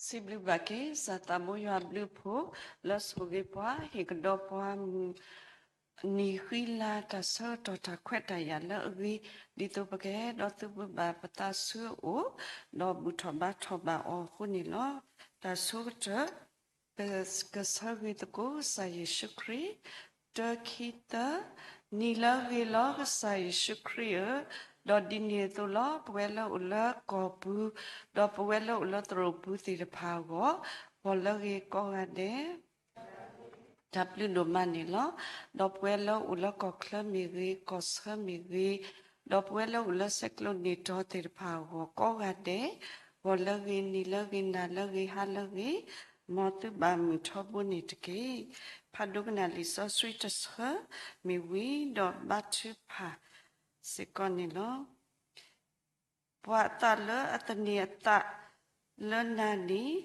စံးဘျုးဘၣ်က့ၤ စၢ်သးဘိယွၤအဘျုးအဖှိၣ် လၢဆိၣ်ဂ့ၤပှၤ ဟ့ၣ်ကဒီးပှၤမုၢ်နံၤဃံလၤ တၢ်ဆၢကတီၢ်တၢ်ခွဲးတၢ်ယာ်လၢအဂ့ၤ, ဒ်သိးပကဟဲဒီးသုးဘူးဘၣ်ပသးဆူအအိၣ်, ဒီးဘူၣ်ထီၣ်ဘါထီၣ်ဘၣ်အီၤအဃိန့ၣ်လီၤ. တၢ်ဆိကတၢၢ် ပကဆၢဂ့ၤသကိး ကစၢ်ယ့ၣ်ၡူးခရံာ်, တၢ ခံ သၢ, နံၤလၢအဂ့ၤလီၤ ကစၢ်ယ့ၣ်ၡူးခရံာ်ဧၢ, ဒီးဒ်န့ၣ်အသိးလီၤ ပဝဲလၢအိၣ်လၢကီၢ်ပူၤ, ဒီးပဝဲလၢအိၣ်လၢသရိာ်ပူၤသ့ၣ်တဖၣ်အဂီၢ်, ဂီၤလၢအဂ့ၤကိးဂၤဒဲး တၢ်ဘျုးဒိၣ်မးန့ၣ်လီၤ. ဒီးပဝဲလၢအိၣ်လၢကီၢ်ချၢမ့ၢ်ဂ့ၤ, ကီၢ်ဆၢမ့ၢ်ဂ့ၤ, ဒီးပဝဲလၢအိၣ်လၢဆဲးကျိးန့ၢ်တီၤသ့ၣ်တဖၣ်အဂီၢ်ကိးဂၤဒဲး, ဂီၤလၢအဂ့ၤ, နံၤလၢအဂ့ၤ, နၤလၢအဂ့ၤ, ဟါလၢအဂ့ၤ, မ်သုဘၣ်မုာ်ထီဘိန့ၣ်တက့ၢ်. ဖးဒိကနၣ်လံာ်စီဆှံတဆၢမ့ၢ်ဝံၤဒီးဘါထုကဖၣ်စ့ၢ်ကီးန့ၣ်လီၤ. ပှၤအသးလၢအသန့ၤအသးလၢနၤန့ၣ်,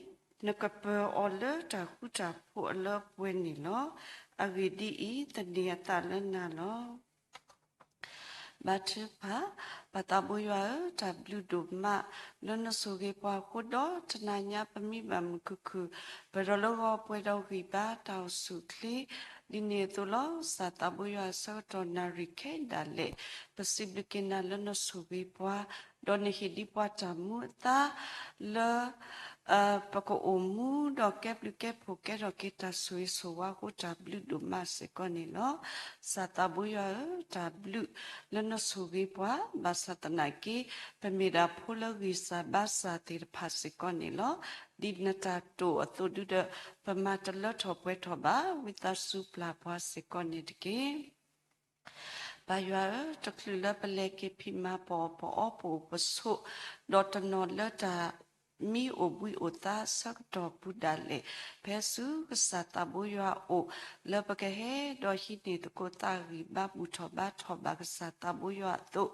နကပၢၤအီၤလၢတၢ်ဃူတၢ်ဖိးအလၢအပှဲၤန့ၣ်လီၤ. အဂ့ၢ်ဒ်အံၤ, သန့ၤအသးလၢနၤလီၤ. ဘါထုကဖၣ်. ပၢ်သးဘိယွၤဧၢ, တၢ်ဘျုးဒိၣ်မး လၢနဆိၣ်ဂ့ၤပှၤအဃိဒီး တနၤညါပမံဘၣ်မုာ်ခုၣ်ခုၣ်, ပၢၢ်ဒီးလၢဂီၤပှဲၤဒီးဂံၢ်ဘါတၢ်အိၣ်ဆူၣ်အိၣ်ချ့, ဒ်န့ၣ်အသိးလီၤ. စၢ်သးဘိယွၤ အဆၢကတီၢ်နၣ်ရံၣ်ခဲအံၤဒၣ်လဲာ်, ပစံးဘျုးက့ၤနၤလၢနဆိၣ်ဂ့ၤပှၤ, ဒီးနဟ့ၣ်ဒံးပှၤတၢ်မူအသါ လၢ ပကအိၣ်မူဒီးကဲဘျုးကဲဖှိၣ်ကဲထီၣ်က့ၤတၢ်ဆိၣ်ဂ့ၤဆိၣ်ဝါအဃိ တၢ်ဘျုးဒိၣ်မးစ့ၢ်ကီးန့ၣ်လီၤ. စၢ်သးဘိယွၤဧၢ, တၢ်ဘျုးလၢနဆိၣ်ဂ့ၤပှၤ, ဘၣ်ဆၣ်သနာ်က့ ပမ့ၢ်ဒၣ်ဖိလၢဂံၢ်စၢ်ဘါစၢ်သ့ၣ်တဖၣ်စ့ၢ်ကီးန့ၣ်လီၤ. ဒ်နတၢ်တိာ်အသိးဒုဒီး ပမၤတလၢထီၣ်ပှဲၤထီၣ်ဘၣ်, ဝံသးစူၤပျၢ်ပှၤစ့ၢ်ကီးန့ၣ်တက့ၢ်. ပၢ်ယွၤဧၢ, တချုးလၢပလဲၤက့ၤဖံးမၤပအီၣ်ပအီပအိၣ်ပဆိး, ဒီးတနီၤလၢတၢ်မံအိၣ်ဘှံးအိၣ်သါအဆၢကတီၢ်ပူၤဒၣ်လဲာ်, ဖဲဆူကစၢ်သးဘိယွၤအအိၣ်, လၢပကဟဲဒီးဟံးန့ၢ်သကိးသးဂံၢ်ဘါဘူၣ်ထီၣ်ဘါထီၣ်ဘၣ်ကစၢ်သးဘိယွၤအသိး,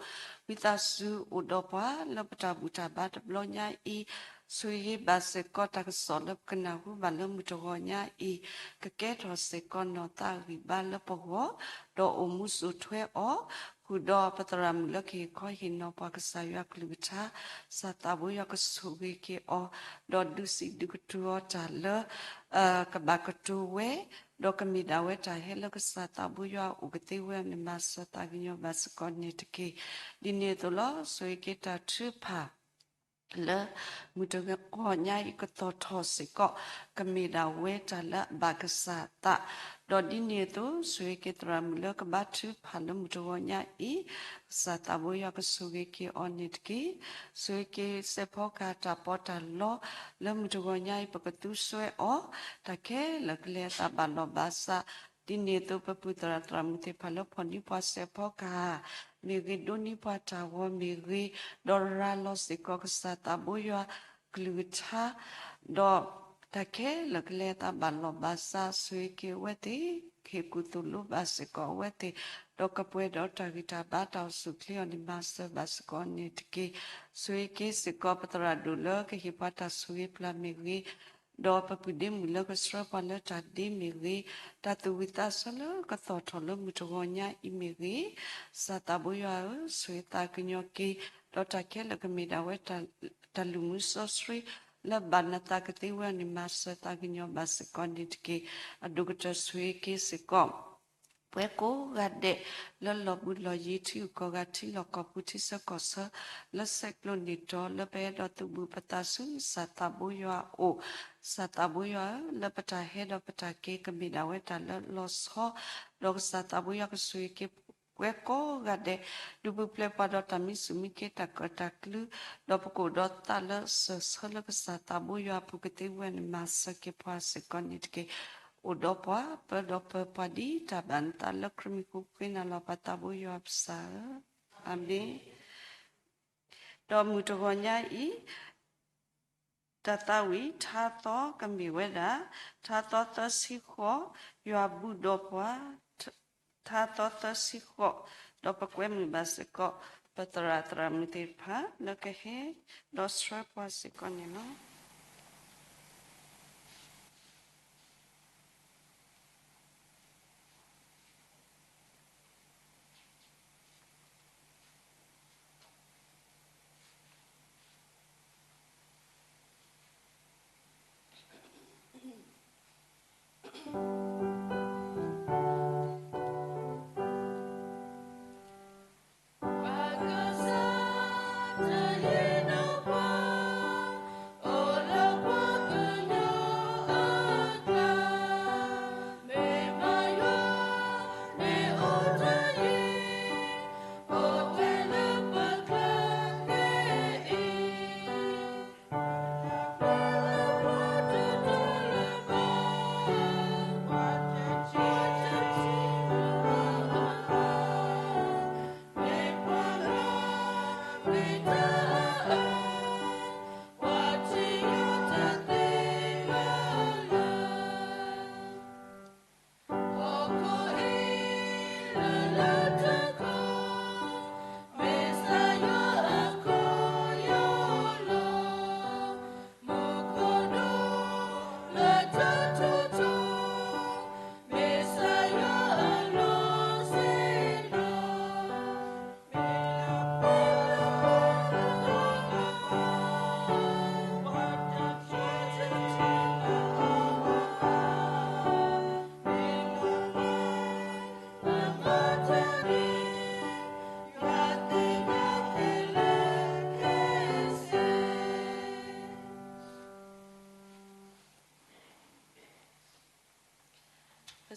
ဝံသးစူၤအိၣ်ဒီးပှၤလၢပတၢ်ဘူၣ်တၢ်ဘါတဘျီညါအံၤ, ဆိၣ်ဂ့ၤဘၣ်စ့ၢ်ကီးတၢ်ကစီၣ်လၢပကနၢ်ဟူဘၣ်လၢမုၢ်တဂီၤညါအံၤ, ကကဲထီၣ်စ့ၢ်ကီးနီၢ်သးဂံၢ်ဘါလၢပဂီၢ်, ဒီးအိၣ်မူစိာ်ထွဲအီၤ, ဃုာ်ဒီးပသရၣ်မုၣ်လၢကဟ့ၣ်ခီဟ့ၣ်နီၤပှၤကစၢ်ယွၤကလုၢ်ကထါ, စၢ်သးဘိယွၤကဆိၣ်ဂ့ၤက့ၤအီၤ, ဒီးဒုးစံးဒုးကတိၤအီၤတၢ်လၢ ကဘၣ်ကတိၤဝဲ, ဒီးကမ့ၢ်ဒၣ်ဝဲတၢ်ဟဲလၢကစၢ်သးဘိယွၤအအိၣ်ကသ့ဝဲအန့ၣ် မၤစၢၤသးကညီၤဘၣ်စ့ၢ်ကီးန့ၣ်တက့ၢ်. ဒ်န့ၣ်အသိးလီၤ. ဆိၣ်ဂ့ၤက့ၤတၢ်ထုကဖၣ် လၢမုၢ်တဂီၤညါအံၤကသီၣ်ထီၣ်စ့ၢ်ကီး, ကမ့ၢ်ဒၣ်ဝဲတၢ်လၢအဘၣ်ကစၢ်အသး, ဒီးဒ်န့ၣ်အသိး ဆိၣ်ဂ့ၤက့ၤသရၣ်မုၣ်လၢကဘါထုကဖၣ်လၢမုၢ်တဂီၤညါအံၤ, ကစၢ်သးဘိယွၤကဆိၣ်ဂ့ၤက့ၤအီၤန့ၣ်တက့ၢ်. ဆိၣ်ဂ့ၤက့ၤစဲးဖီကဟၣ်တၢ်ပီးတၢ်လီ လၢမုၢ်တဂီၤညါအံၤ ပကသူစွဲအီၤ, တၢ်ခဲလၢာ်ကလဲၤအသးဘၣ်လီၢ်ဘၣ်စး, ဒ်န့ၣ်အသိး ပပုၢ်သရၣ်သရၣ်မုၣ်သ့ၣ်တဖၣ်လၢဖီၣ်န့ၢ်ပှၤစဲးဖီကဟၣ်မ့ၢ်ဂ့ၤ, ဒိးန့ၢ်ပှၤတၢ်ဂီၤမ့ၢ်ဂ့ၤ, ဒီးရၤလီၤစ့ၢ်ကီးကစၢ်သးဘိယွၤကလုၢ်ကထါ, ဒီးတၢ်ခဲလၢာ်ကလဲၤအသးဘၣ်လီၢ်ဘၣ်စး, ဆိၣ်ဂ့ၤက့ၤအဝဲသ့ၣ်, ကဟ့ၣ်ကူၣ်သိၣ်လိဘၣ်စ့ၢ်ကီးအဝဲသ့ၣ်, ဒီးကပှဲၤဒီးတၢ်ဂံၢ်တၢ်ဘါတၢ်အိၣ်ဆူၣ်အိၣ်ချ့အီၤန့ၣ် မၤစၢၤဘၣ်စ့ၢ်ကီးန့ၣ်တက့ၢ်. ဆိၣ်ဂ့ၤက့ၤစ့ၢ်ကီးပသရၣ်ဒိၣ်လၢကဟ့ၣ်ပှၤတၢ်ဆိၣ်ဂ့ၤပျၢ်မ့ၢ်ဂ့ၤ, ဒီးပပုၢ်ဒ့မုၣ်လၢကဆှၢပှၤလၢတၢ်ဒ့မ့ၢ်ဂ့ၤ, တၢ်သူၣ်ဝံၣ်သးဆၢလၢကသီၣ်ထီၣ်လၢမုၢ်တဂီၤညါအံၤမ့ၢ်ဂ့ၤ, စၢ်သးဘိယွၤဧၢ, ဆိၣ်ဂ့ၤသးကညီၤက့ၤ, ဒီးတၢ်ခဲလၢာ်ကမ့ၢ်ဒၣ်ဝဲ တၢ်လုၢ်မူစီဆှံ လၢဘၣ်နသးကသ့ဝဲအန့ၣ် မၤစၢၤသးကညီၤဘၣ်စ့ၢ်ကီးန့ၣ်တက့ၢ်. အဒိၣ်ကတၢၢ်ဆိၣ်ဂ့ၤက့ၤစ့ၢ်ကီး ပှၤကိးဂၤဒဲး လၢလီၢ်ဘူးလီၢ်ယံၤ ထံဂုၤကီၢ်ဂၤ ထံလီၢ်ကီၢ်ပူၤ ထံဆၢကီၢ်ဆၢ လၢဆဲးကျိးန့ၢ်တီၤ လၢပအဲၣ်ဒိးသုးဘူးပသးဆူ ကစၢ်သးဘိယွၤအအိၣ်, ကစၢ်သးဘိယွၤဧၢ, လၢပတၢ်ဟဲဒီးပတၢ်က့ၤ ကမ့ၢ်ဒၣ်ဝဲတၢ်လၢလီၤဆီ, ဒီးကစၢ်သးဘိယွၤကဆိၣ်ဂ့ၤက့ၤ ပှၤကိးဂၤဒဲး ဒုးပူၤဖျဲးပှၤဒီးတၢ်မံဆူၣ်မံကဲ တၢ်ကၢၣ်တၢ်ကျူ, ဒီးပကအိၣ်ဒီးသးလၢစၢၢ်ဆၢလၢကစၢ်သးဘိယွၤအပူၤကသ့ဝဲန့ၣ် မၤစၢၤက့ၤပှၤစ့ၢ်ကီးန့ၣ်တက့ၢ်. အိၣ်ဒီးပှၤ ပၢဒီးပၢၤပှၤဒ်တၢ်ဘၣ်နသးလၢခရံာ်မံၤပူၤ ဃ့နၤလီၤ ပၢ်သးဘိယွၤပစၢ်ဧၢ, အၤမ့ၣ်. ဒီးမုၢ်တဂီၤညါအံၤ တၢ်သးဝံၣ်ထါသီကမ့ၢ်ဝဲဒၣ် ထါသီသၢဆံဃိး, ယွၤဘူးဒီးပှၤ ထါသီသၢဆံဃိး, ဒီးပကွဲမုာ်ဘၣ်စ့ၢ်ကီး ပသရၣ်သရၣ်မုၣ်သ့ၣ်တဖၣ် လၢကဟဲဒီးဆှၢပှၤစ့ၢ်ကီးန့ၣ်လီၤ.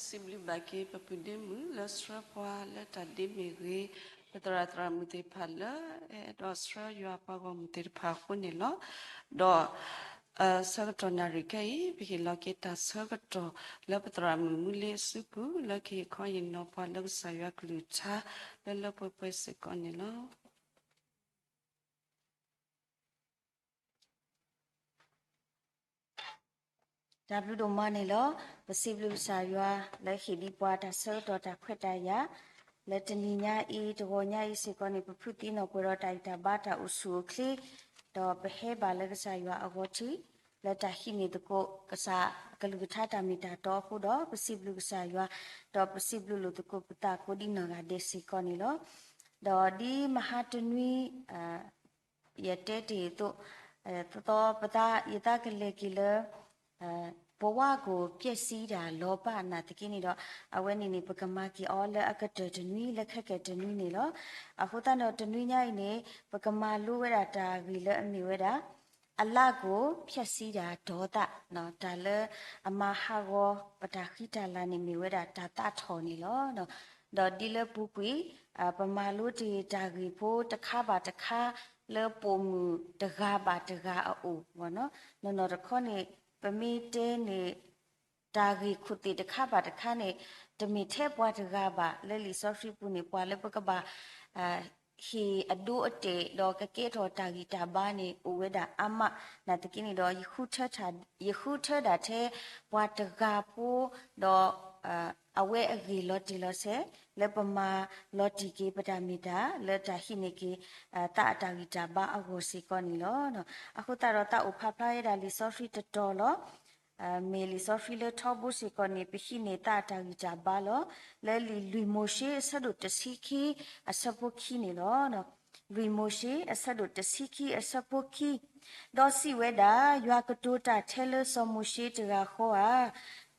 စံးဘျုးဘၣ်က့ၤပပုၢ်ဒ့မုၣ်လၢဆှၢပှၤလၢတၢ်ဒ့မ့ၢ်ဂ့ၤ, ပသရၣ်သရၣ်မုၣ်သ့ၣ်တဖၣ်လၢအဲၣ်ဒိးဆှၢယွၤပှၤဂီၢ်မုၢ်သ့ၣ်တဖၣ်အဃိန့ၣ်လီၤ. ဒီး ဆၢကတီၢ်နၣ်ရံၣ်ခဲအံၤ ပဟ့ၣ်လီၤက့ၤတၢ်ဆၢကတီၢ်လၢပသရၣ်မုၣ်မူလ့အစုပူၤ လၢကဟ့ၣ်ခီဟ့ၣ်နီၤပှၤလၢကစၢ်ယွၤကလုၢ်ကထါ လၢလၢပှဲၤပှဲၤစ့ၢ်ကီးန့ၣ်လီၤ. တၢ်ဘျုးဒိၣ်မးန့ၣ်လီၤ. ပစံးဘျုးကစၢ်ယွၤလၢဟ့ၣ်ဒံးပှၤတၢ်ဆၢကတီၢ်တၢ်ခွဲးတၢ်ယာ်, လၢတနံၤညါအံၤ တဂီၤညါအံၤစ့ၢ်ကီးန့ၣ် ပဖုးသံနီၣ်ပှဲၤဒီးတၢ်ဂံၢ်တၢ်ဘါတၢ်အိၣ်ဆူၣ်အိၣ်ချ့, ဒီးပဟဲဘၣ်လၢကစၢ်ယွၤအဂီၢ်ထံး လၢတၢ်ဟံးန့ၢ်သကိး ကစၢ်ကလုၢ်ကထါတၢ်မ့ၢ်တၢ်တီအဃိဒီး ပစံးဘျုးကစၢ်ယွၤ, ဒီးပစံးဘျုးလိာ်သကိးပသးကိးဒ်နီၢ်ဂၤဒဲးစ့ၢ်ကီးန့ၣ်လီၤ. ဒီးဒ်မဟါတနွံ ယတဲတ့ၢ်အသိး, သီသီပသး ယသးကလဲၤက့ၤလၢ ဘဝကိုပျက်စီးတာလောဘ နာ်သက့န့ၣ်ဒီး အဝဲန့ၣ်န့ၣ် ပကမၤက့ၤအီၤလၢအကတၢၢ်တနွံလၢခဲကဲတနွံန့ၣ်လီၤ. အဃိသတးဒီးတနွံညါအံၤန့ၣ် ပကမၤလိဝဲဒၣ်တၢ်ဂ့ၢ်လၢအမ့ၢ်ဝဲဒၣ် အလၢ်ကိုဖျက်ဆီးတာဒေါသ, တၢ်လၢအမၤဟးဂီၤပတၢ်ဃံတၢ်လၤန့ၣ်မ့ၢ်ဝဲဒၣ်တၢ်သးထီၣ်န့ၣ်လီၤ. ဒီးဒ်လၢပူၤကွံာ် ပမၤလိတ့ၢ်တၢ်ဂ့ၢ်ဖိတခါဘၣ်တခါ လၢပိာ်မုၣ်တဂၤဘၣ်တဂၤအအိၣ်, နီၢ်နီၢ်တခီန့ၣ် ပမ့ၢ်တဲန့ၣ် တၢ်ဂ့ၢ်ခိၣ်သ့ၣ်တခါဘၣ်တခါန့ၣ် တမ့ၢ်ထဲပှၤတဂၤဘၣ် လၢလံာ်စီဆှံပူၤန့ၣ် ပှၤလၢပကဘၣ် ဟ့ၣ်အဒိအတဲာ်ဒီးကကဲထီၣ်တၢ်ဂံၢ်တၢ်ဘါန့ၣ် အိၣ်ဝဲဒၣ်အါမး, နာ်သက့န့ၣ်ဒီး ယဃုထၢဒၣ်ထဲပှၤတဂၤဖိ ဒီး အဝဲအဂ့ၢ်လီၤတံၢ်လီၤဆဲး လၢပမၤလီၤတံၢ်က့ၤပတၢ်မ့ၢ်တၢ် လၢတၢ်ဟံးန့ၢ်က့ၤ သးအတၢ်ဂံၢ်တၢ်ဘါအဂီၢ်စ့ၢ်ကီးန့ၣ်လီၤ. အဃိသတးဒီးသးအိၣ်ဖးဖျါဝဲဒၣ်လံာ်စီဆှံတတီၤလီၤ. မ့ၢ်လံာ်စီဆှံလၢထီဘိစ့ၢ်ကီးန့ၣ် ပဟံးန့ၢ်သးအတၢ်ဂံၢ်တၢ်ဘါလီၤ. လၢလံာ်လွံၢ်မိၤၡ့အဆၢဒိၣ်တဆံခံ အဆၢဖိခံန့ၣ်လီၤ. လွံၢ်မိၤၡ့အဆၢဒိၣ်တဆံခံအဆၢဖိခံ, ဒီးစံးဝဲဒၣ်, ယွၤကတိၤတၢ်ထဲလၢစီၤမိၤၡ့တဂၤဃီဧါ,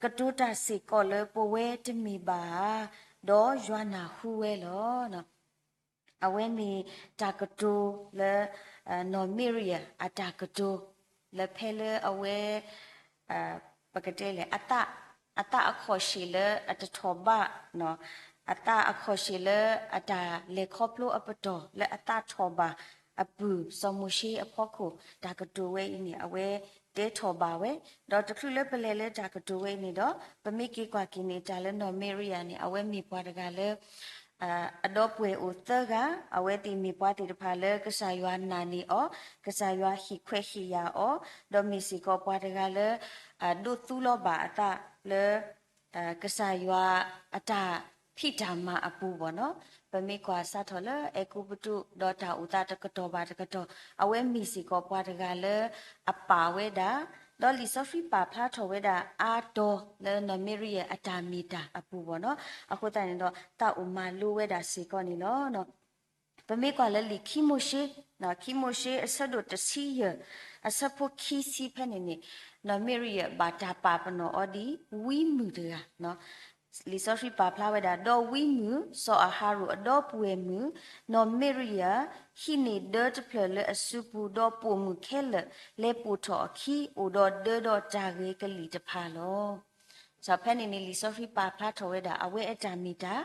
ကတိၤတၢ်စ့ၢ်ကီးလၢပဝဲတမ့ၢ်ဘၣ်ဧါ, ဒီးယွၤနၢ်ဟူဝဲလီၤ. အဝဲမ့ၢ်တၢ်ကတိၤလၢ နီၢ်မ့ရံယၤအတၢ်ကတိၤ လၢဖဲလၢအဝဲ ပကတဲလဲၣ် အသး အသးအခီၣ်ဆ့ၣ်လၢအတထီၣ်ဘး, အသးအခီၣ်ဆ့ၣ်လၢအတၢ်လဲၤခီဖျိအပတီၢ် လၢအသးထီၣ်ဘးအပုၢ် စီၤမိၤၡ့အဖီခိၣ် တၢ်ကတိၤဝဲအံၤန့ၣ် အဝဲတဲထီၣ်ဘးဝဲ, ဒီးတချုးလၢပလဲၤလၢတၢ်ကတိၤဝဲအံၤန့ၣ်ဒီး ပမ့ၢ်က့ၤကွၢ်က့ၤန့ၣ် တၢ်လၢနီၢ်မ့ရံယၤန့ၣ် အဝဲမ့ၢ်ပှၤတဂၤလၢ အဒီပုၢ်ဝဲၢ်အိၣ်သၢဂၤ, အဝဲသ့ၣ်မ့ၢ်ပှၤသ့ၣ်တဖၣ်လၢကစၢ်ယွၤနာ်န့ၢ်အီၤ, ကစၢ်ယွၤဟ့ၣ်ခွဲးဟ့ၣ်ယာ်အီၤ, ဒီးမ့ၢ်စ့ၢ်ကီးပှၤတဂၤလၢ ဒိးသူလီၤဘၣ်အသးလၢ ကစၢ်ယွၤအတၢ်ဖံးတၢ်မၤအပူၤဘၣ်နီၤ, ပမ့ၢ်ကွၢ်စးထီၣ်လၢအဲၤကူပတူး ဒီးတၢ်အိၣ်သးတကတီၢ်ဘၣ်တကတီၢ်, အဝဲမ့ၢ်စ့ၢ်ကီးပှၤတဂၤလၢအပာ်ဝဲဒၣ်, ဒီးလံာ်စီဆှံပာ်ဖျါထီၣ်ဝဲဒၣ်အါတီၤလၢနီၢ်မ့ရံယၤအတၢ်မ့ၢ်တၢ်အပူၤဘၣ်နီၤ, အဃိသတးန့ၣ်ဒီး သးအိၣ်မၤလိဝဲဒၣ်စ့ၢ်ကီးန့ၣ်လီၤ. ပမ့ၢ်ကွၢ်လၢလံာ်ခံမိၤၡ့, ခံမိၤၡ့အဆၢဒိၣ်တဆံယဲၢ် အဆၢဖိခံဆံဖဲန့ၣ်န့ၣ်, နီၢ်မ့ရံယၤဘၣ်တၢ်ပာ်ပနီၣ်အီၤဒ်ဝံမုၢ်တဂၤ, လံာ်စီဆှံပာ်ဖျါဝဲဒၣ်, ဒီးဝံမုၢ် စီၤအၤဟရိၣ်အဒီပုၢ်ဝဲၢ်မုၣ် နီၢ်မ့ရံယၤ ဟံးန့ၢ်ဒၢတဖျၢၣ်လၢအစုပူၤ, ဒီးပိာ်မုၣ်ခဲလၢာ် လဲၤပိာ်ထီၣ်အခံ အိၣ်ဒီးဒၢဒီးတၢ်ဂ့ၤကလံၣ်တဖၣ်လီၤ. ဖဲန့ၣ်န့ၣ် လံာ်စီဆှံပာ်ဖျါထီၣ်ဝဲဒၣ် အဝဲအတၢ်မ့ၢ်တၢ်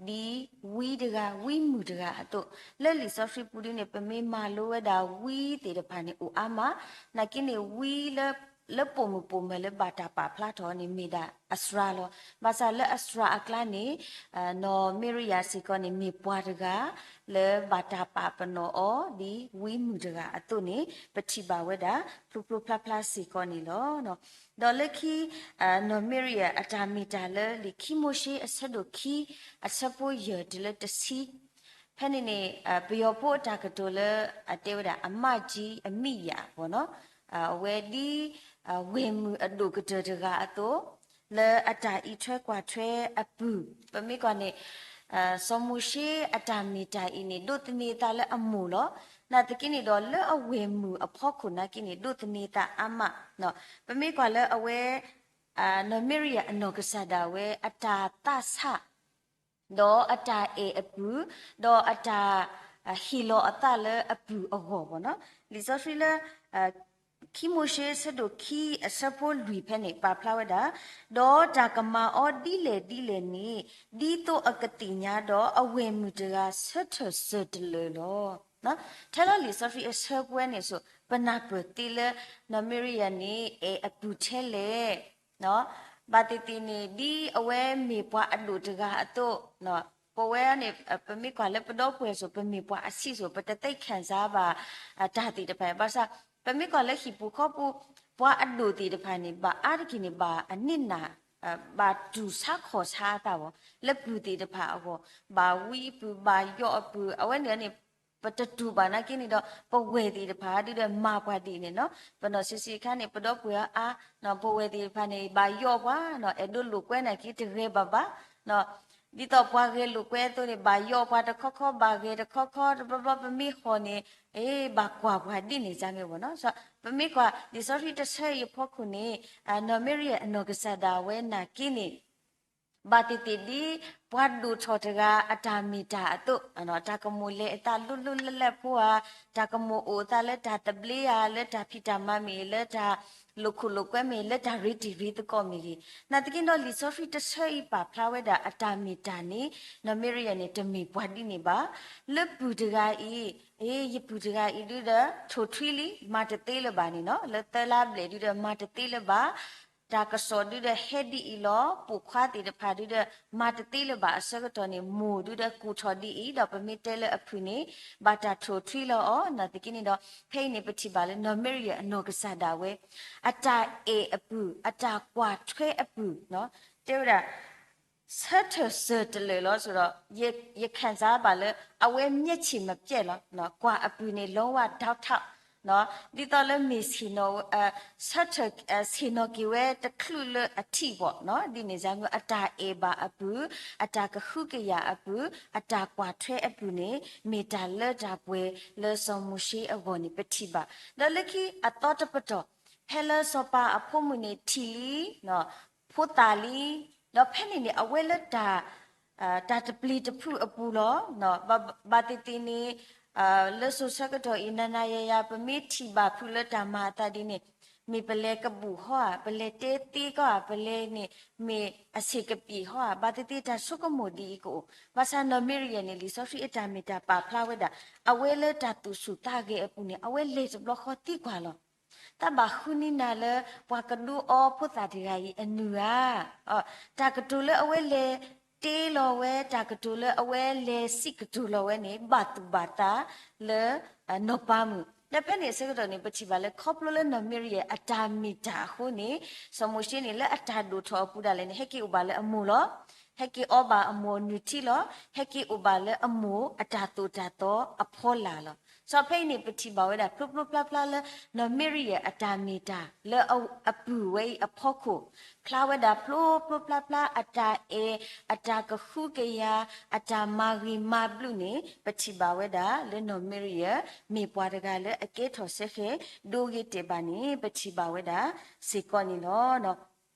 ဒ်ဝံတဂၤ ဝံမုၢ်တဂၤအသိး, လၢလံာ်စီဆှံပူၤဒ်န့ၣ် ပမ့ၢ်မၤလိဝဲဒၣ်ဝံသ့ၣ်တဖၣ်န့ၣ် အိၣ်အါမး, နာ်က့န့ၣ် ဝံလၢ လၢပိာ်မုၣ်ပိာ်မၢၤလၢဘၣ်တၢ်ပာ်ဖျါထီၣ်န့ၣ် မ့ၢ်ဒၣ်အစှၤလီၤ. ဘၣ်ဆၣ်လၢအစှၤအကျါန့ၣ် နီၢ်မ့ရံယၤစ့ၢ်ကီးန့ၣ် မ့ၢ်ပှၤတဂၤ လၢဘၣ်တၢ်ပာ်ပနီၣ်အီၤ ဒ်ဝံမုၢ်တဂၤအသိးန့ၣ် ပထံၣ်ဘၣ်ဝဲဒၣ် ဖျိဖျိဖျါဖျါစ့ၢ်ကီးန့ၣ်လီၤ. ဒီးလၢခံ နီၢ်မ့ရံယၤအတၢ်မ့ၢ်တၢ်လၢလံာ်ခံမိၤၡ့အဆၢဒိၣ်ခံ အဆၢဖိယဲၢ်တုၤလၢတဆံ ဖဲန့ၣ်န့ၣ် ပယီၤဖိအတၢ်ကတိၤလၢအတဲဝဲဒၣ် အမၢ်ကၠံအမံယၤဘၣ်နီၤ, အဝဲဒ် ဝဲၢ်မုၣ်အဒိၣ်ကတၢၢ်တဂၤအသိး လၢအတၢ်အံးထွဲကွၢ်ထွဲအပုၢ်, ပမ့ၢ်ကွၢ်န့ၣ် စီၤမိၤၡ့အတၢ်မ့ၢ်တၢ်အံၤန့ၣ် ဒိးသန့ၤသးလၢအမိၢ်လီၤ. နာ်သက့န့ၣ်ဒီး လၢအဝဲၢ်မုၣ်အဖီခိၣ်နာ်က့န့ၣ် ဒိးသန့ၤသးအါမး, ပမ့ၢ်ကွၢ်လၢအဝဲ နီၢ်မ့ရံယၤအနီၢ်ကစၢ်ဒၣ်ဝဲ အတၢ်သးဆး ဒီးအတၢ်အဲၣ်အပုၢ်, ဒီးအတၢ်ဟ့ၣ်လီၤအသးလၢအပုၢ်အဂီၢ်ဘၣ်နီၤ, လံာ်စီဆှံလၢ ခံ ခံမိၤၡ့အဆၢဒိၣ်ခံအဆၢဖိလွံၢ်ဖဲန့ၣ် ပာ်ဖျါဝဲဒၣ်, ဒီးတၢ်ကမၤအီၤဒ်လဲၣ်ဒ်လဲၣ်န့ၣ်, ဒ်သိးအကသ့ၣ်ညါဒီး အဝဲၢ်မုၢ်တဂၤဆၢထၢၣ်စၢၤတလၢာ်လီၤ. ထဲလီၤလံာ်စီဆှံအဆၢပှဲၤန့ၣ်ဆိ ပနၢ်ပၢၢ်သ့လၢ နီၢ်မံရယၤန့ၣ် အဲၣ်အပုၢ်ထဲလဲၣ် ဘၣ်သ့ၣ်သ့ၣ်န့ၣ် ဒ်အဝဲမ့ၢ်ပှၤအဒိၣ်တဂၤအသိး, ပဝဲန့ၣ် ပမ့ၢ်ကွၢ်လၢပဒီပုၢ်ဝဲၢ်စိၤ ပမ့ၢ်ပှၤအဆံးစိၤ ပတသ့ၣ်ညါဘၣ် တၢ်သ့ၣ်တဖၣ် ဘၣ်ဆၣ် ပမ့ၢ်ကွၢ်လၢဟံၣ်ပူၤဃီပူၤ ပှၤအဒိၣ်သ့ၣ်တဖၣ်န့ၣ် ဘၣ်အါတက့ၢ်န့ၣ် ဘၣ်အန့ၢ်နၢ် ဘၣ်တူၢ်ဆါခီၣ်ဆါအသးဘၣ် လၢပုၢ်သ့ၣ်တဖၣ်အဂီၢ်, ဘၣ်ဝံအပုၢ် ဘၣ်ယီၣ်အပုၢ် အဝဲန့ၣ်န့ၣ် ပတတူၢ်ဘၣ်နာ်က့န့ၣ်ဒီး ပဝဲၢ်သ့ၣ်တဖၣ်ဒုဒီးမၤပှၤဒ်န့ၣ်နီၤ, ပနီၢ်ဆံးဆံးအခါန့ၣ် ပဒီပုၢ်ဝဲၢ်အါ ပဝဲၢ်သ့ၣ်တဖၣ်န့ၣ် ဘၣ်ယီၣ်ပှၤနီၤ, အဲၣ်ဒိးလိာ်ကွဲနာ်က့တဂဲၤဘၣ်ဘၣ် ဒ်သိးပှၤဂဲၤလိာ်ကွဲအသိးန့ၣ် ဘၣ်ယီၣ်ပှၤတခီခီ ဘၣ်ဂဲၤတခီခီ တဘျီဘျီပမ့ၢ်ဟီၣ်န့ၣ် အ့ ဘၣ်ကွၢ်ပှၤဒ်န့ၣ် ကမ့ၢ်ဝဲနီၤ, ပမ့ၢ်ကွၢ် လံာ်စီဆှံတဆၢအံၤအဖီခိၣ်န့ၣ် နီၢ်မံရယၤအနီၢ်ကစၢ်ဒၣ်ဝဲနာ်က့န့ၣ် ဘၣ်သ့ၣ်သ့ၣ်ဒ် ပှၤဒိၣ်ထီၣ်တဂၤအတၢ်မ့ၢ်တၢ်အသိး, တၢ်ကမိၣ်လဲၤအသးလိၤလိၤလၢလၢဖိဧါ, တၢ်ကမိၣ်အိၣ်အသးလၢတၢ်သဘျ့ဧါ, လၢတၢ်ဖံးတၢ်မၤမ့ၢ်ဂ့ၤ, လၢတၢ်လိာ်ခိၣ်လိာ်ကွဲမ့ၢ်ဂ့ၤ, လၢတၢ်ရ့တံၤရ့သကိးမ့ၢ်ဂ့ၤ, နာ်သက့ဒီး လံာ်စီဆှံတဆၢအံၤပာ်ဖျါဝဲဒၣ်အတၢ်မ့ၢ်တၢ်န့ၣ် နီၢ်မံရယၤန့ၣ် တမ့ၢ်ပှၤဒ်န့ၣ်ဘၣ်. လၢပုၢ်တဂၤအံၤ, အ့ ယပုၢ်တဂၤအံၤဒုဒီး ထိၣ်ထွံလံ မၤတသ့လၢၤဘၣ်န့ၣ်နီၤ, လၢသၢလါဘျဲၣ်ဒုဒီး မၤတသ့လၢၤဘၣ် တၢ်ကစီၣ်ဒုဒီးဟဲဒ်အံၤလီၤ, ပိာ်ခွါသ့ၣ်တဖၣ်ဒုဒီး မၤတသ့လၢၤဘၣ်အဆၢကတီၢ်န့ၣ် မိၢ်ဒုဒီးကူၣ်ထီၣ်ဒ်အံၤ, ဒီးပမ့ၢ်တဲလၢအဖုၣ်န့ၣ် ဘၣ်တၢ်ထိၣ်ထွံလီၤအီၤ, နာ်သက့န့ၣ်ဒီး ဖဲအံၤန့ၣ် ပထံၣ်ဘၣ်လၢနီၢ်မံရယၤအနီၢ်ကစၢ်ဒၣ်ဝဲ အတၢ်အဲၣ်အပုၢ်, အတၢ်ကွၢ်ထွဲအပုၢ်, တဲဝဲဒၣ် ဆၢထၢၣ်စၢၤတလၢာ်လီၤ ဆိဒီး ယခံစားဘၣ်လၢ အဝဲမျက်ခြေမပြတ်လီၤ, ကွၢ်အပုၢ်န့ၣ် လုံးဝ တောက်တောက် ဒ်သိးလၢမ့ၢ်ဆ့ၣ်နီၤ, ဆၢထၢၣ်ဆ့ၣ်နီၤက့ၤဝဲတချုးလၢအထံၣ်ဘၣ်, ဒ်န့ၣ်အသိး အတၢ်အဲၣ်ဘၣ်အပုၢ်, အတၢ်ကဟုကယာ်အပုၢ်, အတၢ်ကွၢ်ထွဲအပုၢ်န့ၣ် မ့ၢ်တၢ်လၢတၢ်ပှဲၤလၢစီၤမိၤၡ့အဂီၢ်န့ၣ် ပထံၣ်ဘၣ်. ဒီးလၢခံအသီတပတီၢ်, ဖဲလၢစီၤပၤအဖိမုၣ်န့ၣ်ထံၣ်လံ ဖိသၣ်လံ, ဒီးဖဲန့ၣ်န့ၣ် အဝဲလၢတၢ်, တၢ်တပျံၤတဖုးအပူၤလီၤ. ဘၣ်သ့ၣ်သ့ၣ်န့ၣ် လၢစိၤဆၢကတီၢ်အံၤ နၤနၤယၤယၤ ပမ့ၢ်ထံၣ်ဘၣ်ဖုးလၢတၢ်မၤအသးဒ်န့ၣ်, မ့ၢ်ပလဲၤကဘူၣ်ဟီဧါ, ပလဲၤတဲသ့ကီးဧါ, ပလဲၤန့ၣ် မ့ၢ်အဆ့ၣ်ကပံာ်ဟီဧါ, ဘၣ်သ့ၣ်သ့ၣ်တၢ်ဆိကမိၣ်ဒ်အံၤကအိၣ်, ဘၣ်ဆၣ်နီၢ်မံရယၤန့ၣ် လံာ်စီဆှံအတၢ်မ့ၢ်တၢ်ပာ်ဖျါဝဲဒၣ် အဝဲလၢတၢ်သူၣ်ဆူၣ်သးဂဲၤအပူၤန့ၣ် အဝဲလဲၤတဘျီဃီသံကွၢ်လီၤ. တၢ်ဘၣ်ဃုန့ၢ်နၤလၢ ပှၤကဒုးအီဖိသၣ်တဂၤအံၤအနုၢ်ဧါ. တၢ်ကတိၤလၢအဝဲလဲၤတ့လီၤဝဲ, တၢ်ကတိၤလၢအဝဲလဲၤစံးကတိၤလီၤဝဲန့ၣ် ဘၣ်သူၣ်ဘၣ်သးလၢ နီၢ်ပၤမုၣ်. ဒီးဖဲန့ၣ်အဆၢကတီၢ်န့ၣ် ပထံၣ်ဘၣ်လၢ ခီဖျိလၢနီၢ်မံရယၤအတၢ်မ့ၢ်တၢ်အဃိန့ၣ် စီၤမိၤၡ့န့ၣ် လၢအတၢ်ဒိၣ်ထီၣ်အပူၤဒၣ်လဲာ်န့ၣ် ဟဲက့ၤအိၣ်ဘၣ်လၢအမိၢ်လီၤ. ဟဲက့ၤအီဘၣ်အမိၢ်နုၢ်ထံလီၤ. ဟဲက့ၤအိၣ်ဘၣ်လၢအမိၢ်အတၢ်သိၣ်တၢ်သီအဖီလာ်လီၤ. စီၤဖဲအံၤန့ၣ် ပထံၣ်ဘၣ်ဝဲဒၣ် ဖျိဖျိဖျါဖျါလၢ နီၢ်မံရယၤအတၢ်မ့ၢ်တၢ် လၢအပုၢ်ဝဲအံၤအဖီခိၣ် ဖျါဝဲဒၣ်ဖျိဖျိဖျါဖျါ အတၢ်အဲၣ်, အတၢ်ကဟုကယာ်, အတၢ်မၤဂ့ၤမၤဘျုးန့ၣ် ပထံၣ်ဘၣ်ဝဲဒၣ်လၢနီၢ်မံရယၤ မ့ၢ်ပှၤတဂၤလၢအကဲထီၣ်စဲဃဲၤ ဒိဂ့ၤတဲာ်ဘၣ်န့ၣ် ပထံၣ်ဘၣ်ဝဲဒၣ်စ့ၢ်ကီးန့ၣ်လီၤ.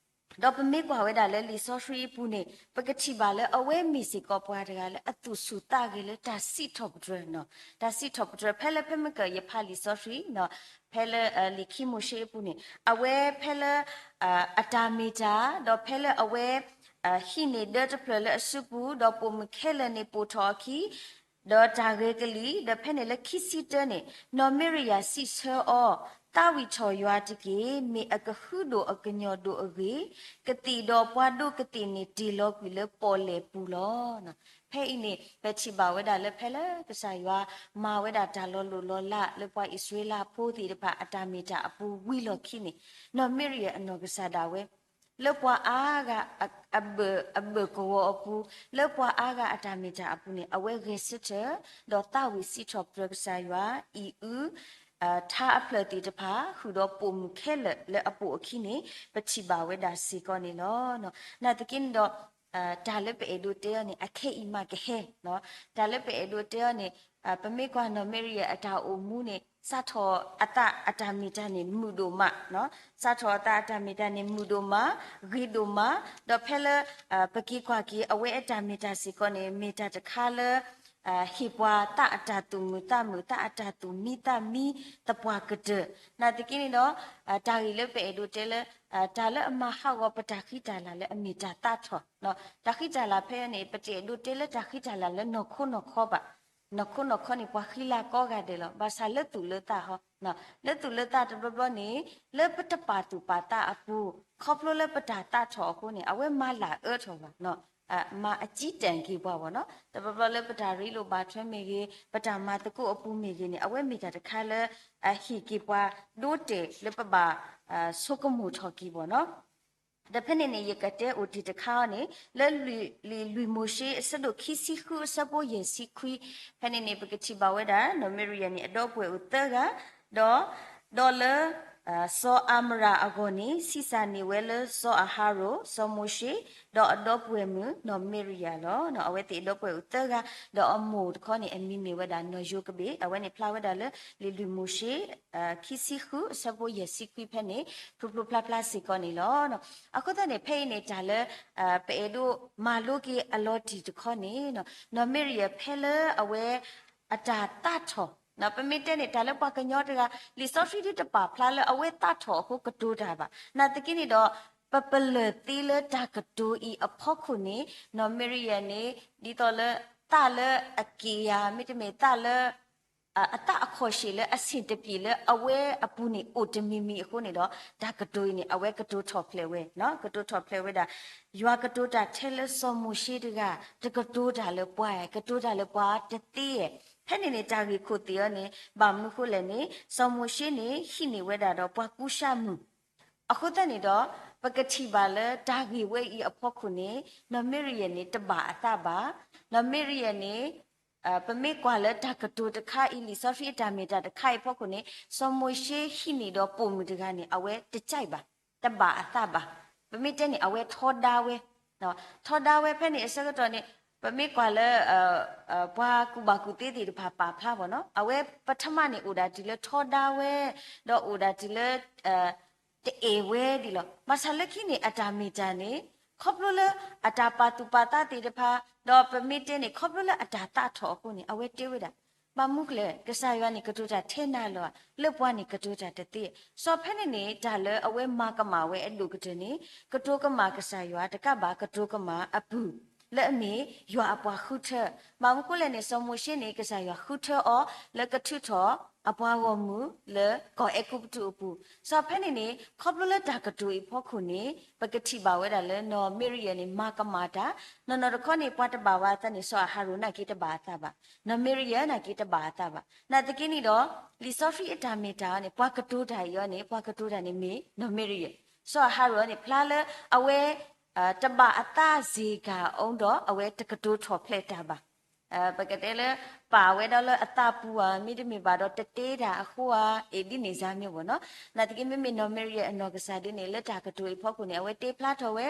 ဒီးပမ့ၢ်ကွၢ်ဝဲဒၣ်လၢလံာ်စီဆှံအပူၤန့ၣ် ပကထံၣ်ဘၣ်လၢအဝဲမ့ၢ်စ့ၢ်ကီးပှၤတဂၤလၢအသူၣ်ဆူၣ်သးဂဲၤလၢတၢ်စံးထီၣ်ပတြၢၤ, တၢ်စံးထီၣ်ပတြၢၤ ဖဲလၢဖဲမုၢ်ကၢၢ်ယဖးလံာ်စီဆှံ ဖဲလၢလံာ်ခံမိၤၡ့အပူၤန့ၣ် အဝဲဖဲလၢ အတၢ်မ့ၢ်တၢ် ဒီးဖဲလၢအဝဲ ဟံးန့ၢ်ဒၢတဖျၢၣ်လၢအစုပူၤ ဒီးပိာ်မုၣ်ခဲလၢာ်န့ၣ်ပိာ်ထီၣ်အခံ ဒီးတၢ်ဂဲၤကလံၣ် ဒီးဖဲန့ၣ်လၢခံဆံတၢန့ၣ် နီၢ်မံရယၤစံးဆၢအီၤ, သးဝံၣ်ထီၣ်ယွၤတက့ၢ်, မ့ၢ်အကဟုဒိၣ်အကညီၢ်ဒိၣ်အဂ့ၢ်, ကသံၣ်ဒီးပှၤဒိးကသံၣ်န့ၣ်တ့ၢ်လီၤကွံာ်လၢပီၣ်လဲၣ်ပူၤလီၤ. ဖဲအံၤန့ၣ် ပထံၣ်ဘၣ်ဝဲဒၣ်လၢဖဲလၢကစၢ်ယွၤမၤဝဲဒၣ်တၢ်လီၤလိၢ်လီၤလးလၢပှၤအံၣ်စရ့လးဖိသ့ၣ်တဖၣ်အတၢ်မ့ၢ်တၢ်အပူၤဝံၤလီၢ်ခံန့ၣ် နီၢ်မံရယၤအနီၢ်ကစၢ်ဒၣ်ဝဲ လၢပှၤအါဂၤ အဘၢၣ်ကဝီၤအပူၤ လၢပှၤအါဂၤအတၢ်မ့ၢ်တၢ်အပူၤန့ၣ် အဝဲဂဲၤဆၢထၢၣ် ဒီးသးဝံၣ်စံးထီၣ်ပတြၢၤကစၢ်ယွၤ အံၤအု ထါအဖျၢၣ်သ့ၣ်တဖၣ် ဃုာ်ဒီးပိာ်မုၣ်ခဲလၢာ်လၢအပိာ်အခံန့ၣ် ပထံၣ်ဘၣ်ဝဲဒၣ်စ့ၢ်ကီးန့ၣ်လီၤ. နာ်သက့န့ၣ်ဒီး တၢ်လၢပအဲၣ်ဒိးတဲအီၤန့ၣ် အခဲအံၤမးကဟဲ, တၢ်လၢပအဲၣ်ဒိးတဲအီၤန့ၣ် ပမ့ၢ်ကွၢ်နီၢ်မံရယၤအတၢ်အိၣ်မူန့ၣ် စးထီၣ်အသးအတၢ်မ့ၢ်တၢ်န့ၣ် မုာ်ဒိၣ်မး, စးထီၣ်အသးအတၢ်မ့ၢ်တၢ်န့ၣ် မုာ်ဒိၣ်မး, ဂ့ၤဒိၣ်မး, ဒီးဖဲလၢ ပက့ၤကွၢ်က့ၤ အဝဲအတၢ်မ့ၢ်တၢ်စ့ၢ်ကီးန့ၣ် မ့ၢ်တၢ်တခါလၢ ဟ့ၣ်ပှၤသးအတၢ်သူၣ်မုာ်သးမုာ် သးအတၢ်သူၣ်မံသးမံ သပှၢ်ကတၢၢ်. နာ်သက့န့ၣ်ဒီး တၢ်ဂ့ၢ်လၢပအဲၣ်ဒိးတဲလၢ တၢ်လၢအမၤဟးဂီၤပတၢ်ဃံတၢ်လၤလၢအမ့ၢ်တၢ်သးထီၣ်, တၢ်ဃံတၢ်လၤဖဲန့ၣ် ပတအဲၣ်ဒိးတဲလၢတၢ်ဃံတၢ်လၤလၢနီၢ်ခိနီၢ်ခီဘၣ်. နီၢ်ခိနီၢ်ခီန့ၣ် ပှၤဃံလၤကိးဂၤဒဲးလီၤ. ဘၣ်ဆၣ်လၢသူၣ်လၢသးဟီ, လၢသူၣ်လၢသးတဘျီဘျီန့ၣ် လၢပတပာ်သူၣ်ပာ်သးအပူၤ ခီဖျိလၢပတၢ်သးထီၣ်အဃိန့ၣ် အဝဲမၤလၢအၢထီၣ်ဘၣ်, မၤအကံတၢၢ်က့ၤပှၤဘၣ်နီၤ. တဘျီဘျီလၢပတၢ်ရ့လိာ်ဘၣ်ထွဲမ့ၢ်ဂ့ၤ, ပတၢ်မၤသကိးအပူၤမ့ၢ်ဂ့ၤန့ၣ် အဝဲမ့ၢ်တၢ်တခါလၢ အဟ့ၣ်က့ၤပှၤဒိတဲာ်လၢပဘၣ်ဆိကမိၣ်ထီၣ်က့ၤဘၣ်နီၤ. ဒီးဖဲန့ၣ်န့ၣ် ယကတဲအိၣ်တ့ၢ်တခါအီၤန့ၣ် လၢလံာ်လွံၢ်မိၤၡ့အဆၢဒိၣ်ခံဆံဃုအဆၢဖိယဲၢ်ဆံခွံ, ဖဲန့ၣ်န့ၣ် ပကထံၣ်ဘၣ်ဝဲဒၣ် နီၢ်မ့ရံယၤန့ၣ် အဒီပုၢ်ဝဲၢ်အိၣ်သၢဂၤ, ဒီး ဒီးလၢ စီၤအၤမရၣ်အဂီၢ်န့ၣ် ဆံးစၢ်န့ၢ်ဝဲလၢစီၤအၤဟရိၣ်, စီၤမိၤၡ့, ဒီးအဒီပုၢ်ဝဲၢ်မုၣ်နီၢ်မ့ရံယၤလီၤ. အဝဲသ့ၣ်အဒီပုၢ်ဝဲၢ်အိၣ်သၢဂၤ, ဒီးအမိၢ်တခီန့ၣ် အမံၤမ့ၢ်ဝဲဒၣ်နီၢ်ယိၤကဘ့ၣ်, အဝဲန့ၣ်ဖျါဝဲဒၣ်လၢ လံာ်လွံၢ်မိၤၡ့ ခံဆံဃုအဆၢဖိယဲၢ်ဆံခွံဖဲန့ၣ် ဖျိဖျိဖျါဖျါစ့ၢ်ကီးန့ၣ်လီၤ. အဃိသတးန့ၣ် ဖဲအံၤန့ၣ် တၢ်လၢ ပအဲၣ်ဒိးမၤလိက့ၤအလီၤတံၢ်တခီန့ၣ် နီၢ်မ့ရံယၤဖဲလၢအဝဲ အတၢ်သးထီၣ်, ပမ့ၢ်တဲန့ၣ် တၢ်လၢပှၤကညီတဂၤ လံာ်စီဆှံဒုတပာ်ဖျါလၢအဝဲသးထီၣ်အဃိကတိၤတၢ်ဘၣ်. နာ်သက့န့ၣ်ဒီး ပပလၢၢ်သ့လၢတၢ်ကတိၤအံၤအဖီခိၣ်န့ၣ် နီၢ်မ့ရံယၤန့ၣ် ဒ်သိးလၢ သးလၢအက့ၤယၤ မ့တမ့ၢ်သးလၢ အသးအခီၣ်ဆ့ၣ်လၢအဆ့ၣ်တပျ့ၤလၢအဝဲအပူၤန့ၣ်အိၣ်တမံၤမံၤအဃိန့ၣ်ဒီး တၢ်ကတိၤအံၤန့ၣ် အဝဲကတိၤထီၣ်ဖျဲးဝဲ, ကတိၤထီၣ်ဖျဲးဝဲဒၣ် ယွၤကတိၤတၢ်ထဲလၢစီၤမိၤၡ့တဂၤ, တကတိၤတၢ်လၢပှၤ, ကတိၤတၢ်လၢပှၤတသ့ဧါ. ဖဲန့ၣ်န့ၣ် တၢ်ဂ့ၢ်ခိၣ်သ့ၣ်အီၤန့ၣ် ဘၣ်မနုၤဃိလဲၣ်န့ၣ် စီၤမိၤၡ့န့ၣ် ဟံးန့ၢ်ဝဲဒၣ်ဒီးပှၤကူၡါမုၣ်. အဃိသတးန့ၣ်ဒီး ပကထံၣ်ဘၣ်လၢတၢ်ဂ့ၢ်ဝဲအံၤအဖီခိၣ်န့ၣ် နီၢ်မ့ရံယၤန့ၣ် တဘၣ်အသးဘၣ်. နီၢ်မ့ရံယၤန့ၣ် ပမ့ၢ်ကွၢ်လၢတၢ်ကတိၤတခါအံၤ လံာ်စီဆှံအတၢ်မ့ၢ်တၢ်တခါအံၤအဖီခိၣ်န့ၣ် စီၤမိၤၡ့ဟံးန့ၢ်ဒီးပိာ်မုၣ်တဂၤန့ၣ် အဝဲတကၠဲးဘၣ်, တဘၣ်အသးဘၣ်. ပမ့ၢ်တဲန့ၣ် အဝဲထီဒါဝဲ, ထီဒါဝဲဖဲန့ၣ်အဆၢကတီၢ်န့ၣ် ပမ့ၢ်ကွၢ်လၢ ပှၤကူၣ်ဘၣ်ကူၣ်သ့သ့ၣ်တဖၣ်ပာ်ဖျါဘၣ်နီၤ အဝဲပထမန့ၣ်အိၣ်ဒၣ်တုၤလၢထီဒါဝဲ, ဒီးအိၣ်ဒၣ်တုၤလၢ တအဲၣ်ဝဲဒၣ်လီၤ. ဘၣ်ဆၣ်လၢခံန့ၣ် အတၢ်မ့ၢ်တၢ်န့ၣ် ခီဖျိလၢအတၢ်ပာ်သူၣ်ပာ်သးသ့ၣ်တဖၣ်, ဒီးပမ့ၢ်တဲန့ၣ် ခီဖျိလၢအတၢ်သးထီၣ်အဃိန့ၣ် အဝဲတဲဝဲဒၣ်, ဘၣ်မနုၤလဲၣ် ကစၢ်ယွၤန့ၣ် ကတိၤတၢ်ထဲနၤလီၤဧါ, လၢပှၤန့ၣ်ကတိၤတၢ်တသ့. စီၤဖဲန့ၣ်န့ၣ် တၢ်လၢအဝဲမၤကမၣ်ဝဲအဒိၣ်ကတၢၢ်န့ၣ် ကတိၤကမၣ်ကစၢ်ယွၤတကးဘၣ် ကတိၤကမၣ်အပုၢ် လၢအမ့ၢ်ယွၤအပှၤဃုထၢ. ဘၣ်မနုၤဃိလဲၣ်န့ၣ် စီၤမိၤၡ့န့ၣ် ကစၢ်ယွၤဃုထၢအီၤ လၢကထုးထီၣ်အပှၤဂီၢ်မုၢ်လၢကီၢ်အဲၤကူပတူးအပူၤ. စီၤဖဲန့ၣ်န့ၣ် ခီဖျိလၢတၢ်ကတိၤအံၤအဖီခိၣ်န့ၣ် ပကထံၣ်ဘၣ်ဝဲဒၣ်လၢနီၢ်မ့ရံယၤန့ၣ် မၤကမၣ်တၢ်, နီၢ်နီၢ်တခီန့ၣ် ပှၤတဘၣ်ဝဲအသးန့ၣ် စီၤအၤဟရိၣ်နာ်က့တဘၣ်အသးဘၣ်, နီၢ်မ့ရံယၤနာ်က့တဘၣ်အသးဘၣ်. နာ်သက့န့ၣ်ဒီး လံာ်စီဆှံအတၢ်မ့ၢ်တၢ်အီၤန့ၣ် ပှၤကတိၤတၢ်အံၤအီၤန့ၣ် ပှၤကတိၤတၢ်န့ၣ်မ့ၢ်နီၢ်မ့ရံယၤ, စီၤအၤဟရိၣ်န့ၣ် ဖျါလၢအဝဲ တဘၣ်အသးစ့ၢ်ကီးအဃိဒီး အဝဲတကတိၤထီၣ်ဖျဲးတၢ်ဘၣ်. ပကတဲလၢ ပာ်ဝဲဒၣ်လၢအသးပူၤဧါ, မ့တမ့ၢ်ဘၣ်ဒီးတတဲတၢ်အဃိဧါ, အ့ၣ်ဒ်န့ၣ်စ့ၢ်မ့ၢ်ဘၣ်နီၤ. နာ်သက့မ့မ့ၢ်နီၢ်မ့ရံယၤအနီၢ်ကစၢ်ဒ်န့ၣ် လၢတၢ်ကတိၤအံၤအဖီခိၣ်န့ၣ် အဝဲတဲဖျါထီၣ်ဝဲ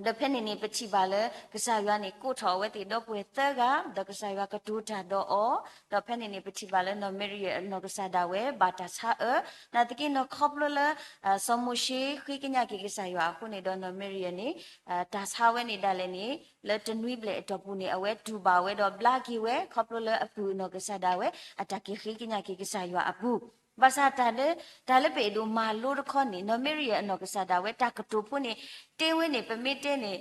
ဒီးဖဲန့ၣ်န့ၣ် ပထံၣ်ဘၣ်လၢ ကစၢ်ယွၤန့ၣ် ကိးထီၣ်အဝဲသ့ၣ်ဒီပုၢ်ဝဲၢ်သၢဂၤ, ဒီးကစၢ်ယွၤကတိၤတၢ်ဒီးအီၤ, ဒီးဖဲန့ၣ်န့ၣ် ပထံၣ်ဘၣ်လၢနီၢ်မ့ရံယၤအနီၢ်ကစၢ်ဒၣ်ဝဲ ဘၣ်တၢ်ဆါအၢ, နာ်သက့နီၢ်ခီဖျိလၢ စီၤမိၤၡ့ဃ့ကညးက့ၤကစၢ်ယွၤအဃိန့ၣ်ဒီး နီၢ်မ့ရံယၤန့ၣ် တၢ်ဆါဝဲန့ၣ်ဒၣ်လဲာ်န့ၣ် လၢတနွံဘျဲၣ်အတီၢ်ပူၤန့ၣ် အဝဲတူၢ်ဘၣ်ဝဲဒီးဘျါက့ၤဝဲ ခီဖျိလၢအပုၢ်အနီၢ်ကစၢ်ဒၣ်ဝဲ အတၢ်က့ၤဃ့ကညးက့ၤကစၢ်ယွၤအပူၤ. ဘၣ်ဆၣ်တၢ်လၢ တၢ်လၢပအဲၣ်ဒိးမၤလိတခီန့ၣ် နီၢ်မ့ရံယၤအနီၢ်ကစၢ်ဒၣ်ဝဲ တၢ်ကတိၤဖိန့ၣ် တဲဝဲန့ၣ် ပမ့ၢ်တဲန့ၣ်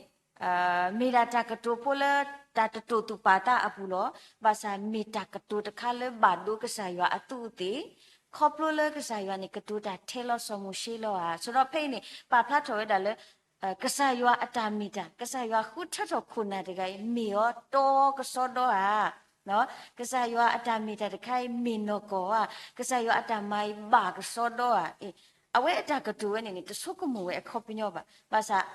မ့ၢ်ဒၣ်တၢ်ကတိၤဖိလၢ တၢ်တတိာ်သူၣ်ပာ်သးအပူၤလီၤ. ဘၣ်ဆၣ်မ့ၢ်တၢ်ကတိၤတခါလၢဘၣ်ဒိကစၢ်ယွၤအသူးအသ့ၣ်, ခီဖျိလၢကစၢ်ယွၤန့ၣ် ကတိၤတၢ်ထဲလီၤစီၤမိၤၡ့လီၤဧါ. ဆိုတော့ဖဲအံၤန့ၣ် ပာ်ဖျါထီၣ်ဝဲဒၣ်လၢ ကစၢ်ယွၤအတၢ်မ့ၢ်တၢ်, ကစၢ်ယွၤဃုထၢထီၣ်ခိၣ်နၢ်တဂၤအံၤ မ့ၢ်အီၤတီကစီဒီဧါ. ကစၢ်ယွၤအတၢ်မ့ၢ်တၢ်တခါအံၤ မ့ၢ်နီၢ်ကီၢ်ဧါ. ကစၢ်ယွၤအတၢ်မၤအံၤဘၣ်ကစီဒီဧါ. အဝဲအတၢ်ကတိၤဝဲန့ၣ်န့ၣ် တဆိကမိၣ်ဝဲအခီပညီဘၣ်. ဘၣ်ဆၣ်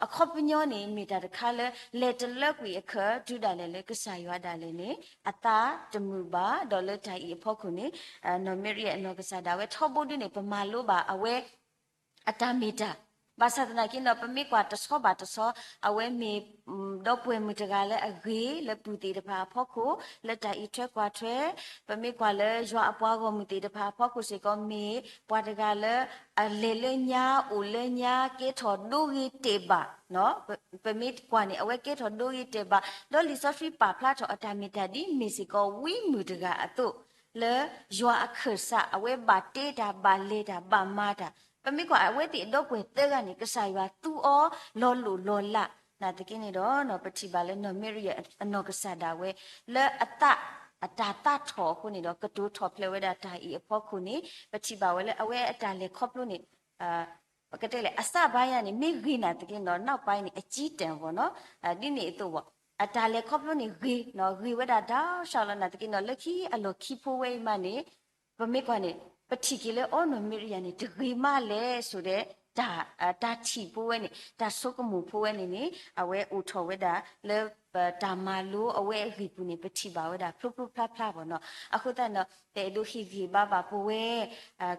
အခီပညီန့ၣ် မ့ၢ်တၢ်တခါလၢ လဲၤတလၢကွံာ်အခၢး တုၤဒၣ်လဲာ်လၢကစၢ်ယွၤဒၣ်လဲာ်န့ၣ် အသးတမုာ်ဘၣ်. ဒီးလၢတၢ်အံၤအဖီခိၣ်န့ၣ် နီၢ်မ့ရံယၤအနီၢ်ကစၢ်ဒၣ်ဝဲ ထီဘိဒ်န့ၣ် ပမၤလိဘၣ်အဝဲ အတၢ်မ့ၢ်တၢ် ဘၣ်ဆၣ်သနာ်က့ဒီး ပမ့ၢ်ကွၢ်တဆီဘၣ်တဆီ အဝဲမ့ၢ် ဒီပုၢ်ဝဲၢ်မုၣ်တဂၤလၢအဂ့ၤလၢပုၢ်သ့ၣ်တဖၣ်အဖီခိၣ် လၢတၢ်အံးထွဲကွၢ်ထွဲ, ပမ့ၢ်ကွၢ်လၢယွၤအပှၤဂီၢ်မုၢ်သ့ၣ်တဖၣ်အဖီခိၣ်စ့ၢ်ကီး မ့ၢ်ပှၤတဂၤလၢ အလဲၤလၢညါ အိၣ်လၢညါ ကဲထီၣ်ဒိဂ့ၤတဲာ်ဘၣ် ပမ့ၢ်ကွၢ်န့ၣ် အဝဲကဲထီၣ်ဒိဂ့ၤတဲာ်ဘၣ်, ဒီးလံာ်စီဆှံပာ်ဖျါထီၣ်အတၢ်မ့ၢ်တၢ်ဒ်မ့ၢ်စ့ၢ်ကီး ဝံမုၣ်တဂၤအသိး လၢယွၤအခၢၣ်စး အဝဲဘၣ်တ့တၢ် ဘၣ်လဲၤတၢ် ဘၣ်မၤတၢ်, ပမ့ၢ်ကွၢ်အဝဲသ့ၣ်အဒီပုၢ်ဝဲၢ်သၢဂၤန့ၣ် ကစၢ်ယွၤသူအီၤလီၤလိၢ်လီၤလး, နာ်သက့န့ၣ်ဒီး ပထံၣ်ဘၣ်လၢနီၢ်မၤရံယၤအနီၢ်ကစၢ်ဒၣ်ဝဲ လၢအသး အတၢ်သးထီၣ်အဃိန့ၣ်ဒီး ကတိၤထီၣ်ဖျဲးဝဲဒၣ်တၢ်အံၤအဖီခိၣ်န့ၣ် ပထံၣ်ဘၣ်ဝဲလၢအဝဲအတၢ်လဲၤခီဖျိန့ၣ် ပကတဲလဲၣ် အစဘါယၤန့ၣ် မ့ၢ်ဂ့ၤနာ်သက့န့ၣ်ဒီး နောက်ပိုင်းန့ၣ် အကြီးတန်းပေါ့နော်, ဒ်န့ၣ်အသိးဘၣ်, အတၢ်လဲၤခီဖျိန့ၣ်ဂ့ၤ, ဂ့ၤဝဲဒၣ်ဒီး ဆှၢလီၤနာ်သက့န့ၣ်ဒီး လၢခံအလီၢ်ခံဖိဝဲအံၤမးန့ၣ် ပမ့ၢ်ကွၢ်န့ၣ် ပထံၣ်က့ၤလၢ အိ နီၢ်မၤရံယၤန့ၣ် တဂ့ၤမးလဲၣ် ဆိဒီး တၢ်ထံၣ်ဖိဝဲန့ၣ် တၢ်ဆိကမိၣ်ဖိဝဲန့ၣ်န့ၣ် အဝဲအိၣ်ထီၣ်ဝဲဒၣ်လၢ တၢ်မၤလိအဝဲအဂ့ၢ်ပူၤန့ၣ် ပထံၣ်ဘၣ်ဝဲဒၣ်ဖျိဖျိဖျါဖျါဘၣ်နီၤ. အဃိသတးန့ၣ် တအဲၣ်ဒိးဟ့ၣ်ဂံၢ်ဘါဘၣ်ပဝဲ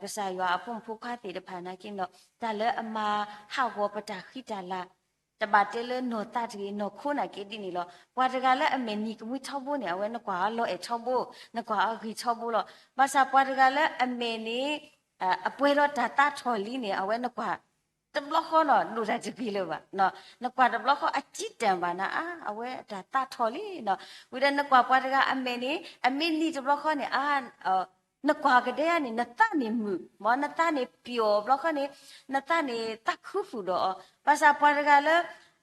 ကစၢ်ယွၤအဖိမုၣ်ဖိခွါသ့ၣ်တဖၣ်နာ်က့န့ၣ်ဒီး တၢ်လၢအမၤဟးဂီၤပတၢ်ဃံတၢ်လၤ တဘၣ်တဲလၢနီၢ်သးတဂ့ၤ နီၢ်ခိနာ်က့ဒ်န့ၣ်လီၤ. ပှၤတဂၤလၢအမဲာ်နံၤကမှံထီဘိန့ၣ် အဝဲနကွၢ်အီၤလီၤအဲၣ်ထီဘိ, နကွၢ်အီၤဂ့ၤထီဘိလီၤ. ဘၣ်ဆၣ်ပှၤတဂၤလၢအမဲာ်န့ၣ် အပှဲၤဒီးတၢ်သးထီၣ်လံန့ၣ် အဝဲနကွၢ် တဘျီဃီနီၤ ဒိၣ်တၢ်တဂ့ၤလၢၤဘၣ်. နကွၢ်တဘျီဃီအကံတၢၢ်ဘၣ်နၤ အါ အဝဲတၢ်သးထီၣ်လံနီၤ. ဝံၤဒီးနကွၢ်ပှၤတဂၤအမဲာ်န့ၣ် အမ့ၢ်နံၤတဘျီဃီန့ၣ် အါ နကွၢ်ကဒဲဧါန့ၣ် နသးန့ၣ်မုာ် မ်နသးန့ၣ်ပျီၣ်ဘျီဃီန့ၣ် နသးန့ၣ်သးခုဃုာ်ဒီးအီၤ. ဘၣ်ဆၣ်ပှၤတဂၤလၢ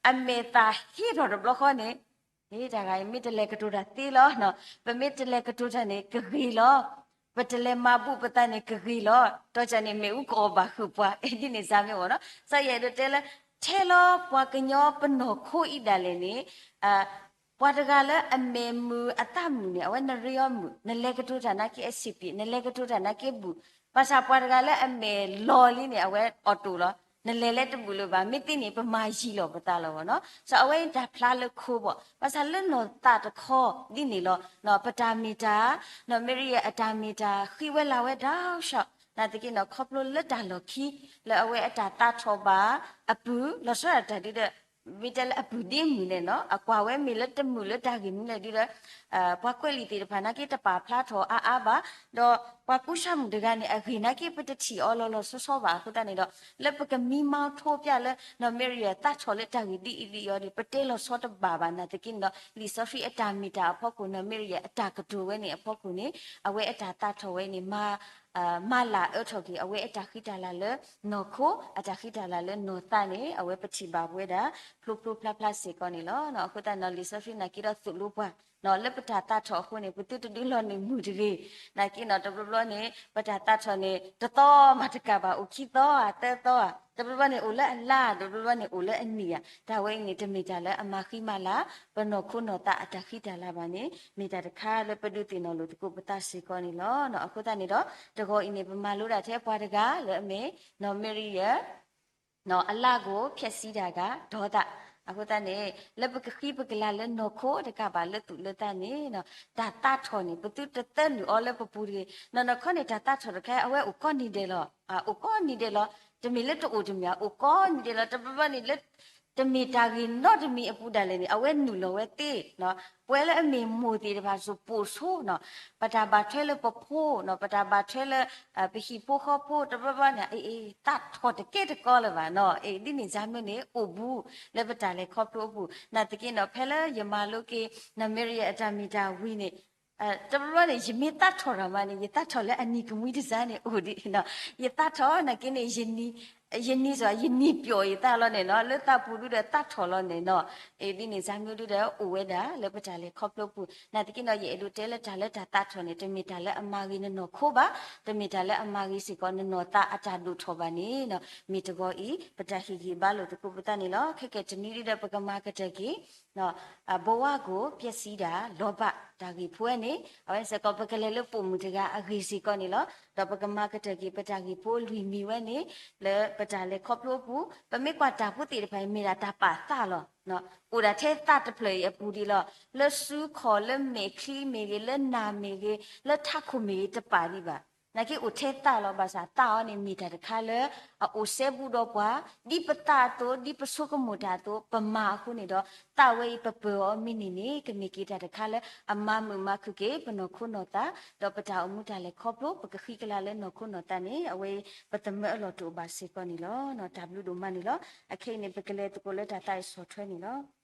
အမဲာ်သၣ်ဟ့ထီၣ်တဘျီဃီန့ၣ် တဂၤအံၤမ့ၢ်တလဲၤကတိၤတၢ်သ့လီၤ. ပမ့ၢ်တလဲၤကတိၤတၢ်န့ၣ် ကဂ့ၤလီၤ. ပတလဲၤမၤဘူးပသးန့ၣ် ကဂ့ၤလီၤ. တီၢ်ကၢ်န့ၣ် မ့ၣ်အူကအီၣ်ဘၣ်ဃုာ်ပှၤ ဒ်န့ၣ်စၢ်မ့ၢ်ဝဲနီၤ. စီၤယအဲၣ်ဒိးတဲလၢ ထဲလီၤပှၤကညီပနီၢ်ခိအံၤဒၣ်လဲာ်န့ၣ် ပှၤတဂၤလၢအမဲာ်မုာ်အသးမုာ်န့ၣ် အဝဲနရ့အီၤမုာ်, နလဲၤကတိၤတၢ်နာ်က့အဆံးပ့ၤ, နလဲၤကတိၤတၢ်နာ်က့ဘူး. ဘၣ်ဆၣ်ပှၤတဂၤလၢအမဲာ်လီၤလံန့ၣ် အဝဲအီၣ်တိၢ်လီၤ. နလဲၤလၢတဘူးလၢၤဘၣ်, မ့ၢ်သ့န့ၣ် ပမၤယံၤလီၤပသးလီၤဘၣ်နီၤ. စီၤအဝဲတၢ်ဖျါလၢခိဘၣ်. ဘၣ်ဆၣ်လၢနီၢ်သးတခီဒ်န့ၣ်လီၤ. ပတၢ်မ့ၢ်တၢ် နီၢ်မၤရံယၤအတၢ်မ့ၢ်တၢ်ဃံဝဲလၤဝဲဒၣ်ဆှီ နာ်သက့နီၤ ခီဖျိလၢတၢ်လီၢ်ခံ လၢအဝဲအတၢ်သးထီၣ်ဘၣ်အပူၤ လီၤဆီဒၣ်တၢ်ဒုဒီး မ့ၢ်တဲလၢအပူၤဒ့မုၢ်န့ၣ်နီၤ အကွၢ်ဝဲမ့ၢ်လၢတမုာ်လၢတၢ်ဂ့ၢ်မနုၤလဲၣ်ဒုဒီး ပှၤကွဲးလံာ်သ့ၣ်တဖၣ်နာ်က့တပာ်ဖျါထီၣ်အါအါဘၣ်, ဒီးပှၤကူစါမုၣ်တဂၤန့ၣ် အဂ့ၢ်နာ်က့ပတထံၣ်အီၤလီၤလီၤဆီဆီဘၣ်အဃိသတးန့ၣ်ဒီး လၢပကမံမီထိပျဲလၢ နီၢ်မၤရံယၤသးထီၣ်လၢတၢ်ဂ့ၢ်ဒ်အံၤဒ်အံၤအီၤန့ၣ် ပတဲလီၤဆီတဘၣ်ဘၣ်နာ်သက့န့ၣ်ဒီး လံာ်စီဆှံအတၢ်မ့ၢ်တၢ်အဖီခိၣ် နီၢ်မၤရံယၤအတၢ်ကတိၤဝဲန့ၣ်အဖီခိၣ်န့ၣ် အဝဲအတၢ်သးထီၣ်ဝဲန့ၣ် မၤလၢအၢထီၣ်က့ၤ အဝဲအတၢ်ဃံတၢ်လၤလၢနီၢ်ခိ အတၢ်ဃံတၢ်လၤလၢနီၢ်သးန့ၣ် အဝဲပထံၣ်ဘၣ်ဝဲဒၣ် ဖျိဖျိဖျါဖျါစ့ၢ်ကီးန့ၣ်လီၤ. အဃိသတးန့ၣ် လံာ်စီဆှံနာ်က့ဒီးသိၣ်လိပှၤ လၢပတၢ်သးထီၣ်အဃိန့ၣ် ပသုတဒုးလီၤနုာ်မုာ်တဂ့ၤ. နာ်က့န့ၣ် တဘျီဘျီန့ၣ် ပတၢ်သးထီၣ်န့ၣ် တသီမၤတကးဘၣ် အိၣ်ခံသီဧါ သၢသီဧါ, တဘျီဘျီန့ၣ် အိၣ်လၢအလါ တဘျီဘျီန့ၣ် အိၣ်လၢအနံၣ်ဧါ, တၢ်ဝဲအံၤန့ၣ် တမ့ၢ်တၢ်လၢအမၤဃံမၤလၤ ပနီၢ်ခိနီၢ်သးအတၢ်ဃံတၢ်လၤဘၣ်န့ၣ် မ့ၢ်တၢ်တခါလၢပဒုးသ့ၣ်နီၣ်လိာ်သကိးပသးစ့ၢ်ကီးန့ၣ်လီၤ. အဃိသတးန့ၣ်ဒီး တဂီၤအံၤန့ၣ် ပမၤလိဒၣ်ထဲပှၤတဂၤလၢအမ့ၢ် နီၢ်မၤရံယၤ အလါကအိၣ်ဖျဲးစံဒၣ်ဂၤ ဒီးသး, အဃိသတးန့ၣ် လၢပကဃံပကလၤလၢနီၢ်ခိတကးဘၣ်လၢသူၣ်လၢသးန့ၣ် တၢ်သးထီၣ်န့ၣ် ပသုတသၢနုာ်အီၤလၢပပူၤတဂ့ၤ. နီၢ်နီၢ်ခီန့ၣ် တၢ်သးထီၣ်တခါ အဝဲအိၣ်ကိးနံၤဒဲးလီၤ. အိၣ်ကိးနံၤဒဲးလီၤ. တမ့ၢ်လၢတအိၣ်တမ့ၢ် အိၣ်ကိးနံၤဒဲးလီၤ. တဘျီဘျီန့ၣ်လၢ တမ့ၢ်တၢ်ဂ့ၢ်နီတမံၤအပူၤဒၣ်လဲာ်န့ၣ် အဝဲနုာ်လီၤဝဲသ့ ပဝဲလၢအမ့ၢ်မိၢ်သ့ၣ်တဖၣ်စ့ၢ်ပိာ်ဆိနီၤ, ပတၢ်ဘၣ်ထွဲလၢပဖိနီၤ, ပတၢ်ဘၣ်ထွဲလၢ ပဟံၣ်ဖိဃီဖိ တဘျီဘျီန့ၣ် အ့ သးထီၣ်တကဲတကီလၢၤဘၣ်နီၤ. အ့ ဒ်န့ၣ်စၢ်မ့ၢ်န့ၣ် အိၣ်ဘူးလၢပတၢ်လဲၤခီဖျိအပူၤ, နာ်သက့နီၤ ဖဲလၢယမၤလိက့ၤ နီၢ်မၤရံယၤအတၢ်မ့ၢ်တၢ်ဝံၤန့ၣ် တဘျီဘျီန့ၣ် ယမ့ၢ်သးထီၣ်တၢ်မးန့ၣ် ယသးထီၣ်လၢအနံၤကမှံတစၢ်န့ၣ် အိၣ်ဒံးနီၤ, ယသးထီၣ်နာ်က့န့ၣ် ယနံၤ ယနံၤစ့ၢ် ယနံၤပျီၢ်ယသးလီၤန့ၣ်နီၤ, လၢသးပူၤဒုဒီးသးထီၣ်လီၤန့ၣ်နီၤ. အ့ ဒ်န့ၣ်စၢ်မ့ၢ်ဒုဒီး အိၣ်ဝဲဒၣ်လၢပတၢ်လဲၤခီဖျိပူၤ, နာ်သက့နီၤ ယအဲၣ်ဒိးတဲလၢတၢ်လၢတၢ်သးထီၣ်န့ၣ် တမ့ၢ်တၢ်လၢအမၤဂ့ၤနနီၢ်ခိဘၣ်, တမ့ၢ်တၢ်လၢအမၤဂ့ၤစ့ၢ်ကီးနနီၢ်သးအတၢ်ဒိၣ်ထီၣ်ဘၣ်န့ၣ်နီၤ. မ့ၢ်တဂီၤအံၤ ပတၢ်ဟ့ၣ်ဂံၢ်ဘါလိာ်သကိးပသးန့ၣ်လီၤ. ခဲကနံၣ်အံၤဒုဒီး ပကမၤကတၢၢ်က့ၤ ဘဝကို ဖျက်ဆီးတာ လောဘ တၢ်ဂ့ၢ်ဖိဝဲန့ၣ် အဝဲစ့ၢ်ကီး ပကလဲၤလၢပိာ်မုၣ်တဂၤအဂ့ၢ်စ့ၢ်ကီးန့ၣ်လီၤ. ဒီးပကမၤကတၢၢ်က့ၤ ပတၢ်ဂ့ၢ်ဖိလွံၢ်မံၤဝဲန့ၣ် လၢပတၢ်လဲၤခီဖျိအပူၤ ပမ့ၢ်ကွၢ်တၢ်ဖိသ့ၣ်တဖၣ်အံၤ မ့ၢ်ဒၣ်တၢ်ပာ်သးလီၤ. အိၣ်ဒၣ်ထဲသးတဖျၢၣ်အံၤအပူၤဒံးလီၤ. လၢစုခီၣ်လၢမဲာ်ချံမ့ၢ်ဂ့ၤ, လၢနၢ်မ့ၢ်ဂ့ၤ, လၢထးခိၣ်မ့ၢ်ဂ့ၤ တပာ်ဒံးဘၣ်. နာ်က့အိၣ်ထဲသးလီၤ. ဘၣ်ဆၣ်သးအီၤန့ၣ် မ့ၢ်တၢ်တခါလၢအအိၣ်စဲဘူးဒီးပှၤ, ဒ်ပသးအသိး ဒ်ပဆိကမိၣ်တၢ်အသိး ပမၤအဃိန့ၣ်ဒီး သးဝဲအံၤပပၢၤအီၤမ့ၢ်န့ၢ်န့ၣ် ကမ့ၢ်က့ၤတၢ်တခါလၢအမၤမုာ်မၤခုၣ်က့ၤပနီၢ်ခိနီၢ်သး, ဒီးပတၢ်အိၣ်မူတၢ်လဲၤခီဖျိ ပကဃံကလၤလၢနီၢ်ခိနီၢ်သးန့ၣ် အဝဲအံၤပသမၢအလီၢ်တအိၣ်ဘၣ်စ့ၢ်ကီးန့ၣ်လီၤ. တၢ်ဘျုးဒိၣ်မးန့ၣ်လီၤ. အခဲအံၤန့ၣ် ပကလဲၤသကိးလၢတၢ်သးအံၤဆီၣ်ထွဲန့ၣ်လီၤ.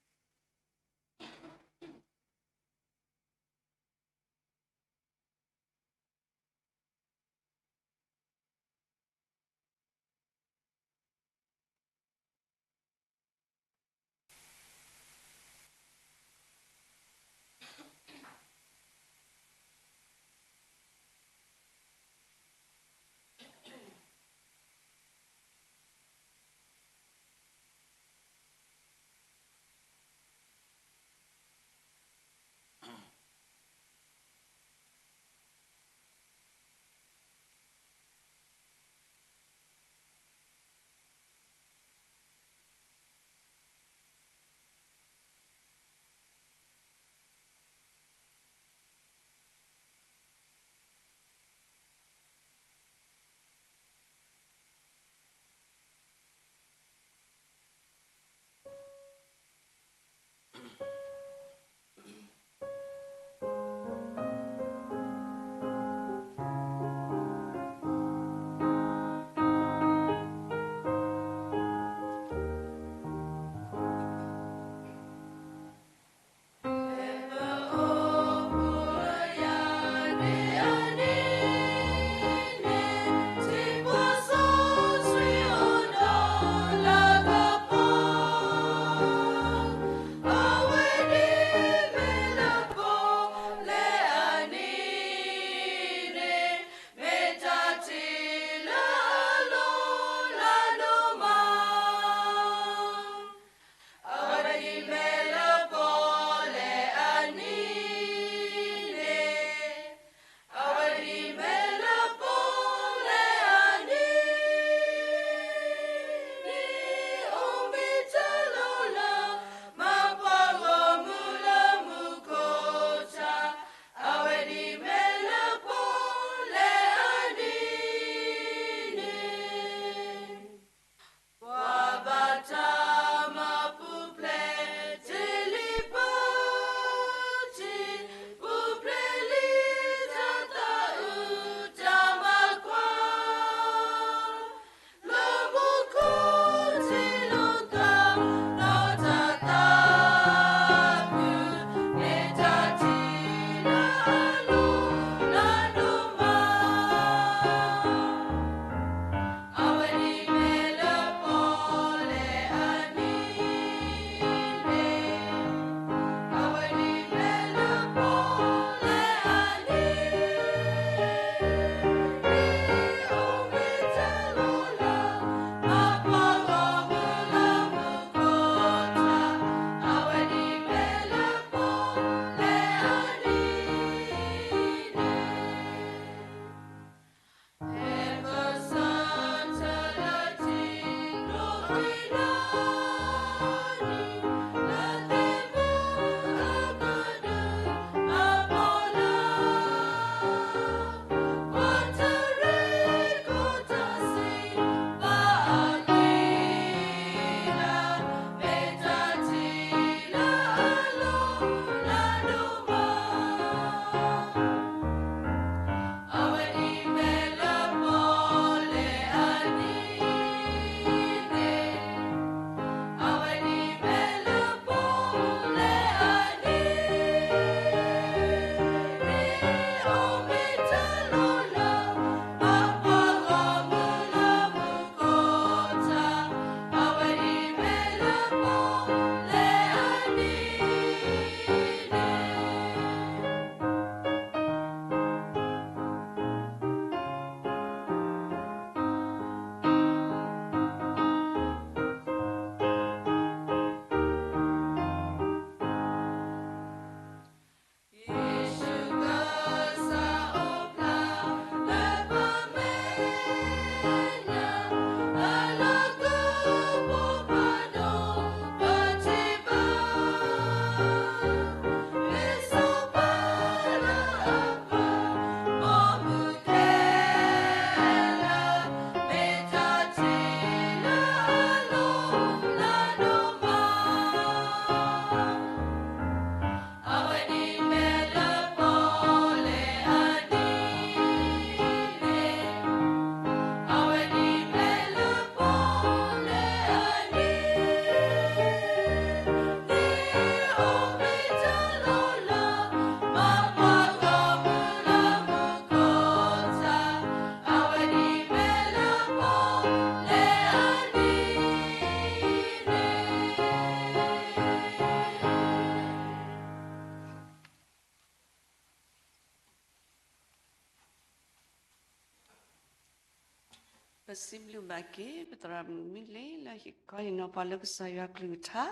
ပစံးဘျုးဘၣ်က့ၤ ပသရၣ်မုၣ်မုၢ်လ့ လၢဟ့ၣ်ခီဟ့ၣ်နီၤပှၤလၢကစၢ်ယွၤကလုၢ်ကထါ,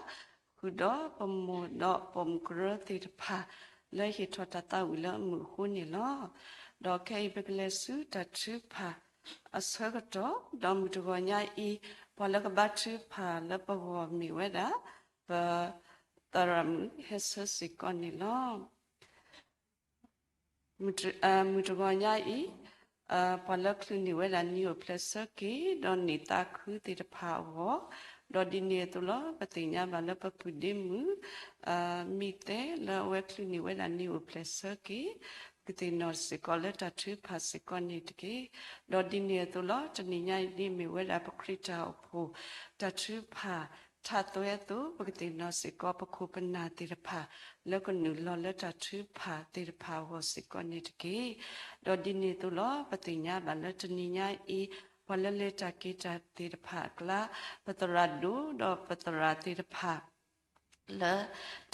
ဃုာ်ဒီးပမိၢ်ဒီးပိာ်မုၣ်ကရၢသ့ၣ်တဖၣ် လၢဟ့ၣ်ထီၣ်တၢ်သးဝံၣ်လၢအမုာ်အဃိန့ၣ်လီၤ. ဒီးခဲအံၤပကလဲၤဆူတၢ်ထုကဖၣ်အဆၢကတီၢ်, ဒီးမုၢ်တဂီၤညါအံၤ ပှၤလၢကဘါထုကဖၣ်လၢပဂီၢ်မ့ၢ်ဝဲဒၣ် ပသရၣ်မုၣ်ဟဲဆၢစ့ၢ်ကီးန့ၣ်လီၤ. မုၢ်တဂီၤညါအံၤ ပှၤလၢချုးန့ၢ်ဝဲဒၣ်နံၤအိၣ်ဖျဲၣ်ဆၢက့ၤ ဒီးန့ၢ်သးခုသ့ၣ်တဖၣ်အဂီၢ်, ဒီးဒ်န့ၣ်အသိးလီၤ ပသ့ၣ်ညါဘၣ်လၢပပုၢ်ဒ့မုၣ် မံသဲလၢအဝဲချုးန့ၢ်ဝဲဒၣ်နံၤအိၣ်ဖျဲၣ်ဆၢက့ၤ, ပကသ့ၣ်နီၣ်စ့ၢ်ကီးလၢတၢ်ထုကဖၣ်စ့ၢ်ကီးန့ၣ်တက့ၢ်. ဒီးဒ်န့ၣ်အသိးလီၤ တနံၤညါအံၤဒ်မ့ၢ်ဝဲဒၣ်ပခရံာ်တၢ်အိၣ်ဖှိၣ် တၢ်ထုကဖၣ်ထးသွဲအသိး ပကသ့ၣ်နီၣ်စ့ၢ်ကီးပခိၣ်ပနၢ်သ့ၣ်တဖၣ် လၢကနုာ်လီၤလၢတၢ်ထုကဖၣ်သ့ၣ်တဖၣ်အဂီၢ်စ့ၢ်ကီးန့ၣ်တက့ၢ်. ဒီးဒ်န့ၣ်အသိးလီၤ ပသ့ၣ်ညါဘၣ်လၢတနံၤညါအံၤ ပှၤလၢလဲၤတၢ်က့ၤတၢ်သ့ၣ်တဖၣ်အကျါ ပသရၣ်ဒိၣ်ဒီးပသရၣ်သ့ၣ်တဖၣ် လၢ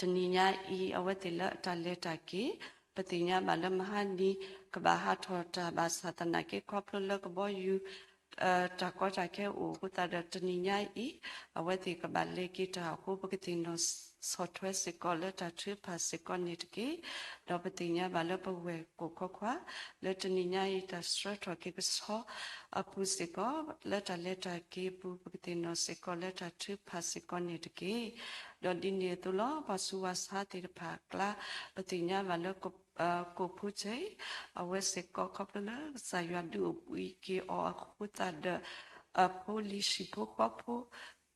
တနံၤညါအံၤ အဝဲသ့ၣ်လၢအတၢ်လဲၤတၢ်က့ၤ ပသ့ၣ်ညါဘၣ်လၢမဟါနံၤ ကဘၣ်ဟးထီၣ်တၢ်ဘၣ်ဆၣ်သနာ်က့ ခီဖျိလၢကဘီယူၤ တၢ်ကီတၢ်ခဲအိၣ်အဃိသတးဒီး တနံၤညါအံၤ အဝဲသ့ၣ်ကဘၣ်လဲၤက့ၤတၢ်အဃိ ပကသ့ၣ်နီၣ်ဆီၣ်ထွဲစ့ၢ်ကီးလၢတၢ်ထုကဖၣ်စ့ၢ်ကီးန့ၣ်တက့ၢ်. ဒီးပသ့ၣ်ညါဘၣ်လၢပဝဲၢ်ကိးခီခွါ လၢတနံၤညါအံၤ တၢ်ဆှၢထီၣ်က့ၤကဆီအပူၤစ့ၢ်ကီး လၢတၢ်လဲၤတၢ်က့ၤအပူၤ ပကသ့ၣ်နီၣ်စ့ၢ်ကီးလၢတၢ်ထုကဖၣ်စ့ၢ်ကီးန့ၣ်တက့ၢ်. ဒီးဒ်န့ၣ်အသိးလီၤ ပှၤဆူးပှၤဆါသ့ၣ်တဖၣ်အကျါ ပသ့ၣ်ညါဘၣ်လၢ ကိးဖူစဲ အဝဲစ့ၢ်ကီးခီဖျိလၢကစၢ်ယွၤဒုးအိၣ်ဘှံးက့ၤအီၤအဃိသတးဒီး အဖိလံၤဟံၣ်ဖိဃီ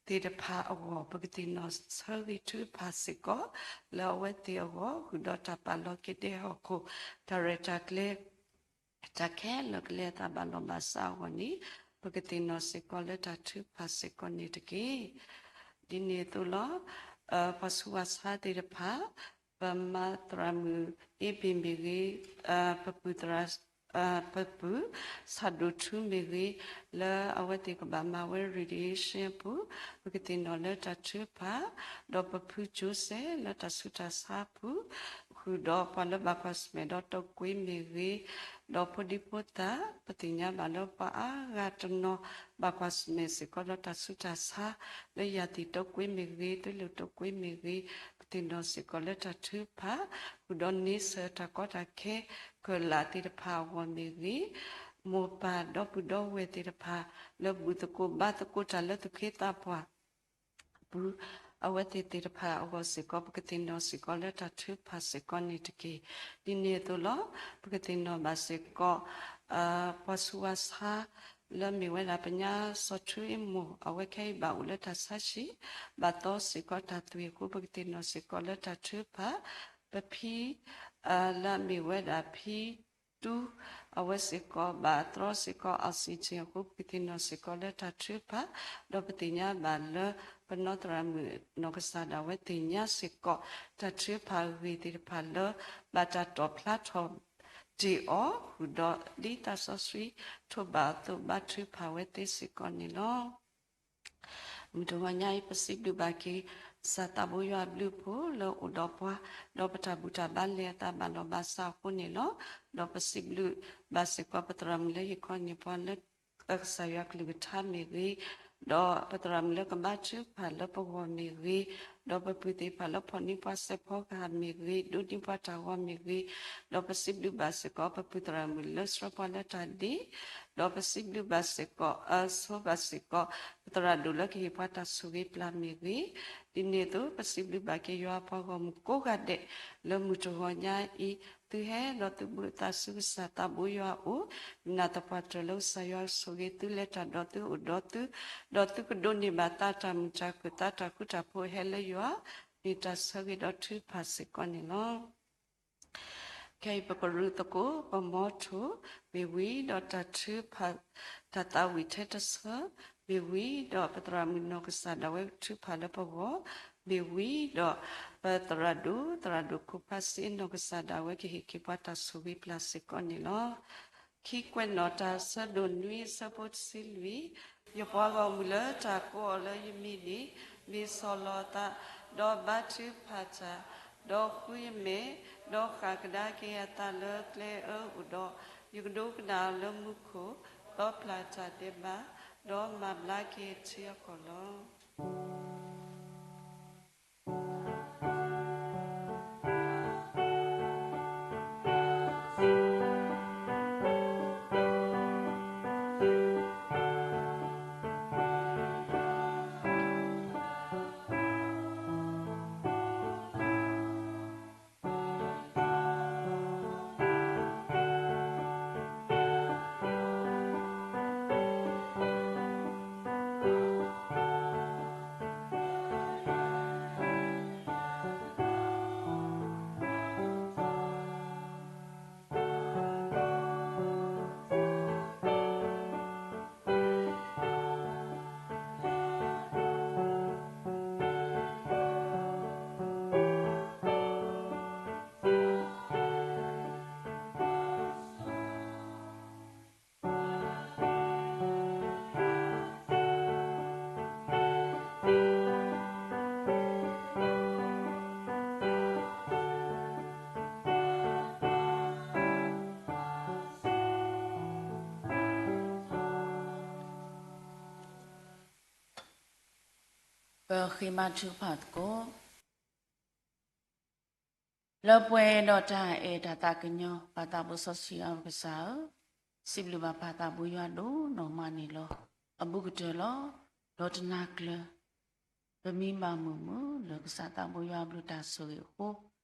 ဖိသ့ၣ်တဖၣ်အဂီၢ် ပကသ့ၣ်နီၣ်ဆၢဂ့ၤထုကဖၣ်စ့ၢ်ကီး လၢအဝဲသ့ၣ်အဂီၢ် ဃုာ်ဒီးတၢ်ပာ်လီၤက့ၤဒဲဟီၣ်ခိၣ် တၢ်ရဲၣ်တၢ်ကျဲၤ တၢ်ခဲလၢာ်ကလဲၤအသးဘၣ်လီၢ်ဘၣ်စးအဂီၢ်န့ၣ် ပကသ့ၣ်နီၣ်စ့ၢ်ကီးလၢတၢ်ထုကဖၣ်စ့ၢ်ကီးန့ၣ်တက့ၢ်. ဒ်န့ၣ်အသိးလီၤ ပှၤဆူးပှၤဆါသ့ၣ်တဖၣ် ပမၤသရၣ်မုၣ်အ့ဘ့ၣ်မ့ၢ်ဂ့ၤ, ပပုၢ်သရၣ် ပပုၢ်ဆၣ်ဒိၣ်ထူမ့ၢ်ဂ့ၤ, လၢအဝဲသ့ၣ်ကဘၣ်မၤဝဲ radiation အပူၤ, ပကသ့ၣ်နီၣ်လၢတၢ်ထုကဖၣ်, ဒီးပဖုကၠိစဲလၢတၢ်ဆူးတၢ်ဆါအပူၤ, ဃုာ်ဒီးပှၤလၢဘၣ်ကွၢ်ဆၢၣ်မဲာ်ဒီးတိာ်ကွ့မ့ၢ်ဂ့ၤ, ဒီးဖိဒံဖိသၣ် ပသ့ၣ်ညါဘၣ်လၢပှၤအါဂၤတနီၤ ဘၣ်ကွၢ်ဆၢၣ်မဲာ်စ့ၢ်ကီးဒီးတၢ်ဆူးတၢ်ဆါ လၢယၢ်သံၣ်တိာ်ကွ့မ့ၢ်ဂ့ၤ, သွေးလွန်တိာ်ကွ့မ့ၢ်ဂ့ၤ, ပသ့ၣ်နီၣ်စ့ၢ်ကီးလၢတၢ်ထုကဖၣ်, ဃုာ်ဒီးန့ဆၢၣ်တၢ်ကီတၢ်ခဲ ကၢၢ်လၣ်သ့ၣ်တဖၣ်အဂီၢ်မ့ၢ်ဂ့ၤ, မိၢ်ပၢ်ဒီပုၢ်ဒီဝဲၢ်သ့ၣ်တဖၣ် လၢဘူၣ်သကိးဘါသကိးတၢ်လၢသူၣ်က့သးပှၢ် အပူၤ, အဝဲသ့ၣ်သ့ၣ်တဖၣ်အဂီၢ်စ့ၢ်ကီး ပကသ့ၣ်နီၣ်စ့ၢ်ကီးလၢတၢ်ထုကဖၣ်စ့ၢ်ကီးန့ၣ်တက့ၢ်. ဒ်န့ၣ်အသိးလီၤ ပကသ့ၣ်နီၣ်ဘၣ်စ့ၢ်ကီး ပှၤဆူးပှၤဆါ လၢအမ့ၢ်ဝဲဒၣ်ပညါစီၤထူအ့မိၢ် အဝဲခဲအံၤဘၣ်အိၣ်လၢတၢ်ဆါဟံၣ် ဘၣ်သီစ့ၢ်ကီးတၢ်သွံၣ်အဃိ ပကသ့ၣ်နီၣ်စ့ၢ်ကီးလၢတၢ်ထုကဖၣ်, ပဖံ လၢအမ့ၢ်ဝဲဒၣ်ဖံ တူ အဝဲစ့ၢ်ကီးဘၣ်သြီစ့ၢ်ကီး oxygen အဃိ ပကသ့ၣ်နီၣ်စ့ၢ်ကီးလၢတၢ်ထုကဖၣ်, ဒီးပသ့ၣ်ညါဘၣ်လၢ ပနီၢ်သရၣ်မုၣ်နီၢ်ကစၢ်ဒၣ်ဝဲသ့ၣ်ညါစ့ၢ်ကီး တၢ်ထုကဖၣ်အဂ့ၢ်သ့ၣ်တဖၣ်လၢ ဘၣ်တၢ်တီၣ်ဖျါထီၣ်တ့ၢ်အီၤ ဃုာ်ဒီးဒ်သးစီဆှံထိးဘၣ်အသိး ဘါထုကဖၣ်ဝဲသ့စ့ၢ်ကီးန့ၣ်လီၤ. မုၢ်တဂီၤညါအံၤ ပစံးဘျုးဘၣ်က့ၤ ကစၢ်သးဘိယွၤအဘျုးအဖှိၣ်လၢအိၣ်ဒီးပှၤ, ဒီးပတၢ်ဘူၣ်တၢ်ဘါလဲၤအသးဘၣ်လီၢ်ဘၣ်စးအဃိန့ၣ်လီၤ. ဒီးပစံးဘျုးဘၣ်စ့ၢ်ကီးပသရၣ်မုၣ်လၢဟ့ၣ်ခီန့ၢ်ပှၤလၢ ကစၢ်ယွၤကလုၢ်ကထါမ့ၢ်ဂ့ၤ, ဒီးပသရၣ်မုၣ်လၢကဘါထုကဖၣ်လၢပဂီၢ်မ့ၢ်ဂ့ၤ, ဒီးပပုၢ်သ့ၣ်တဖၣ်လၢဖီၣ်န့ၢ်ပှၤစဲးဖီကဟၣ်မ့ၢ်ဂ့ၤ, ဒိးန့ၢ်ပှၤတၢ်ဂီၤမ့ၢ်ဂ့ၤ, ဒီးပစံးဘျုးဘၣ်စ့ၢ်ကီး ပပုၢ်သရၣ်မုၣ်လၢဆှၢပှၤလၢတၢ်ဒ့, ဒီးပစံးဘျုးဘၣ်စ့ၢ်ကီး အဆိဘၣ်စ့ၢ်ကီး ပသရၣ်ဒိၣ်လၢကဟ့ၣ်ပှၤတၢ်ဆိၣ်ဂ့ၤပျၢ်မ့ၢ်ဂ့ၤ, ဒ်န့ၣ်အသိး ပစံးဘျုးဘၣ်က့ၤယွၤအပှၤဂီၢ်မုၢ်ကိးဂၤဒဲး လၢမုၢ်တဂီၤညါအံၤ သုဟဲဒီးသုဘူးအသးဆူကစၢ်သးဘိယွၤအအိၣ်, နာ်သပှၢ်တၢၢ်လၢကစၢ်ယွၤကဆိၣ်ဂ့ၤသု လဲၤတၢ်ဒီးသုအိၣ်ဒီးသု, ဒီးသုကဒိးန့ၢ်ဘၣ်သးတၢ်မုာ်တၢ်ခုၣ် သးတၢ်ဃူတၢ်ဖိးဟဲလၢယွၤ မ့ၢ်တၢ်ဆၢဂ့ၤဒီးထုကဖၣ်စ့ၢ်ကီးန့ၣ်လီၤ. ခဲအံၤပကရူၢ်သကိး ပမီထိၣ် မ့ၢ်ဝံၤဒီးတၢ်ထုကဖၣ် တၢ်သးဝံၣ်ထဲတဆၢ, မ့ၢ်ဝံၤဒီးပသရၣ်မုၣ်နီၢ်ကစၢ်ဒၣ်ဝဲကထုကဖၣ်လၢပဂီၢ်, မ့ၢ်ဝံၤဒီးပသရၣ်ဒိၣ် သရၣ်ဒိၣ်ခိၣ်ဖးစ့နီၢ်ကစၢ်ဒၣ်ဝဲ ကဟ့ၣ်က့ၤပှၤတၢ်ဆိၣ်ဂ့ၤပျၢ်စ့ၢ်ကီးန့ၣ်လီၤ. ခံကွဲးနီၣ်တၢ် ဆၢဒိၣ်နွံ ဆၢဖိတဆံလွံၢ်, ယပှၤဂီၢ်မုၢ်လၢတၢ်ကိးအီၤလၢယမံၤန့ၣ် မ့ၢ်ဆီၣ်လီၤအသး, ဒီးဘါထုကဖၣ်တၢ်, ဒီးဃုယမဲာ်, ဒီးဃၣ်ကဒါက့ၤအသးလၢကျဲအၢအိၣ်ဒီး, ယကဒိကနၣ်အီၤလၢမူခိၣ်, ဒီးပျၢ်တၢ်ဒဲးဘး, ဒီးမၤဘျါက့ၤထံအကီၢ်လီၤ. ပဃ့ဘါထုကဖၣ်သကိး လၢပှဲၤဒီးတၢ်အဲၣ်တၢ်သးကညီၤ ပၢ်သးဘိစီဆှံယွၤပကစၢ်ဧၢ, စံးဘျုးဘၣ်ပၢ်သးဘိယွၤဒိၣ်နီၢ်မးန့ၣ်လီၤ. အဘူးကတၢၢ်လီၤ. ဒီးတနၤကျၢၤ ပမံဘၣ်မုာ်မုာ်လၢကစၢ်သးဘိယွၤအဘျုးတၢ်ဆိၣ်ဂ့ၤအဃိ,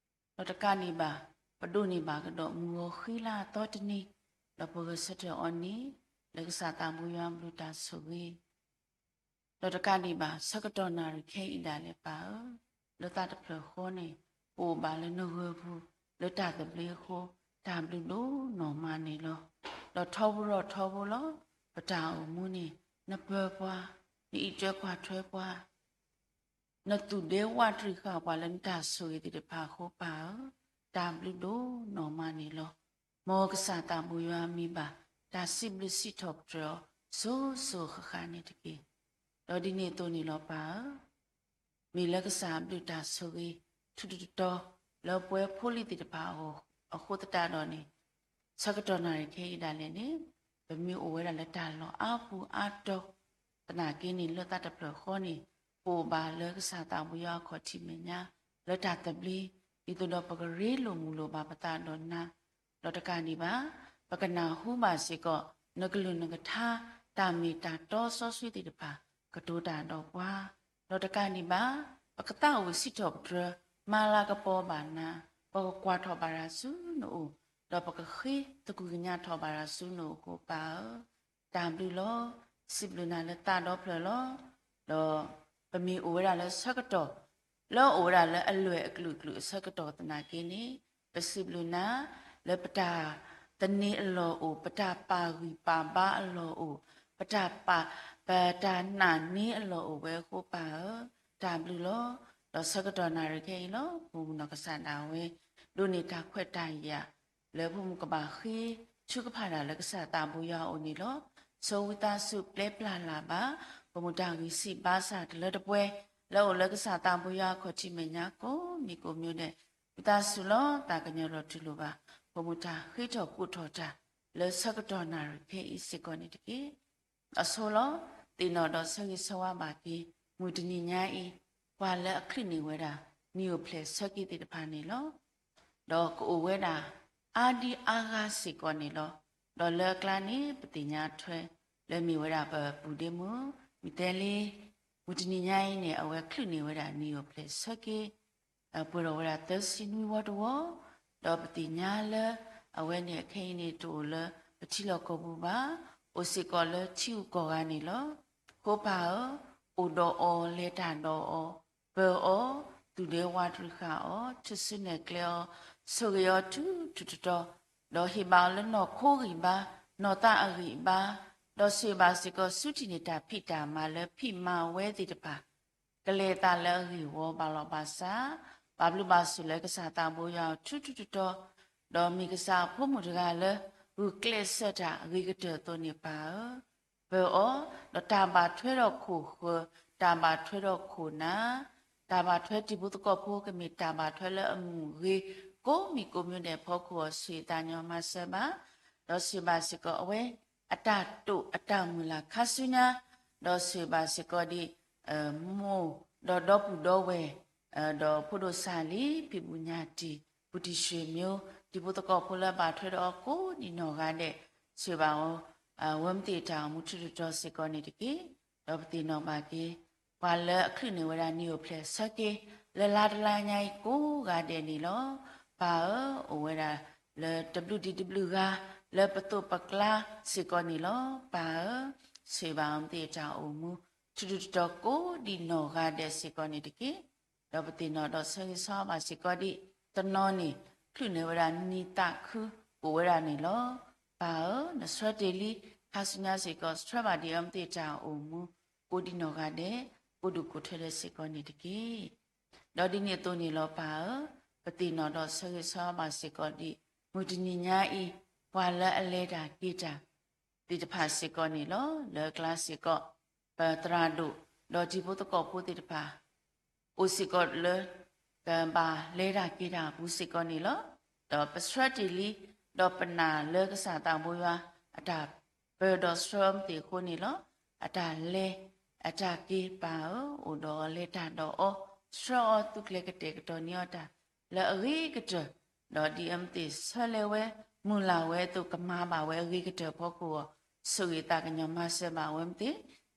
ဒီးတကးဒံးဘၣ် ပဒိးန့ၢ်ဘၣ်ကဒီးမုၢ်ဂီၤဃံလၤအသီတနံၤ, ဒီးပဂဲၤဆၢထၢၣ်အီၤန့ၣ် လၢကစၢ်သးဘိယွၤအဘျုးတၢ်ဆိၣ်ဂ့ၤ ဒီးတကးဒံးဘၣ် ဆၢကတီၢ်နၣ်ရံၣ်ခဲအံၤဒၣ်လဲာ်ပၢ်ဧၢ, လၢသးတဖျၢၣ်ဃီန့ၣ် ပအိၣ်ဘၣ်လၢနဂၢၢ်ပူၤ လၢတၢ်သဘျ့အဃိ တၢ်ဘျုးဒိၣ်နီၢ်မးန့ၣ်လီၤ. ဒီးထီဘိထီဘိလီၤ. ပတၢ်အိၣ်မူန့ၣ် နပၢၤပှၤ, နအံးထွဲကွၢ်ထွဲပှၤ နသူၣ်ဒဲဝးတရံးဃာ်ပှၤလၢနတၢ်ဆိၣ်ဂ့ၤသ့ၣ်တဖၣ်အဃိပၢ်ဧၢ, တၢ်ဘျုးဒိၣ်နီၢ်မးန့ၣ်လီၤ. မ်ကစၢ်သးဘိယွၤမံဘၣ် တၢ်စံးဘျုးစံးထီၣ်ပတြၢၤအီၤ စိၤစိၤဃၣ်ဃၣ်န့ၣ်တက့ၢ်. ဒီးဒ်န့ၣ်အသိးန့ၣ်လီၤပၢ်ဧၢ, မ့ၢ်လၢကစၢ်အဘျုးတၢ်ဆိၣ်ဂ့ၤ ထူးထူးတီၤတီၤ လၢပဝဲဖိလံၤသ့ၣ်တဖၣ်အဂီၢ်အဃိသတးဒီးန့ၣ်, ဆၢကတီၢ်နၣ်ရံၣ်ခဲအံၤဒၣ်လဲာ်န့ၣ်, ပမ့ၢ်အိၣ်ဝဲဒၣ်လၢတၢ်လီၢ်အါပူၤအါတီၤ သနာ်က့န့ၣ် လၢသးတဖျၢၣ်ဃီန့ၣ် ပအိၣ်ဘၣ်လၢကစၢ်သးဘိယွၤအခီၣ်ထံးမဲာ်ညါ လၢတၢ်သဘျ့, ဒ်သိးဒီးပကရ့လိာ်မုာ်လိာ်ဘၣ်ပသးဒီးနၤ, ဒီးတကးဒံးဘၣ် ပကနၢ်ဟူဘၣ်စ့ၢ်ကီး နကလုၢ်နကထါ တၢ်မ့ၢ်တၢ်တီစီဆှံသ့ၣ်တဖၣ် ကတိၤတၢ်ဒီးပှၤ, ဒီးတကးဒံးဘၣ် ပကသးဝံၣ်စံးထီၣ်ပတြၢၤ မၤလၤကပီၤဘၣ်နၤ, ပကကွၢ်ထီၣ်ဘၣ်တၢ်ဆူနအိၣ်, ဒီးပကဃ့သကွံၢ်ကညးထီၣ်ဘၣ်တၢ်ဆူနအိၣ်အဃိပၢ်ဧၢ, တၢ်ဘျုးလီၤ. စံးဘျုးနၤလၢသးဒီဖျၢၣ်လီၤ. ဒီးပမ့ၢ်အိၣ်ဝဲဒၣ်လၢဆၢကတီၢ် လၢအအိၣ်ဝဲဒၣ်လၢအလွဲၢ်အကလုာ်ကလုာ်အဆၢကတီၢ်သနာ်က့န့ၣ်, ပစံးဘျုးနၤ လၢပတၢ်သန့ၤအလီၢ်အိၣ်, ပတၢ်ပာ်ဂံၢ်ပာ်ဘါအလီၢ်အိၣ်, ပတၢ်ပာ်, ပတၢ်နာ်န့ၢ်အလီၢ်အိၣ်ဝဲအဃိပၢ်ဧၢ, တၢ်ဘျုးလီၤ. ဒီးဆၢကတီၢ်နၣ်ရံၣ်ခဲအံၤလီၤ ပမုၢ်နီၢ်ကစၢ်ဒၣ်ဝဲ ဒိးန့ၢ်တၢ်ခွဲးတၢ်ယာ် လၢပမုၢ်ကဘၣ်ဃ့ထုကဖၣ်တၢ်လၢကစၢ်သးဘိယွၤအအိၣ်န့ၣ်လီၤ. ဆိဝံသးစူၤပျဲပျၢ်လၢ်ဘၣ် ပမုၢ်တၢ်ဂံၢ်စၢ်ဘါစၢ်တလၢတပှဲၤ လၢအအိၣ်လၢကစၢ်သးဘိယွၤအခီၣ်ထံးမဲာ်ညါကိးမံၤကိးမံၤဒဲး, ဝံသးစူၤလီၤ သးကညီၤထီၣ်တူၢ်လိာ်ဘၣ် ပမုၢ်တၢ်ဃ့ထီၣ်ကိးထီၣ်တၢ် လၢဆၢကတီၢ်နၣ်ရံၣ်ခဲအံၤစ့ၢ်ကီးန့ၣ်တက့ၢ်. အဆိလီၤ. သ့ၣ်နီၣ်ဒီးဆၢဂ့ၤဆၢဝါဘၣ်က့ၤ မုၢ်တနံၤညါအံၤ ပှၤလၢအချုးန့ၢ်ဝဲဒၣ် နံၣ်အိၣ်ဖျဲၣ်ဆၢက့ၤသ့ၣ်တဖၣ်န့ၣ်လီၤ. ဒီးကအိၣ်ဝဲဒၣ် အါဒံအါဂၤစ့ၢ်ကီးန့ၣ်လီၤ. ဒီးလၢအကျါန့ၣ် ပသ့ၣ်ညါထွဲ လၢမ့ၢ်ဝဲဒၣ်ပပုၢ်ဒ့မုၣ် မုၢ်သဲလ့ မုၢ်တနံၤညါအံၤန့ၣ် အဝဲချုးန့ၢ်ဝဲဒၣ်နံၣ်အိၣ်ဖျဲၣ်ဆၢက့ၤ ပှဲၤထီၣ်ဝဲဒၣ်သၢဆံနွံဝီတဝီ, ဒီးပသ့ၣ်ညါလၢ အဝဲန့ၣ်အခဲအံၤန့ၣ် တအိၣ်လၢပထံလီၢ်ကီၢ်ပူၤဘၣ်, အိၣ်စ့ၢ်ကီးလၢထံဂုၤကီၢ်ဂၤန့ၣ်လီၤ. ဃိပၢ်ဧၢ, အိၣ်ဒီးအီၤ လဲၤတၢ်ဒီးအီၤ, ပၢၤအီၤ, သူၣ်ဒဲဝးတရံးဃာ်အီၤ, ထုးစုနဲၣ်ကျဲအီၤ, ဆိၣ်ဂ့ၤအီၤထူထူတီတီ, ဒီးဟ့ၣ်ဘၣ်အီၤလၢနီၢ်ခိဂံၢ်ဘါ, နီၢ်သးအဂံၢ်ဘါ, ဒီးဆိၣ်ဂ့ၤဘၣ်စ့ၢ်ကီး စူထံၣ်န့ၢ်တၢ်ဖံးတၢ်မၤလၢဖံးမၤဝဲသ့ၣ်တဖၣ် ကလဲၤသးလၢအဂ့ၢ်ဝီ ဘၣ်လီၤဘၣ်စး, ဘၣ်ဘျုးဘၣ်ဆိၣ်လၢကစၢ်သးဘိယွၤအအိၣ်ထူထူတီတီ, ဒီးမ့ၢ်ကစၢ်အဖိမုၣ်တဂၤလၢ ဂုာ်ကျဲးစၢးတၢ်အဂ့ၤကတၢၢ်အသိးန့ၣ်ပၢ်ဧၢ, ပၢၤအီၤ, ဒီးတၢ်ဘၣ်ထွဲဒီးခိၣ်ဃၢၤ, တၢ်ဘၣ်ထွဲဒီးခိၣ်နၢ်, တၢ်ဘၣ်ထွဲတံၤဖိသကိးဖိ ကမ့ၢ်တၢ်ဘၣ်ထွဲလၢအမုာ်ဂ့ၤ ကိးမံၤကိးမံၤဒဲး ဖီခိၣ်အီၤ ဆူၣ်အသးညီမၤစၢၤဘၣ်, ဒီးစံးဘၣ်စ့ၢ်ကီး အဝဲ အတၢ်တိာ်အတၢ်မုၢ်လၢ်ခါဆူညါ, ဒီးဆိၣ်ဂ့ၤဘၣ်စ့ၢ်ကီးဒံး မိၢ်ဒီးဒီပုၢ်ဒီဝဲၢ် ဒီးဖိဒိၣ်စၢ်လံ ဖံးဘူၣ်ညၣ်တံၢ် ပူၤတံၢ်ဆှ့ၣ်မၠိ တံၤဖိသကိးဖိလၢဘၣ်ထွဲဒီးအီၤကိးဒံးနီၢ်ဂၤဒဲး, ဆိၣ်ဂ့ၤဘၣ်အီၤ အဝဲမ့ၢ်သ့ၣ်တၢ်အိၣ်မူထူးတတီၤစ့ၢ်ကီးန့ၣ်တက့ၢ်. ဒီးပသ့ၣ်နီၣ်ဘၣ်က့ၤ ပှၤလၢအချုးန့ၢ်ဝဲဒၣ်နံၣ်အိၣ်ဖျဲၣ်ဆၢက့ၤ လၢလါတလါညါအံၤကိးဂၤဒဲးန့ၣ်လီၤ. ပၢ်ဧၢ, အိၣ်ဝဲဒၣ်လၢတဘျုးဒံးတဘျုးဂၤ လၢပသိးပကျါစ့ၢ်ကီးန့ၣ်လီၤ. ပၢ်ဧၢ, ဆိၣ်ဂ့ၤဘၣ်အဝဲမ့ၢ်သ့ၣ်တၢ်အိၣ်မူ ထူးထူးတတီၤကိးဒံးနီၢ်ဂၤဒဲးစ့ၢ်ကီးန့ၣ်တက့ၢ်. ဒီးပသ့ၣ်နီၣ်ဒီးဆၢဂ့ၤဆၢဝါဘၣ်စ့ၢ်ကီးဒံး တနီၤန့ၣ် ချုးန့ၢ်ဝဲဒၣ်နံၣ်သးခုအိၣ်ဝဲဒၣ်န့ၣ်လီၤ. ပၢ်ဧၢ, နဆှၢတ့ၢ်လံ ခါဆူညါစ့ၢ်ကီး ဆှၢဘၣ်ဒံးအဝဲမ့ၢ်သ့ၣ်တၢ်အိၣ်မူ ကိးဒံးနီၢ်ဂၤဒဲး ကိးဒူၣ်ကိးထၢဒဲးစ့ၢ်ကီးန့ၣ်တက့ၢ်. ဒီးဒ်န့ၣ်အသိးန့ၣ်လီၤပၢ်ဧၢ, ပသ့ၣ်နီၣ်ဒီးဆၢဂ့ၤဆၢဝါဘၣ်စ့ၢ်ကီးဒံး မုၢ်တနံၤညါအံၤ ပှၤလၢအလဲၤတၢ်က့ၤတၢ် သ့ၣ်တဖၣ်စ့ၢ်ကီးန့ၣ်လီၤ. လၢကျါစ့ၢ်ကီး ပသရၣ်ဒိၣ် ဒီးတံၤဖိသကိးဖိသ့ၣ်တဖၣ် အိၣ်စ့ၢ်ကီးလၢ ကဘၣ်လဲၤတၢ်က့ၤတၢ်အပူၤစ့ၢ်ကီးန့ၣ်လီၤ. ဒီးပဆှၢတ့ၢ်လံ ဒီးပနာ်လၢကစၢ်သးဘိယွၤ အတၢ်ပၢဒီးဆှၢမ့ၢ်သ့ၣ်အဃိန့ၣ်လီၤ. အတၢ်လဲၤ အတၢ်က့ၤပၢ်ဧၢ, အိၣ်ဒီးလဲၤတၢ်ဒီးအီၤ, ဆှၢအီၤသူၣ်ကျဲၤကတဲာ်ကတီၤန့ၢ်အီၤတၢ် လၢအဂ့ၤကတၢၢ်, ဒီးဒ်အမ့ၢ်သ့ၣ်ဆၢလဲၤဝဲ မုၢ်လၢ်ဝဲအသိး ကမၤဘၣ်ဝဲအဂ့ၤကတၢၢ်အဖီခိၣ်အီၤ, ဆိၣ်ဂ့ၤသးကညီၤမၤစၢၤဘၣ်ဝဲမ့ၢ်သ့ၣ်,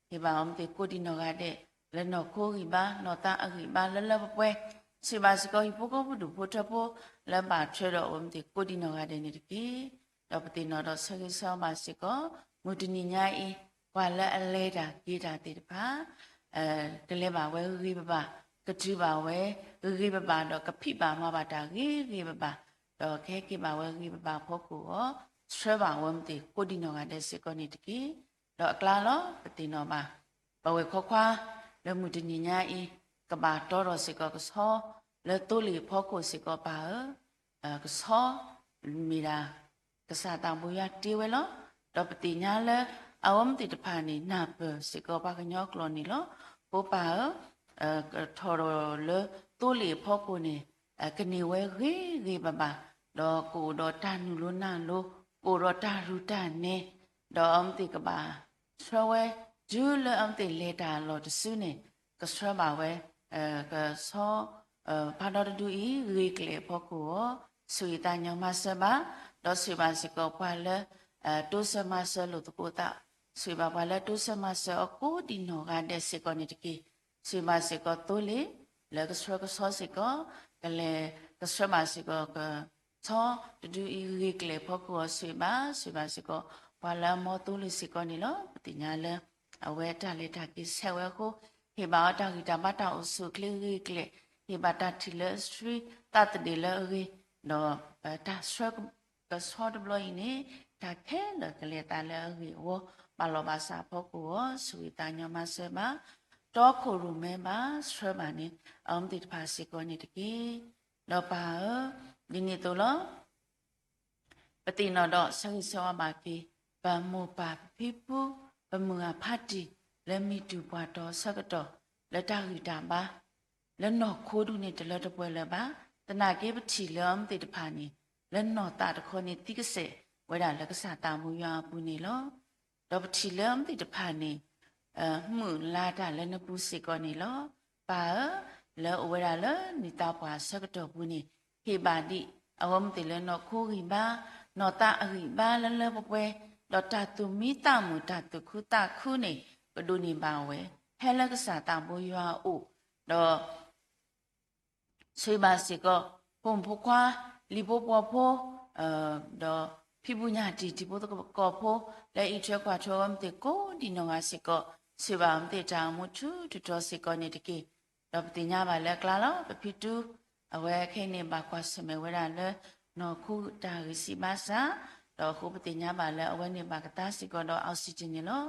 ဟ့ၣ်ဘၣ်ဝဲမ့ၢ်သ့ၣ် ကိးဒံးနီၢ်ဂၤဒဲး လၢနီၢ်ခိဂံၢ်ဘါ နီၢ်သးအဂံၢ်ဘါလၢလၢပှဲၤပှဲၤ, ဆိၣ်ဂ့ၤဘၣ်စ့ၢ်ကီး ဟံၣ်ဖိဃီဖိဒူၣ်ဖိထၢဖိ လၢဘၣ်ထွဲဒီးအဝဲမ့ၢ်သ့ၣ် ကိးဒံးနီၢ်ဂၤဒဲးန့ၣ်တက့ၢ်. ဒီးပသ့ၣ်နီၣ်ဒီးဆၢဂ့ၤဆၢဝါဘၣ်စ့ၢ်ကီး မုၢ်တနံၤညါအံၤ ပှၤလၢအလဲၤတၢ်က့ၤတၢ်သ့ၣ်တဖၣ် ကလဲၤဘၣ်ဝဲဂ့ၤဂ့ၤဘၣ်ဘၣ်, ကတုၤဘၣ်ဝဲဂ့ၤဂ့ၤဘၣ်ဘၣ် ဒီးကဖံးဘၣ်မၤဘၣ်တၢ်ဂ့ၤဂ့ၤဘၣ်ဘၣ်, ဒီးကဟဲက့ၤဘၣ်ဝဲဂ့ၤဂ့ၤဘၣ်ဘၣ်အဖီခိၣ်အီၤ, ဆှၢဘၣ်ဝဲမ့ၢ်သ့ၣ်ကိးဒံးနီၢ်ဂၤဒဲးစ့ၢ်ကီးန့ၣ်တက့ၢ်. ဒီးအကျါလီၤ ပသ့ၣ်နီၣ်ဘၣ် ပဝဲၢ်ခွါခွါ လၢမုၢ်တနံၤညါအံၤ ကဘၣ်တီဒီးစ့ၢ်ကီးကဆီ လၢသိလ့ၣ်အဖီခိၣ်စ့ၢ်ကီးပၢ်ဧၢ, ကဆီ မ့ၢ်ဒၣ် ကစၢ်သးဘိယွၤတ့ဝဲလီၤ. ဒီးပသ့ၣ်ညါလၢ အဝဲမ့ၢ်သ့ၣ်တဖၣ်န့ၣ် နၢ်ပၢၢ်စ့ၢ်ကီးပှၤကညီအကျိာ်န့ၣ်လီၤ. ဖိပၢ်ဧၢ, ကထီၣ်ဒီးလၢသိလ့ၣ်အဖီခိၣ်န့ၣ် ကန့ၢ်ဝဲဂ့ၤဂ့ၤဘၣ်ဘၣ်, ဒီးကအိၣ်ဒီးတၢ်နုာ်လိၤနၢ်လိၤ, ကအိၣ်ဒီးတၢ်ရူၢ်တၢ်နဲ, ဒီးအဝဲမ့ၢ်သ့ၣ်ကဘၣ်ဆှၢဝဲ တုၤလၢအဝဲမ့ၢ်သ့ၣ်လဲၤတၢ်လီၢ်တစုန့ၣ် ကဆှၢဘၣ်ဝဲ ကဆီ ဖးဒီတဒုအံၤ ဂ့ၤကျဲၤအဖီခိၣ်အီၤ, ဆိၣ်ဂ့ၤသးကညီၤမၤစၢၤဘၣ်, ဒီးဆိၣ်ဂ့ၤဘၣ်စ့ၢ်ကီးပှၤလၢ တိစၢၤမၤစၢၤလိာ်သကိးသး, ဆိၣ်ဂ့ၤဘၣ်ပှၤလၢတိစၢၤမၤစၢၤအီၤကိးဒံးနီၢ်ဂၤဒဲးစ့ၢ်ကီးန့ၣ်တက့ၢ်. ဆိၣ်ဂ့ၤဘၣ်စ့ၢ်ကီးသိလ့ၣ် လၢကဆှၢကဆီစ့ၢ်ကီး, ကလဲၤကဆှၢဘၣ်စ့ၢ်ကီးက ဆီတဒုအံၤဂ့ၤကျဲၤအဖီခိၣ်အီၤ ဆိၣ်ဂ့ၤဘၣ်, ဆိၣ်ဂ့ၤဘၣ်စ့ၢ်ကီး ပှၤလၢအမ်သိလ့ၣ်စ့ၢ်ကီးန့ၣ်လီၤ. ပသ့ၣ်ညါလၢ အဝဲတၢ်လဲၤတၢ်က့ၤဆဲးဝဲအဃိ, ဟ့ၣ်ဘၣ်အီၤတၢ်ဂံၢ်တၢ်ဘါတၢ်အိၣ်ဆူၣ်အိၣ်ချ့ဂ့ၤကျဲၤ, ဟ့ၣ်ဘၣ်တၢ်ထံၣ်လၢအဆှံ သးသဒ့ၣ်လၢအဂ့ၤ, ဒီးတၢ်ဆှၢကဆီတဘျီအံၤန့ၣ် တၢ်ခဲလၢာ်ကလဲၤသးလၢအဂ့ၤအဂီၢ်, ဘၣ်လီၤဘၣ်စးအဖီခိၣ်အီၤ ဆိၣ်ဂ့ၤသးကညီၤမၤစၢၤဘၣ်, တီခိၣ်ရိၣ်မဲဘၣ်ဆှၢဘၣ်န့ၣ် အဝဲသ့ၣ်တဖၣ်စ့ၢ်ကီးန့ၣ်တက့ၢ်. ဒီးပၢ်ဧၢ, ဒ်န့ၣ်အသိးလီၤ. ပသ့ၣ်နီၣ်ဒီးဆၢဂ့ၤဆၢဝါဘၣ်က့ၤ ပမိၢ်ပၢ်ပဖံပဖု ပမုၢ်ဂၤဖးတံၢ် လၢမံၤတူၢ်ပှၢ်တီၤဆၢကတီၢ် လၢတၢ်ဂံၢ်တၢ်ဘါ လၢနီၢ်ခိဒူၣ်န့ၣ်တလၢတပှဲၤလၢၤဘၣ်. သနာ်က့ပထံၣ်လၢအဝဲသ့ၣ်တဖၣ်န့ၣ် လၢနီၢ်သးတခီန့ၣ်သံကစဲးဝဲဒၣ်လၢကစၢ်သးဘိယွၤအပူၤန့ၣ်လီၤ. ဒီးပထံၣ်လၢအဝဲသ့ၣ်တဖၣ်န့ၣ် မုၢ်လၢ်တၢ်လၢနပူၤစ့ၢ်ကီးန့ၣ်လီၤ. ပၢ်ဧၢ, လၢအိၣ်ဝဲဒၣ်လၢနံၣ်သးပှၢ်ဆၢကတီၢ်ပူၤန့ၣ် ဟ့ၣ်ဘၣ်ဒံး အဝဲမ့ၢ်သ့ၣ်လၢနီၢ်ခိဂံၢ်ဘါ နီၢ်သးအဂံၢ်ဘါလၢလၢပှဲၤပှဲၤ, ဒီးတၢ်သူၣ်မံသးမုာ်တၢ်သူၣ်ခုသးခုန့ၣ် ပဒိးန့ၢ်ဘၣ်ဝဲ ဟဲလၢကစၢ်သးဘိယွၤအအိၣ်, ဒီး ဆိၣ်ဂ့ၤဘၣ်စ့ၢ်ကီး ဖိမုၣ်ဖိခွါ လံၤဖိပှီၤဖိ ဒီးဖံးဘူၣ်ညၣ်တံၢ် တံၤဖိသကိးဖိ လၢအံးထွဲကွၢ်ထွဲဝဲမ့ၢ်သ့ၣ်ကိးဒံးနီၢ်ဂၤစ့ၢ်ကီး, ဆိၣ်ဂ့ၤဘၣ်မ့ၢ်သ့ၣ်တၢ်အိၣ်မူထူးထူးတီၤစ့ၢ်ကီးန့ၣ်တက့ၢ်. ဒီးပသ့ၣ်ညါဘၣ်လၢအကျါလီၤ ပဖံတူ အဝဲခဲအံၤန့ၣ် ဘၣ်ကွၢ်ဆၢၣ်မဲာ်ဝဲဒၣ်လၢ နီၢ်ခိတၢ်ဂံၢ်စၢ်ဘါစၢ်, ဒီးအဃိပသ့ၣ်ညါဘၣ်လၢအဝဲန့ၣ်ဘၣ်ကသါစ့ၢ်ကီးဒီး oxygen န့ၣ်လီၤ.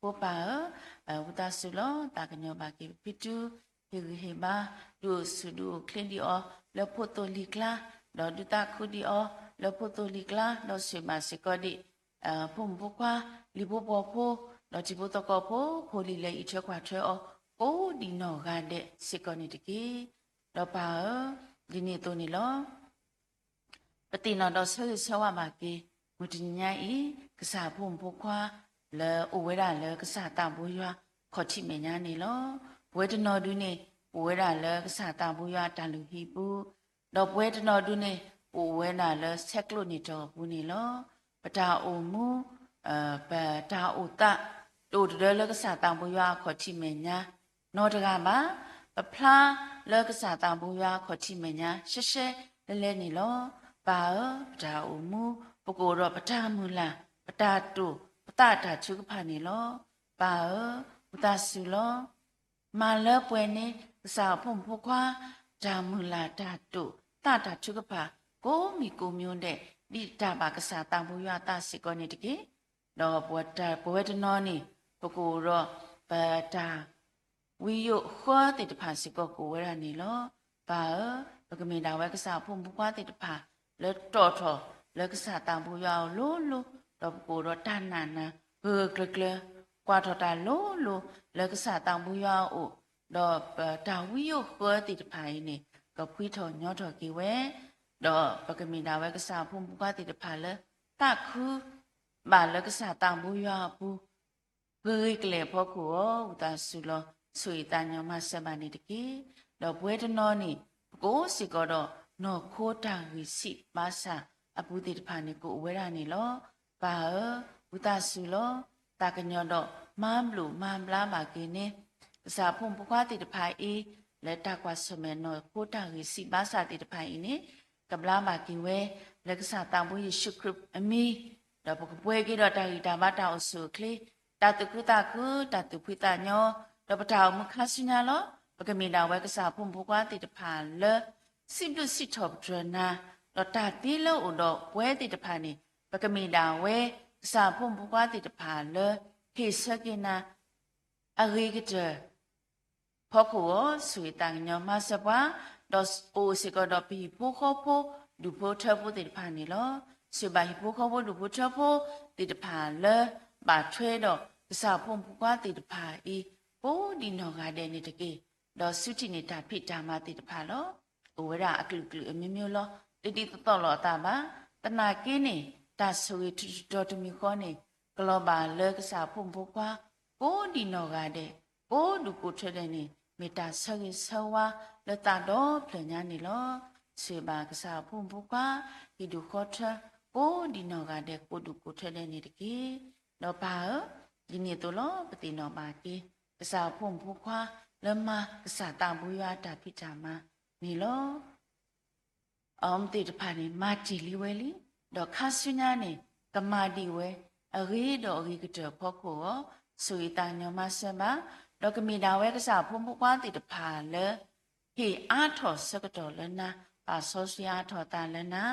ဖိပၢ်ဧၢ, ဝံသးစူၤလီၤ သးကညီၤဘၣ်က့ၤပဖံတူ ဟ့ၣ်ဂံၢ်ဟ့ၣ်ဘါ ဒုးအိၣ်ဆူၣ်ဒုးအိၣ်ချ့ဒံးအီၤ လၢဖိသိၣ်လံၤကျါ, ဒီးဒုးသးခုဒံးအီၤ လၢဖိသိၣ်လံၤကျါ, ဒီးဆိၣ်ဂ့ၤဘၣ်စ့ၢ်ကီးဒံး ဖိမုၣ်ဖိခွါ လံၤဖိပှီၤဖိ, ဒီးတံၤဖိသကိးဖိ ဖိလံၤလၢအံးထွဲကွၢ်ထွဲအီၤ ကိးဒံးနီၢ်ဂၤဒဲးစ့ၢ်ကီးန့ၣ်တက့ၢ်. ဒီးပၢ်ဧၢ, ဒ်န့ၣ်အသိးန့ၣ်လီၤ. ပသ့ၣ်နီၣ်ဒီးဆၢဂ့ၤဆၢဝါဘၣ်က့ၤ မုၢ်တနံၤညါအံၤ ကစၢ်အဖိမုၣ်ဖိခွါ လၢအိၣ်ဝဲဒၣ်လၢကစၢ်သးဘိယွၤခီၣ်ထံးမဲာ်ညါန့ၣ်လီၤ. ပဝဲတနီၤဒုန့ၣ် ပအိၣ်ဝဲဒၣ်လၢကစၢ်သးဘိယွၤအတၢ်လုၢ်ဟံၣ်ပူၤ, ဒီးပဝဲတနီၤဒုန့ၣ် ပအိၣ်ဝဲဒၣ်လၢဆဲးကျိးနံၣ်တီၢ်အပူၤန့ၣ်လီၤ. ပတၢ်အိၣ်မူ ပတၢ်အိၣ်သး တအိၣ်တဒၢလၢကစၢ်သးဘိယွၤအခီၣ်ထံးမဲာ်ညါ နီတဂၤဘၣ်. ပဖျါလၢကစၢ်သးဘိယွၤအခီၣ်ထံးမဲာ်ညါ ရှဲရှဲလဲလဲန့ၣ်လီၤ. ပၢ်ဧၢ, ပတၢ်အိၣ်မူ ပကအိၣ်ဒီးပတၢ်မုၢ်လၢ်, ပတၢ်တိာ်, ပသးတၢ်ထုကဖၣ်န့ၣ်လီၤ. ပၢ်ဧၢ, ဝံသးစူၤလီၤ. မၤလၢပှဲၤန့ၢ် ကစၢ်အဖိမုၣ်ဖိခွါ တၢ်မုၢ်လၢ်တၢ်တိာ် သးတၢ်ထုကဖၣ် ကိးမံၤကိးမံၤဒဲး ဒ်တၢ်ဘၣ်ကစၢ်သးဘိယွၤအသးစ့ၢ်ကီးန့ၣ်တက့ၢ်. ဒီးပဝဲတနီၤန့ၣ် ပကအိၣ်ဒီး ပတၢ် ဝံယိာ်ဃၢသ့ၣ်တဖၣ်စ့ၢ်ကီးကအိၣ်ဝဲဒၣ်န့ၣ်လီၤ. ပၢ်ဧၢ, ပကမ့ၢ်ဒၣ်ဝဲကစၢ်အဖိမုၣ်ဖိခွါသ့ၣ်တဖၣ် လၢတီၣ်ထီၣ်လၢကစၢ်သးဘိယွၤအအိၣ်လိၤလိၤ, ဒီးပကအိၣ်ဒီးတၢ်နာ်နၤ ဂၢၢ်ဂၢၢ်ကျၢၤကျၢၤ, ကွၢ်ထီၣ်တၢ်လိၤလိၤလၢကစၢ်သးဘိယွၤအအိၣ်, ဒီးပတၢ်ဝံယိာ်ဃၢသ့ၣ်တဖၣ်အံၤန့ၣ် ကဖှံထီၣ်ညီထီၣ်က့ၤဝဲ, ဒီးပကမ့ၢ်ဒၣ်ဝဲကစၢ်အဖိမုၣ်ဖိခွါသ့ၣ်တဖၣ်လၢ သးခု ဘၣ်လၢကစၢ်သးဘိယွၤအပူၤ ဂ့ၤဂ့ၤကလဲာ်အဖီခိၣ်အီၤ ဝံသးစူၤလီၤ. ဆိၣ်ဂ့ၤသးကညီၤမၤစၢၤဘၣ်န့ၣ်တက့ၢ်. ဒီးပဝဲတနီၤန့ၣ် ပကအိၣ်စ့ၢ်ကီးဒီး နီၢ်ခိတၢ်ဂံၢ်ဆံးဘါစၢ်အပူၤသ့ၣ်တဖၣ်န့ၣ် ကအိၣ်ဝဲဒၣ်န့ၣ်လီၤ. ပၢ်ဧၢ, ဝံသးစူၤလီၤ. သးကညီၤဒီးမၤဘျိးမၤဘျါဘၣ်က့ၤန့ၣ် ကစၢ်အဖိမုၣ်ဖိခွါသ့ၣ်တဖၣ်အံၤ လၢတၢ်ကွၢ်ဆၢၣ်မဲာ်နီၢ်ခိတၢ်ဂံၢ်ဆံးဘါစၢ်သ့ၣ်တဖၣ်အံၤန့ၣ် ကဘျါဘၣ်က့ၤဝဲ လၢကစၢ်သးဘိယ့ၣ်ၡူးခရံာ်အမံၤ, ဒီးပကပှဲၤက့ၤဒီးတၢ်ဂံၢ်တၢ်ဘါတၢ်အိၣ်ဆူၣ်အိၣ်ချ့, တၢ်သူၣ်ခုသးခု, တၢ်သူၣ်ဖှံသးညီ, ဒီးပတၢ်အိၣ်မူခါဆူညါလီၤ. ပကမ့ၢ်ဒၣ်ဝဲကစၢ်အဖိမုၣ်ဖိခွါသ့ၣ်တဖၣ်လၢ စံးဘျုးစံးထီၣ်ပတြၢၤနၤ, ဒီးတၢ်သ့လၢအိၣ်ဒီးပှၤသ့ၣ်တဖၣ်န့ၣ် ပကမ့ၢ်ဒၣ်ဝဲ ကစၢ်အဖိမုၣ်ဖိခွါသ့ၣ်တဖၣ်လၢ ဟ့ၣ်ဆၢက့ၤနၤ အဂ့ၤကတၢၢ် ဖီခိၣ်အီၤ ဆိၣ်ဂ့ၤသးကညီၤမၤစၢၤပှၤ, ဒီးအိၣ်စ့ၢ်ကီးဒီးပဟံၣ်ဖိဃီဖိ ဒူၣ်ဖိထၢဖိသ့ၣ်တဖၣ်န့ၣ်လီၤ. ဆိၣ်ဂ့ၤဘၣ်ဟံၣ်ဖိဃီဖိဒူၣ်ဖိထၢဖိသ့ၣ်တဖၣ်လၢ ဘၣ်ထွဲဒီးကစၢ်အဖိမုၣ်ဖိခွါသ့ၣ်တဖၣ်အံၤ ကိးဒံးနီၢ်ဂၤဒဲးန့ၣ်တက့ၢ်. ဒီးစုထံၣ်န့ၢ်တၢ်ဖံးတၢ်မၤသ့ၣ်တဖၣ်လီၤ. အိၣ်ဝဲဒၣ်အကလုာ်ကလုာ်အမျိုးမျိုးလီၤ. တဒ်သိးသိးလိာ်အသးဘၣ်. သနာ်က့န့ၣ် တၢ်ဆိၣ်ဂ့ၤထူးထူးတီၤတီၤတမံၤဃီန့ၣ် ကလီၤဘၣ်လၢကစၢ်အဖိမုၣ်ဖိခွါ ကိးဒံးနီၢ်ဂၤဒဲး, ကိးဒူၣ်ကိးထၢဒဲးန့ၣ် မ့ၢ်တၢ်ဆၢဂ့ၤဆၢဝါလၢသးဒီဖျၢၣ်ညါန့ၣ်လီၤ. ဆိၣ်ဂ့ၤဘၣ်ကစၢ်အဖိမုၣ်ဖိခွါ ဟံၣ်ဒူၣ်ဃီထၢ ကိးဒံးနီၢ်ဂၤဒဲး ကိးဒူၣ်ကိးထၢဒဲးန့ၣ်တက့ၢ်. ဒီးပၢ်ဧၢ, ဒ်န့ၣ်အသိးလီၤ ပသ့ၣ်နီၣ်ဘၣ်က့ၤ ကစၢ်အဖိမုၣ်ဖိခွါ လၢမၤကစၢ်သးဘိယွၤအတၢ်ဖံးတၢ်မၤန့ၣ်လီၤ. အဝဲသ့ၣ်တဖၣ်န့ၣ် မၤတ့ၢ်လံဝဲလံ, ဒီးခါဆူညါန့ၣ် ကမၤဒံးဝဲ အဂ့ၤဒီးအဂ့ၤကတၢၢ်အဖီခိၣ်အီၤ, ဆိၣ်ဂ့ၤသးကညီၤမၤစၢၤဘၣ်, ဒီးကမ့ၢ်ဒၣ်ဝဲကစၢ်အဖိမုၣ်ဖိခွါသ့ၣ်တဖၣ်လၢ ဟ့ၣ်အါထီၣ်ဆၢကတီၢ်လၢနၤ, ပာ်စီဆှံအါထီၣ်သးလၢနၤ,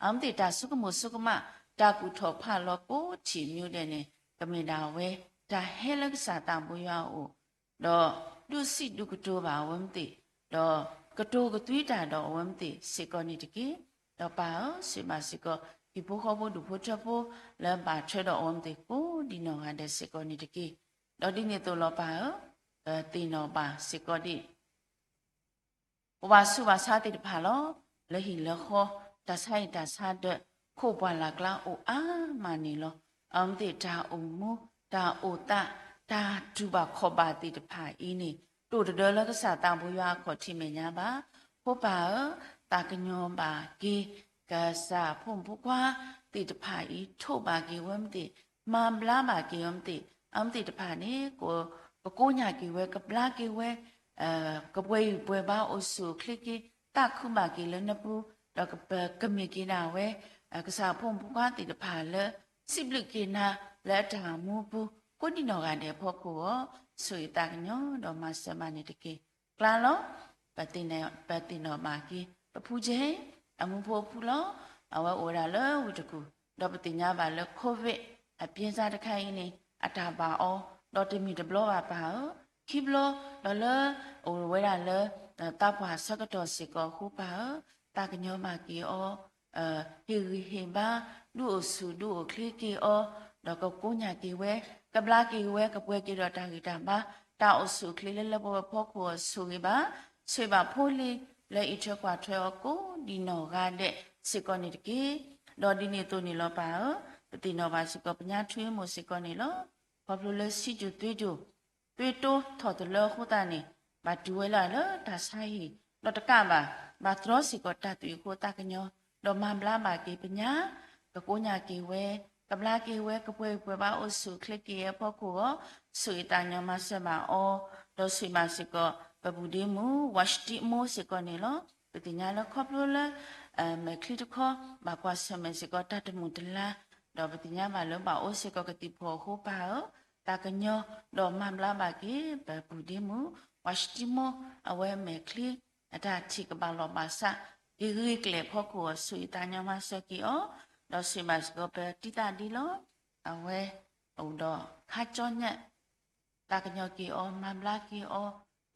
အဝဲသ့ၣ်တၢ်ဆိကမိၣ်ဆိကမး, တၢ်ကူၣ်ထီၣ်ဖးလီၤကိးထံၣ်မံၤဒဲးန့ၣ် ကမ့ၢ်ဒၣ်ဝဲ တၢ်ဟဲလၢကစၢ်သးဘိယွၤအအိၣ် ဒီးဒုးစံးဒုးကတိၤဘၣ်အဝဲသ့ၣ်, ဒီးကတိၤကသွံတၢ်ဒီးအဝဲသ့ၣ်စ့ၢ်ကီးန့ၣ်တက့ၢ်. ဒီးပၢ်ဧၢ, ဆိၣ်ဂ့ၤဘၣ်စ့ၢ်ကီး ဟံၣ်ဖိဃီဖိဒူၣ်ဖိထၢဖိ လၢဘၣ်ထွဲဒီးအဝဲသ့ၣ်ကိးဒံးနီၢ်ဂၤဒဲးစ့ၢ်ကီးန့ၣ်တက့ၢ်. ဒီးဒ်န့ၣ်အသိးလီၤပၢ်ဧၢ, ပသ့ၣ်နီၣ်ဘၣ်စ့ၢ်ကီးဒ် ပှၤဘၣ်ဆူးဘၣ်ဆါသ့ၣ်တဖၣ်လီၤ. လၢဟံၣ်လၢဃီ တၢ်ဆါဟံၣ်တၢ်ဆါဒၢး ခိၣ်ပှၢ်လၢ်ကျါအိၣ်အါမးန့ၣ်လီၤ. အဝဲသ့ၣ်တၢ်အိၣ်မူ တၢ်အိၣ်သး တၢ်တူၢ်ဘၣ်ခီၣ်ဘၣ်သ့ၣ်တဖၣ်အံၤန့ၣ် တအိၣ်တဒၢလၢကစၢ်သးဘိယွၤအခီၣ်ထံးမဲာ်ညါဘၣ်. ဖိပၢ်ဧၢ, သးကညီၤဘၣ်က့ၤ ကစၢ်ဖိမုၣ်ဖိခွါသ့ၣ်တဖၣ်အံၤ ထိးဘၣ်က့ၤဝဲမ့ၢ်သ့ၣ်, မၤဘျါဘၣ်က့ၤဝဲမ့ၢ်သ့ၣ်, အဝဲသ့ၣ်တဖၣ်န့ၣ် ကကိညၣ်က့ၤဝဲ ကဘျါက့ၤဝဲ ကပှဲၤဂံၢ်ပှဲၤဘါအိၣ်ဆူၣ်အိၣ်ချ့က့ၤ သးခုဘၣ်က့ၤလၢနပူၤ, ဒီးကပကမ့ၢ်က့ၤဒၣ်ဝဲ ကစၢ်ဖိမုၣ်ဖိခွါသ့ၣ်တဖၣ်လၢ စံးဘျုးက့ၤနၤလၢအတၢ်မူပူၤ ကိးဒံးနီၢ်ဂၤဒဲးအဖီခိၣ်အီၤ, ဆိၣ်ဂ့ၤသးကညီၤဒီးမၤစၢၤဘၣ်န့ၣ်တက့ၢ်. ကျါလီၤ ပသ့ၣ်နီၣ်ဘၣ်က့ၤ ပဖူကဲ အမူဖိအဖုလီၤ. အဝဲအိၣ်ဝဲဒၣ်လၢဝ့ၢ်တကူၣ် ဒီးပသ့ၣ်ညါဘၣ်လၢ COVID အပျဲၢ်စၢ်တခါအံၤန့ၣ် အတၢ်ဘၣ်အီၤ ဒီးတမ့ၢ်တဘျီဘၣ်ပၢ်ဧၢ, ခံဘျီ ဒီးလၢ အိၣ်ဝဲဒၣ်လၢ သးပှၢ်ဆၢကတီၢ်စ့ၢ်ကီးအဃိပၢ်ဧၢ, သးကညီၤဘၣ်က့ၤအီၤ ဟ့ၣ်ဂံၢ်ဟ့ၣ်ဘါ ဒုးအိၣ်ဆူၣ်ဒုးအိၣ်ချ့က့ၤအီၤ, ဒီးကကိညၣ်က့ၤဝဲ ကဘျါက့ၤဝဲ ကပှဲၤက့ၤဒီးတၢ်ဂံၢ်တၢ်ဘါ တၢ်အိၣ်ဆူၣ်အိၣ်ချ့လၢလၢပှဲၤပှဲၤဖီခိၣ်အဆိၣ်ဂ့ၤဘၣ်, ဆိၣ်ဂ့ၤဘၣ်ဖိလံၤလၢအံးထွဲကွၢ်ထွဲအီၤကိးဒံးနီၢ်ဂၤဒဲးစ့ၢ်ကီးန့ၣ်တက့ၢ်. ဒီးဒ်န့ၣ်အသိးန့ၣ်လီၤပၢ်ဧၢ, ပသ့ၣ်နီၣ်ဘၣ်စ့ၢ်ကီး ပညါထွံမိၢ်စ့ၢ်ကီးန့ၣ်လီၤ. ခီဖျိလၢစံၣ်စိၤသွ့စိၤ သွ့တိထီၣ်တလၢအဃိသတးန့ၣ် ဘၣ်တုၤဝဲလၢတၢ်ဆါဟံၣ် ဒီးတကးဘၣ် ဘၣ်တြီစ့ၢ်ကီးတၢ်သွံၣ်အဃိသးကညီၤ ဒီးမၤဘျါဘၣ်က့ၤပညါ ကကိညၣ်က့ၤဝဲ ကဘျါက့ၤဝဲ ကပှဲၤပှဲၤဘၣ်အိၣ်ဆူၣ်အိၣ်ချ့က့ၤအဖီခိၣ်အီၤ ဆိၣ်ဂ့ၤသးကညီၤမၤစၢၤဘၣ်အီၤ, ဒီးဆိၣ်ဂ့ၤဘၣ်စ့ၢ်ကီး ပပူၤဒ့မုၣ် ဝၤၡတံမိၢ်စ့ၢ်ကီးန့ၣ်လီၤ. ပသ့ၣ်ညါလၢခီဖျိလၢ မဲာ်ချံတခီ ဘၣ်ကွၢ်ဆၢၣ်မဲာ်စ့ၢ်ကီးတၢ်တမုာ်တလၤ, ဒီးပသ့ၣ်ညါဘၣ်လၢဘၣ်အိၣ်စ့ၢ်ကီးကသံၣ်ဖီၣ်အဃိပၢ်ဧၢ, သးကညီၤ ဒီးမၤဘျါဘၣ်က့ၤ ပပူၤဒ့မုၣ် ဝၤၡတံမိၢ် အဝဲမဲာ်ချံ အတၢ်ထံၣ်ကဘၣ်လီၢ်ဘၣ်စး က့ၤဂ့ၤကျဲၤဖီခိၣ်အီၤ ဆိၣ်ဂ့ၤသးကညီၤမၤစၢၤက့ၤအီၤ, ဒီးဆိၣ်ဂ့ၤဘၣ်စ့ၢ်ကီးပတံၤသးဒ်လီၤ. အဝဲအိၣ်ဒီးခါကၠီညၣ် သးကညီၤက့ၤအီၤ မၤဘျါက့ၤအီၤ,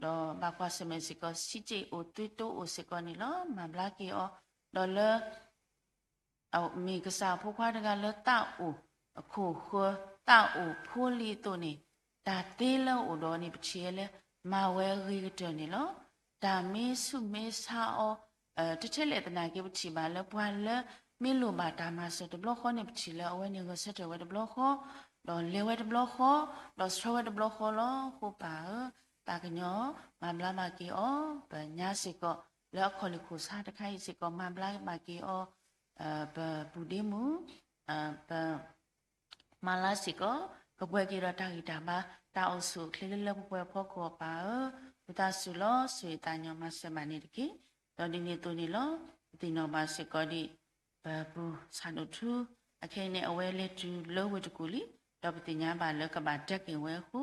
ဒီးဘၣ်ကွၢ်ဆၢၣ်မဲာ်စ့ၢ်ကီး စံၣ်စိၤအိၣ်သွ့တိအိၣ်စ့ၢ်ကီးန့ၣ်လီၤ. မၤဘျါက့ၤအီၤ, ဒီးလၢ မ့ၢ်ကစၢ်အဖိခွါတဂၤလၢသးအိၣ်အခိၣ်ဃၢၤ သးအိၣ်ဖိလံၤအသိးန့ၣ် တၢ်သ့လၢအအိၣ်ဒီးအီၤန့ၣ် ပထံၣ်ဝဲလၢ မၤဝဲအဂ့ၤကတၢၢ်န့ၣ်လီၤ. တၢ်မ့ၢ်ဆူၣ်မ့ၢ်ဆါအီၤ တထဲလဲၣ်သနာ်က့ ပထံၣ်ဘၣ်လၢပှၤလၢ မ့ၢ်လိၣ်ဘၣ်တၢ်မၤစၢၤတဘျီဃီန့ၣ် ပထံၣ်လၢအဝဲန့ၣ်ဂဲၤဆၢထၢၣ်ဝဲတဘျီဃီ, ဒီးလဲၤဝဲတဘျီဃီ, ဒီးဆှၢဝဲတဘျီဃီလီၤ. အဃိပၢ်ဧၢ, သးကညီၤ မၤဘျါဘၣ်က့ၤအီၤ, ပညါစ့ၢ်ကီး လၢအခီၣ်လ့ၢ်ခိၣ်ဆါတခါအံၤစ့ၢ်ကီး မၤဘျါဘၣ်က့ၤအီၤ, ပပူၤဒ့မုၣ် ပ မၤလၢစ့ၢ်ကီး ကပှဲၤက့ၤဒီးတၢ်ဂံၢ်တၢ်ဘါ တၢ်အိၣ်ဆူၣ်အိၣ်ချ့လၢလၢပှဲၤပှဲၤအဖီခိၣ်အပၢ်ဧၢ, ဝံသးစူၤလီၤ ဆိၣ်ဂ့ၤသးကညီၤမၤစၢၤဘၣ်န့ၣ်တက့ၢ်. ဒီးဒ်န့ၣ်အသိးန့ၣ်လီၤ. ပသ့ၣ်နီၣ်ဘၣ်စ့ၢ်ကီးဒံး ပပူၤဆၣ်ဒိၣ်ထူ အခဲအံၤန့ၣ် အဝဲလဲၤတုၤလၢဝ့ၢ်တကူၣ်လံ, ဒီးပသ့ၣ်ညါဘၣ်လၢကဘၣ်ဒၢက့ၤဝဲအဃိ,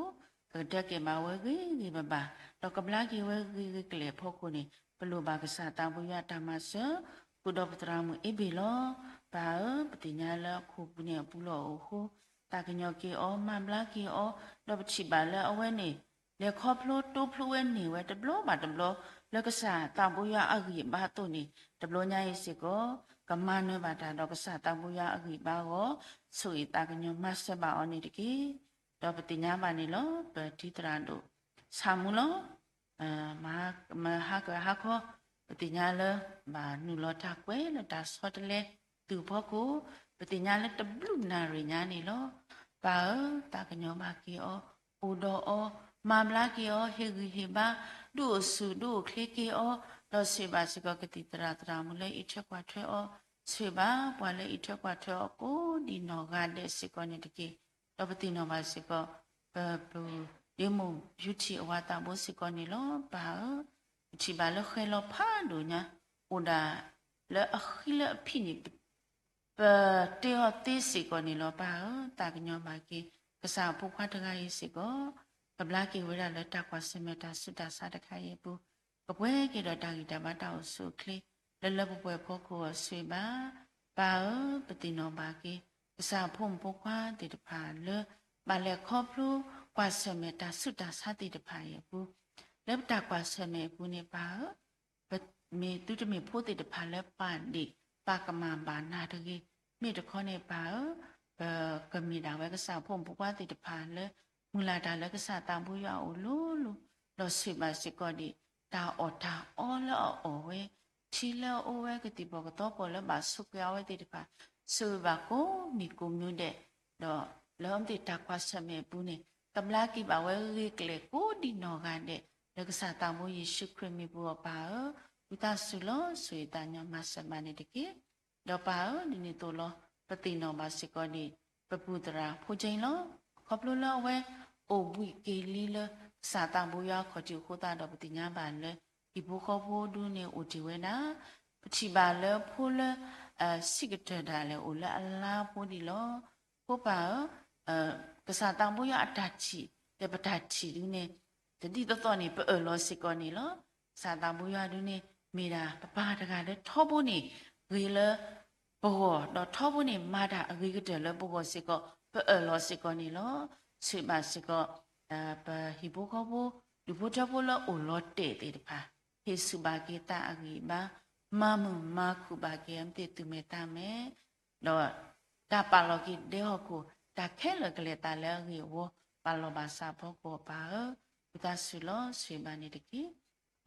ကဒၢက့ၤဘၣ်ဝဲဂ့ၤဂ့ၤဘၣ်ဘၣ်, ဒီးကဘျါက့ၤဝဲဂ့ၤဂ့ၤကျဲၤအဖီခိၣ်န့ၣ် ပလိၣ်ဘၣ်ကစၢ်သးဘိယွၤအတၢ်မၤစၢၤ, ဃုာ်ဒီးပသရၣ်မုၣ်အ့ဘ့ၣ်လီၤ. ပၢ်ဧၢ, ပသ့ၣ်ညါလၢအခိၣ်ပူၤန့ၣ်အပူၤလီၢ်အိၣ်အဃိ, သးကညီၤက့ၤအီၤ မၤဘျါက့ၤအီၤ, ဒီးပထံၣ်ဘၣ်လၢအဝဲန့ၣ် လဲၤခီဖျိတိဖျိဝဲန့ၢ်ဝဲတဘျီဘၣ်တဘျီ လၢကစၢ်သးဘိယွၤအဂံၢ်အဘါအသိးန့ၣ် တဘျီညါအံၤစ့ၢ်ကီး ကမၤနၢၤဘၣ်တၢ်ဒီးကစၢ်သးဘိယွၤအဂံၢ်အဘါအဂီၢ်, ဆိၣ်ဂ့ၤသးကညီၤမၤစၢၤဘၣ်အီၤန့ၣ်တက့ၢ်. ဒီးပသ့ၣ်ညါဘၣ်န့ၣ်လီၤ. ပတံၤသရၣ်ဒိၣ် ဆၣ်မူလီၤ. မဟါကဟါခီ ပသ့ၣ်ညါလၢ ဘၣ်နုာ်လီၤတၢ်ကွဲးလၢတၢ်ဆီတလဲသုးဖီခိၣ်, ပသ့ၣ်ညါလၢတဘျုးနၣ်ရံၣ်ညါန့ၣ်လီၤ. ပၢ်ဧၢ, သးကညီၤဘၣ်က့ၤအီၤ, အိၣ်ဒီးအီၤ, မၤဘျါက့ၤအီၤ, ဟ့ၣ်ဂံၢ်ဟ့ၣ်ဘါ, ဒုးအိၣ်ဆူၣ်ဒုးအိၣ်ချ့က့ၤအီၤ, ဒီးဆိၣ်ဂ့ၤဘၣ်စ့ၢ်ကီးကသံၣ်သရၣ်သရၣ်မုၣ်လၢအံးထွဲကွၢ်ထွဲအီၤ, ဆိၣ်ဂ့ၤဘၣ်ပှၤလၢအံးထွဲကွၢ်ထွဲအီၤကိးဒံးနီၢ်ဂၤဒဲးစ့ၢ်ကီးန့ၣ်တက့ၢ်. ဒီးပသ့ၣ်နီၣ်ဘၣ်စ့ၢ်ကီး ပပူၤဒ့မုၣ် ယူထံၣ် အဝၤသးဘိစ့ၢ်ကီးန့ၣ်လီၤ. ပၢ်ဧၢ, ပထံၣ်ဘၣ်လၢဃဲၤလီၤဖးဒိၣ်ညါ အိၣ်ဒၣ်လၢအဃံလၢအဖံးန့ၣ် ပတ့အီၤသ့စ့ၢ်ကီးန့ၣ်လီၤ. ပၢ်ဧၢ, သးကညီၤဘၣ်က့ၤ ကစၢ်အဖိခွါတဂၤအံၤစ့ၢ်ကီး, ကဘျါက့ၤဝဲဒၣ်လၢတၢ်ကွၢ်ဆၢၣ်မဲာ်တၢ်ဆူးတၢ်ဆါတခါအံၤအပူၤ, ကပှဲၤက့ၤဒီးတၢ်ဂံၢ်တၢ်ဘါတၢ်အိၣ်ဆူၣ်အိၣ်ချ့ လၢလၢပှဲၤပှဲၤအဖီခိၣ်အီၤဆိၣ်ဂ့ၤဘၣ်. ပၢ်ဧၢ, ပသ့ၣ်နီၣ်ဘၣ်က့ၤ ကစၢ်အဖိမုၣ်ဖိခွါသ့ၣ်တဖၣ်လၢ ဘၣ်လဲၤခီဖျိကွၢ်ဆၢၣ်မဲာ်တၢ်ဆူးတၢ်ဆါသ့ၣ်တဖၣ်အံၤအပူၤ, လၢပတၢ်ကွၢ်ဆၢၣ်မဲာ်အပူၤန့ၣ် ပၢ်ဧၢ, ပမ့ၢ်သုတမ့ၢ်ဖိသ့ၣ်တဖၣ်လၢပာ်ဒ့ၣ်ပာ်ကမၣ်ဘၣ်နၤတဂ့ၤ, မ့ၢ်တခီန့ၣ် ပၢ်ဧၢ, ပကမ့ၢ်ဒၣ်ဝဲကစၢ်အဖိမုၣ်ဖိခွါသ့ၣ်တဖၣ်လၢ မုၢ်လၢ်တၢ်လၢကစၢ်သးဘိယွၤအအိၣ်လိၤလိၤ, ဒီးဆိၣ်ဂ့ၤဘၣ်စ့ၢ်ကီးဒံး တၢ်အီၣ်တၢ်အီလၢအအီၣ်ဝဲ, ထံလၢအအိၣ်ဝဲ, ကသံၣ်ပီၣ်ကသီပီၣ်လၢဘၣ်ဆိးက့ၤအီၤဝဲသ့ၣ်တဖၣ်, ဆိၣ်ဂ့ၤဘၣ်ကိးမံၤကိးမံၤဒဲး, ဒီးလၢအမ့ၢ်တၢ်ကွၢ်ဆၢၣ်မဲာ်အပူၤန့ၣ် ကဘျါက့ၤဘၣ်ဝဲဂ့ၤကျဲၤကိးဒံးနီၢ်ဂၤဒဲး, လၢကစၢ်သးဘိယ့ၣ်ၡူးခရံာ်မံၤပူၤအီၤပၢ်ဧၢ, ဝံသးစူၤလီၤ ဆိၣ်ဂ့ၤသးကညီၤမၤစၢၤဘၣ်န့ၣ်တက့ၢ်. ဒီးပၢ်ဧၢ, ဒ်န့ၣ်အသိးလီၤ, ပသ့ၣ်နီၣ်ဘၣ်စ့ၢ်ကီးဒံး ပပူၤသရၣ်ဖိကၠ့လီၤ. ခီဖျိလၢအဝဲ အိၣ်ဘှံးက့ၤလံလၢ ကစၢ်သးဘိယွၤအခီၣ်ထံးအဃိသတးဒီး ပသ့ၣ်ညါဘၣ်လၢ ဟံၣ်ဖိဃီဖိဒုန့ၣ်အိၣ်တ့ၢ်ဝဲဒၣ်, ပထံၣ်ဘၣ်လၢဖိလၢ ဆံးကတၢၢ်ဒၣ်လဲာ်အိၣ်လၢအလါဖိဒံးလီၤ. အဃိပၢ်ဧၢ, ကစၢ်သးဘိယွၤအတၢ်ထံၣ် ဒီးပတၢ်ထံၣ်ဒုန့ၣ် တဒ်သိးသိးန့ၣ် ပအၢၣ်လီၤစ့ၢ်ကီးန့ၣ်လီၤ. ကစၢ်သးဘိယွၤဒုန့ၣ် မ့ၢ်ဒၣ်ပပၢ်တဂၤလၢထီဘိန့ၣ် ဂ့ၤလၢပဂီၢ်, ဒီးထီဘိန့ၣ် မၤတၢ်အဂ့ၤကတၢၢ်လၢပဂီၢ်စ့ၢ်ကီး ပအၢၣ်လီၤစ့ၢ်ကီးန့ၣ်လီၤ. ဆိၣ်ဂ့ၤဘၣ်စ့ၢ်ကီး ပဟံၣ်ဖိဃီဖိ ဒူၣ်ဖိထၢဖိလၢအိၣ်လီၤတဲာ်သ့ၣ်တဖၣ်, ဟ့ၣ်ဆူၣ်ဘၣ်က့ၤသးအဂံၢ်အဘါ, မၤမုာ်မၤခုၣ်ဘၣ်က့ၤအမ့ၢ်သ့ၣ်သူၣ်မဲာ်သးမဲာ် ဒီးတၢ်ပာ်လီၤက့ၤဒဲဟီၣ်ခိၣ် တၢ်ခဲလၢာ်ကလဲၤသးလၢအဂ့ၢ်အဝီ ပာ်လီၤဘၣ်စၢ်ဖီခိၣ်အပၢ်ဧၢ, ဝံသးစူၤလီၤ ဆိၣ်ဂ့ၤဘၣ်န့ၣ်တက့ၢ်.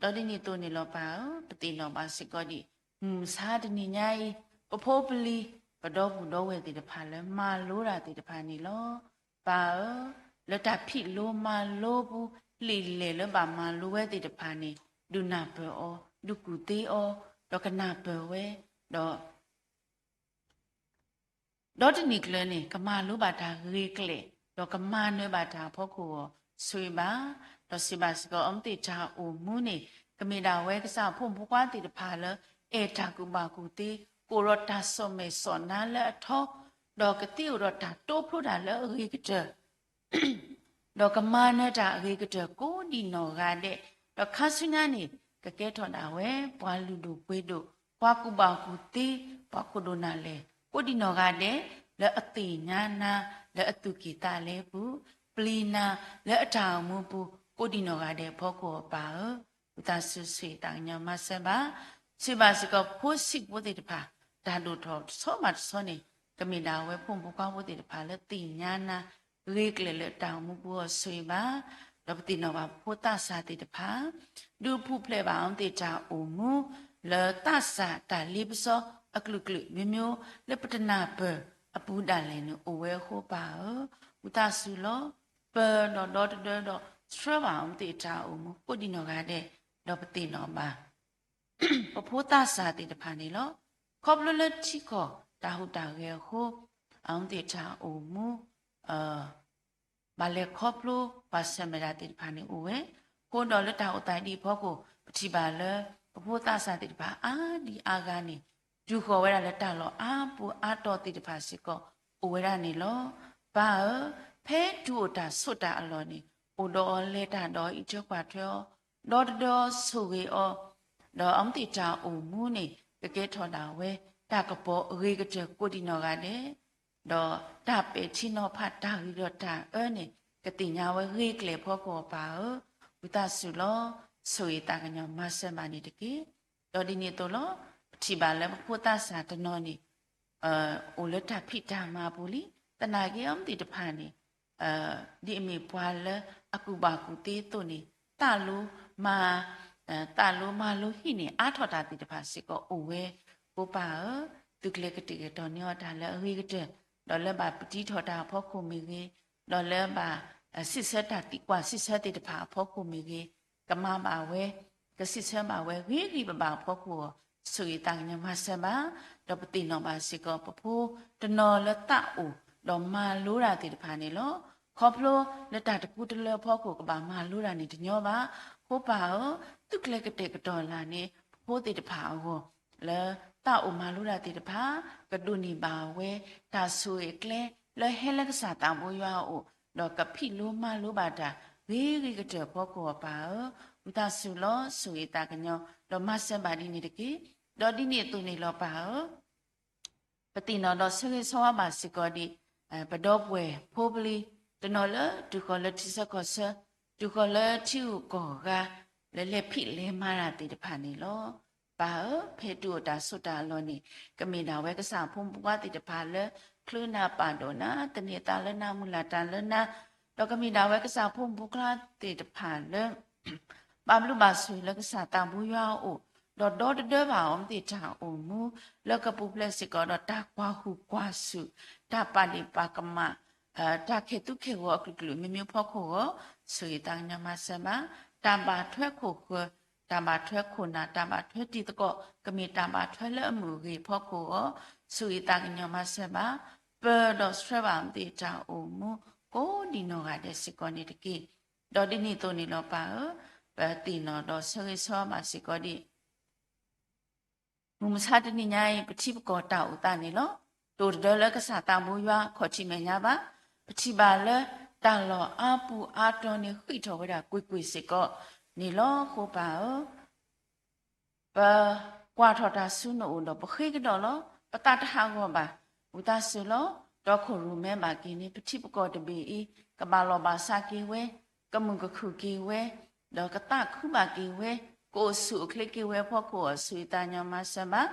ဒီးဒ်န့ၣ်အသိးန့ၣ်လီၤပၢ်ဧၢ, ပသ့ၣ်နီၣ်ဘၣ်စ့ၢ်ကီးဒံး မုၢ်မဆါတနံၤညါအံၤ ပဖိပလံၤ ပဒီပုၢ်ဒီဝဲၢ်သ့ၣ်တဖၣ်လၢမၤလိတၢ်သ့ၣ်တဖၣ်န့ၣ်လီၤ. ပၢ်ဧၢ, လၢတၢ်ဖံးလိမၤလိပူၤ လံာ်လဲၢ်လၢဘၣ်မၤလိဝဲသ့ၣ်တဖၣ်န့ၣ် ဒုးနၢ်ပၢၢ်အီၤ, ဒုးကူၣ်သ့အီၤ, ဒီးကနၢ်ပၢၢ်ဝဲ, ဒီး ဒီတနံၣ်ကျၢၤန့ၣ် ကမၤလိဘၣ်တၢ်ဂ့ၤကျဲၣ်, ဒီးကမၤနၢၤဘၣ်တၢ်အဖီခိၣ်အဂီၢ် ဆိၣ်ဂ့ၤဘၣ်, ဒီးစံးဘၣ်စ့ၢ်ကီး အဝဲသ့ၣ်တၢ်အိၣ်မူန့ၣ် ကမ့ၢ်ဒၣ်ဝဲကစၢ်ဖိမုၣ်ဖိခွါသ့ၣ်တဖၣ်လၢ အဲၣ်တၢ်ကူၣ်ဘၣ်ကူၣ်သ့, ကအိၣ်ဒီးတၢ်စီၣ်မဲာ်စီၣ်နါလၢအထီ, ဒီးကသ့အိၣ်ဒီးတၢ်တိဖျိတၢ်လၢအဂ့ၤကတၢၢ် ဒီးကမၤနၢၤတၢ်အဂ့ၤကတၢၢ်ကိးဒံးနီၢ်ဂၤဒဲး, ဒီးခါဆူညါန့ၣ် ကကဲထီၣ်ဒၣ်ဝဲ ပှၤလုၢ်ဒိၣ်ပှ့ၤဒိၣ်, ပှၤကူၣ်ဘၣ်ကူၣ်သ့, ပှၤခိၣ်ဒိၣ်နၢ်လဲၢ် ကိးဒံးနီၢ်ဂၤဒဲး, လၢအသ့ၣ်ညါနၤ လၢအသူၣ်ကံၢ်သးလဲပူၤ, ပျံၤနၤလၢအတၢ်အိၣ်မူပူၤ ကိးဒံးနီၢ်ဂၤဒဲးအဖီခိၣ်အပၢ်ဧၢ, ဝံသးစူၤဆိၣ်ဂ့ၤသးကညီၤမၤစၢၤဘၣ်, စံးဘၣ်စ့ၢ်ကီးဖိဆံးဖိသ့ၣ်တဖၣ် တၢ်ဒိၣ်ထီၣ်တဆီဘၣ်တဆီန့ၣ် ကမ့ၢ်ဒၣ်ဝဲဖိမုၣ်ဖိခွါဖိသ့ၣ်တဖၣ်လၢသ့ၣ်ညါနၤ ဂ့ၤကျဲၣ်လၢတၢ်အိၣ်မူပူၤအဂီၢ်ဆိၣ်ဂ့ၤဘၣ်, ဒီးပသ့ၣ်နီၣ်ဘၣ်ပဖိသးစၢ်သ့ၣ်တဖၣ် ဒုးပူၤဖျဲးဘၣ်အဝဲသ့ၣ်တၢ်အိၣ်မူ လၢသးစၢ်တၢ်လ့ပစီအကလုာ်ကလုာ် မ့မ့ၢ်လၢပတနၢ်ပၢၢ်အပူၤဒၣ်လဲာ်န့ၣ် အိၣ်ဝဲအဃိပၢ်ဧၢ, ဝံသးစူၤလီၤ, ပၢၤဒီးဒီတဒၢဒီးဆှၢဘၣ်အဝဲသ့ၣ်တၢ်အိၣ်မူကိးဒံးနီၢ်ဂၤဒဲး, ဒီးပသ့ၣ်နီၣ်ဘၣ် ပဖိသးစၢ်သ့ၣ်တဖၣ်န့ၣ်လီၤ. ခီဖျိလၢထံကီၢ်တၢ်ဟူးတၢ်ဂဲၤအဃိ အဝဲသ့ၣ်တၢ်အိၣ်မူ ဘၣ်လဲၤခီဖျိပှၤဆၢၣ်မဲာ်တၢ်သ့ၣ်တဖၣ်န့ၣ်အိၣ်ဝဲ, အဃိဒီးလၢတၢ်အိၣ်သးဒ်အံၤအဖီခိၣ် ပထံၣ်ဘၣ်လၢ ပဖိသးစၢ်သ့ၣ်တဖၣ်အါဒံအါဂၤန့ၣ် တုၤဃီၤဝဲဒၣ်လၢတၢ်လီၢ်အါပူၤအါတီၤသ့ၣ်တဖၣ်စ့ၢ်ကီး အိၣ်ဝဲဒၣ်န့ၣ်လီၤ. ပၢ်ဧၢ, ဖဲတုၤအိၣ်တၢ်ဆိးတၢ်အလီၢ်န့ၣ် အိၣ်ဒီးအီၤလဲၤတၢ်ဒီးအံးထွဲကွၢ်ထွဲအီၤ, ဒီတဒၢဆိၣ်ဂ့ၤအီၤ, ဒီးအဝဲသ့ၣ်တၢ်အိၣ်မူန့ၣ် ကကဲထီၣ်ဒၣ်ဝဲ တၢ်ကပီၤအဂ့ၤကတၢၢ်ကိးဒံးနီၢ်ဂၤဒဲး ဒီးတၢ်ပဲာ်ထံနီၤဖးတၢ်ဂံၢ်ဒီးတၢ်အၢန့ၣ် ကသ့ၣ်ညါဝဲဂ့ၤကျဲၣ်အဖီခိၣ်အပၢ်ဧၢ, ဝံသးစူၤလီၤ, ဆိၣ်ဂ့ၤသးကညီၤမၤစၢၤဘၣ်န့ၣ်တက့ၢ်. ဒီးဒ်န့ၣ်အသိးလီၤ, ပထံၣ်ဘၣ်လၢပဖိသးစၢ်တနီၤန့ၣ် အိၣ်လၢတၢ်ဖံးတၢ်မၤအပူၤလံ, သနာ်က့အဝဲသ့ၣ်တဖၣ်န့ၣ် ဒ်အမ့ၢ်ပှၤလၢအကူၣ်ဘၣ်ကူၣ်သ့အသိးန့ၣ် သးလိမၤ သးလိမၤလိဟံၣ်န့ၣ် အါထီၣ်တၢ်သ့ၣ်တဖၣ်စ့ၢ်ကီးအိၣ်ဝဲ, ဖိပၢ်ဧၢ, သုကျဲၤကတဲာ်ကတီၤန့ၢ်အီၤတၢ်လၢအဂ့ၤကတၢၢ်, ဒီးလၢဘၣ်ပတံထီၣ်တၢ်အဖီခိၣ်မ့ၢ်ဂ့ၤ, ဒီးလၢဘၣ် စံးဆၢတၢ်သံကွၢ်စံးဆၢသ့ၣ်တဖၣ်အဖီခိၣ်မ့ၢ်ဂ့ၤ, ကမၤဘၣ်ဝဲ, ကစံးဆၢဘၣ်ဝဲဂ့ၤဂ့ၤဘၣ်ဘၣ်အဖီခိၣ်အဂီၢ် ဆိၣ်ဂ့ၤသးကညီၤမၤစၢၤဘၣ်, ဒီးပသ့ၣ်နီၣ်ဘၣ်စ့ၢ်ကီး ပဖိတနီၤလၢသးအိၣ် ဒီးမၤလိတၢ်သ့ၣ်တဖၣ်န့ၣ်လီၤ. ခီဖျိလၢတၢ်တပူၤတလၢအဖီခိၣ်ကဘၣ်မၤလိတၢ်န့ၣ်တညီဘၣ်. ဖိပၢ်ဧၢ, သုကျဲၤကတဲာ်ကတီၤလၢ်န့ၣ် ပဖိသ့ၣ်တဖၣ်အဂီၢ် လၢသးအိၣ်မၤလိတၢ်သ့ၣ်တဖၣ် ကဒိးန့ၢ်ဘၣ်ဝဲ တၢ်ဆိၣ်ဂ့ၤအကျဲ လၢဟဲလၢကစၢ်သးဘိယွၤအအိၣ် ဒီးကဖံးလိမၤလိဘၣ်တၢ် ဂ့ၤဂ့ၤကတၢၢ်အဖီခိၣ်အပၢ်ဧၢ, ဝံသးစူၤလီၤ, ဆိၣ်ဂ့ၤသးကညီၤ ဒီးမၤစၢၤဘၣ်ဒ်န့ၣ်တက့ၢ်. ဒီးဒ်န့ၣ်အသိးန့ၣ်လီၤပၢ်ဧၢ ပသ့ၣ်နီၣ်ဒီးဆၢဂ့ၤဆၢဝါဘၣ်စ့ၢ်ကီးဒံး ပဒီပုၢ်ဝဲၢ်ဖိပလံၤ တနီၤလၢတုၤဃီၤလၢထံဆၢကီၢ်ဆၢ, တုၤဃီၤလၢထံဂုၤကီၢ်ဂၤ လၢလဲၤဖံးလဲၤမၤတၢ်သ့ၣ်တဖၣ်န့ၣ်လီၤ. ပၢ်ဧၢ, ဖဲတုၤအိၣ်တၢ်ဆိးတၢ်အလီၢ်န့ၣ် ကမ့ၢ်ဒၣ်ဝဲကစၢ်ဖိမုၣ်ဖိခွါသ့ၣ်တဖၣ်လၢ ချုးနၤပာ်ဒိၣ်နၤ သန့ၤသးလၢနၤ မုၢ်လၢ်တၢ်လၢနၤ, ဒီးကမ့ၢ်ဒၣ်ဝဲကစၢ်ဖိမုၣ်ဖိခွါသ့ၣ်တဖၣ်လၢ ဘၣ်ဘျုးဘၣ်ဆိၣ်ဂ့ၤလၢကစၢ်သးဘိယွၤအအိၣ်, ဒီးဒီတဒၢဘၣ်အီၤမ့ၢ်သ့ၣ်တၢ်အိၣ်မူ လၢကပူၤဖျဲးစ့ၢ်ကီးဒီးတၢ်ကွၢ်ဟုၣ်ကွၢ်စူၣ်, တၢ်ပာ်ဒ့ၣ်ပာ်ကမၣ်, တၢ်ခဲၣ်သူခဲၣ်ဂီၤအကလုာ်ကလုာ်မ့ၢ်မ့ၢ်ဖီခိၣ်အဂီၢ်, ဆိၣ်ဂ့ၤသးကညီၤမၤစၢၤဘၣ်, တၢ်ဘၣ်ထွဲခိၣ်ဃၢၤ, တၢ်ဘၣ်ထွဲခိၣ်နၢ်, တၢ်ဘၣ်ထွဲတံၤသကိး, ကမ့ၢ်တၢ်ဘၣ်ထွဲလၢအမုာ်အဂ့ၤဖီခိၣ်အဂီၢ်, ဆိၣ်ဂ့ၤသးကညီၤမၤစၢၤဘၣ်, ပၢၤဒီးဆှၢဘၣ်မ့ၢ်သ့ၣ်တၢ်အိၣ်မူ ကိးဒံးနီၢ်ဂၤဒဲးစ့ၢ်ကီးန့ၣ်တက့ၢ်. ဒီးဒ်န့ၣ်အသိးန့ၣ်လီၤပၢ်ဧၢ, ပသ့ၣ်နီၣ်ဒီးဆၢဂ့ၤဆၢဝါဘၣ်စ့ၢ်ကီးဒံး မုၢ်မဆါတနံၤညါအံၤ ပထံပကီၢ်တၢ်အိၣ်သးန့ၣ်လီၤ. တအိၣ်တဒၢလၢကစၢ်သးဘိယွၤခီၣ်ထံးမဲာ်ညါဘၣ်. ပထံၣ်ဘၣ်လၢတၢ်လီၢ်အါပူၤအါတီၤန့ၣ် ဃံးထီၣ်ဝဲဒၣ်ကွ့ၢ်ကွ့ၢ်စ့ၢ်ကီးန့ၣ်လီၤ. ဃိပၢ်ဧၢ, ပကွၢ်ထီၣ်တၢ်ဆူနအိၣ်ဒီးပဃ့ကဒီးလီၤ. ပသးတဟးဂီၤဘၣ်. ဝံသးစူၤလီၤ. တီခိၣ်ရိၣ်မဲဘၣ်က့ၤန့ၣ် ပထံပကီၢ်တဘ့ၣ်အံၤ ကဘၣ်လီၢ်ဘၣ်စးက့ၤဝဲ, ကမုာ်ကခုၣ်က့ၤဝဲ, ဒီးကသးခုဘၣ်က့ၤဝဲ, ကအိၣ်ဆူၣ်အိၣ်ချ့က့ၤဝဲအဖီခိၣ် အဆိၣ်ဂ့ၤသးကညီၤမၤစၢၤဘၣ်,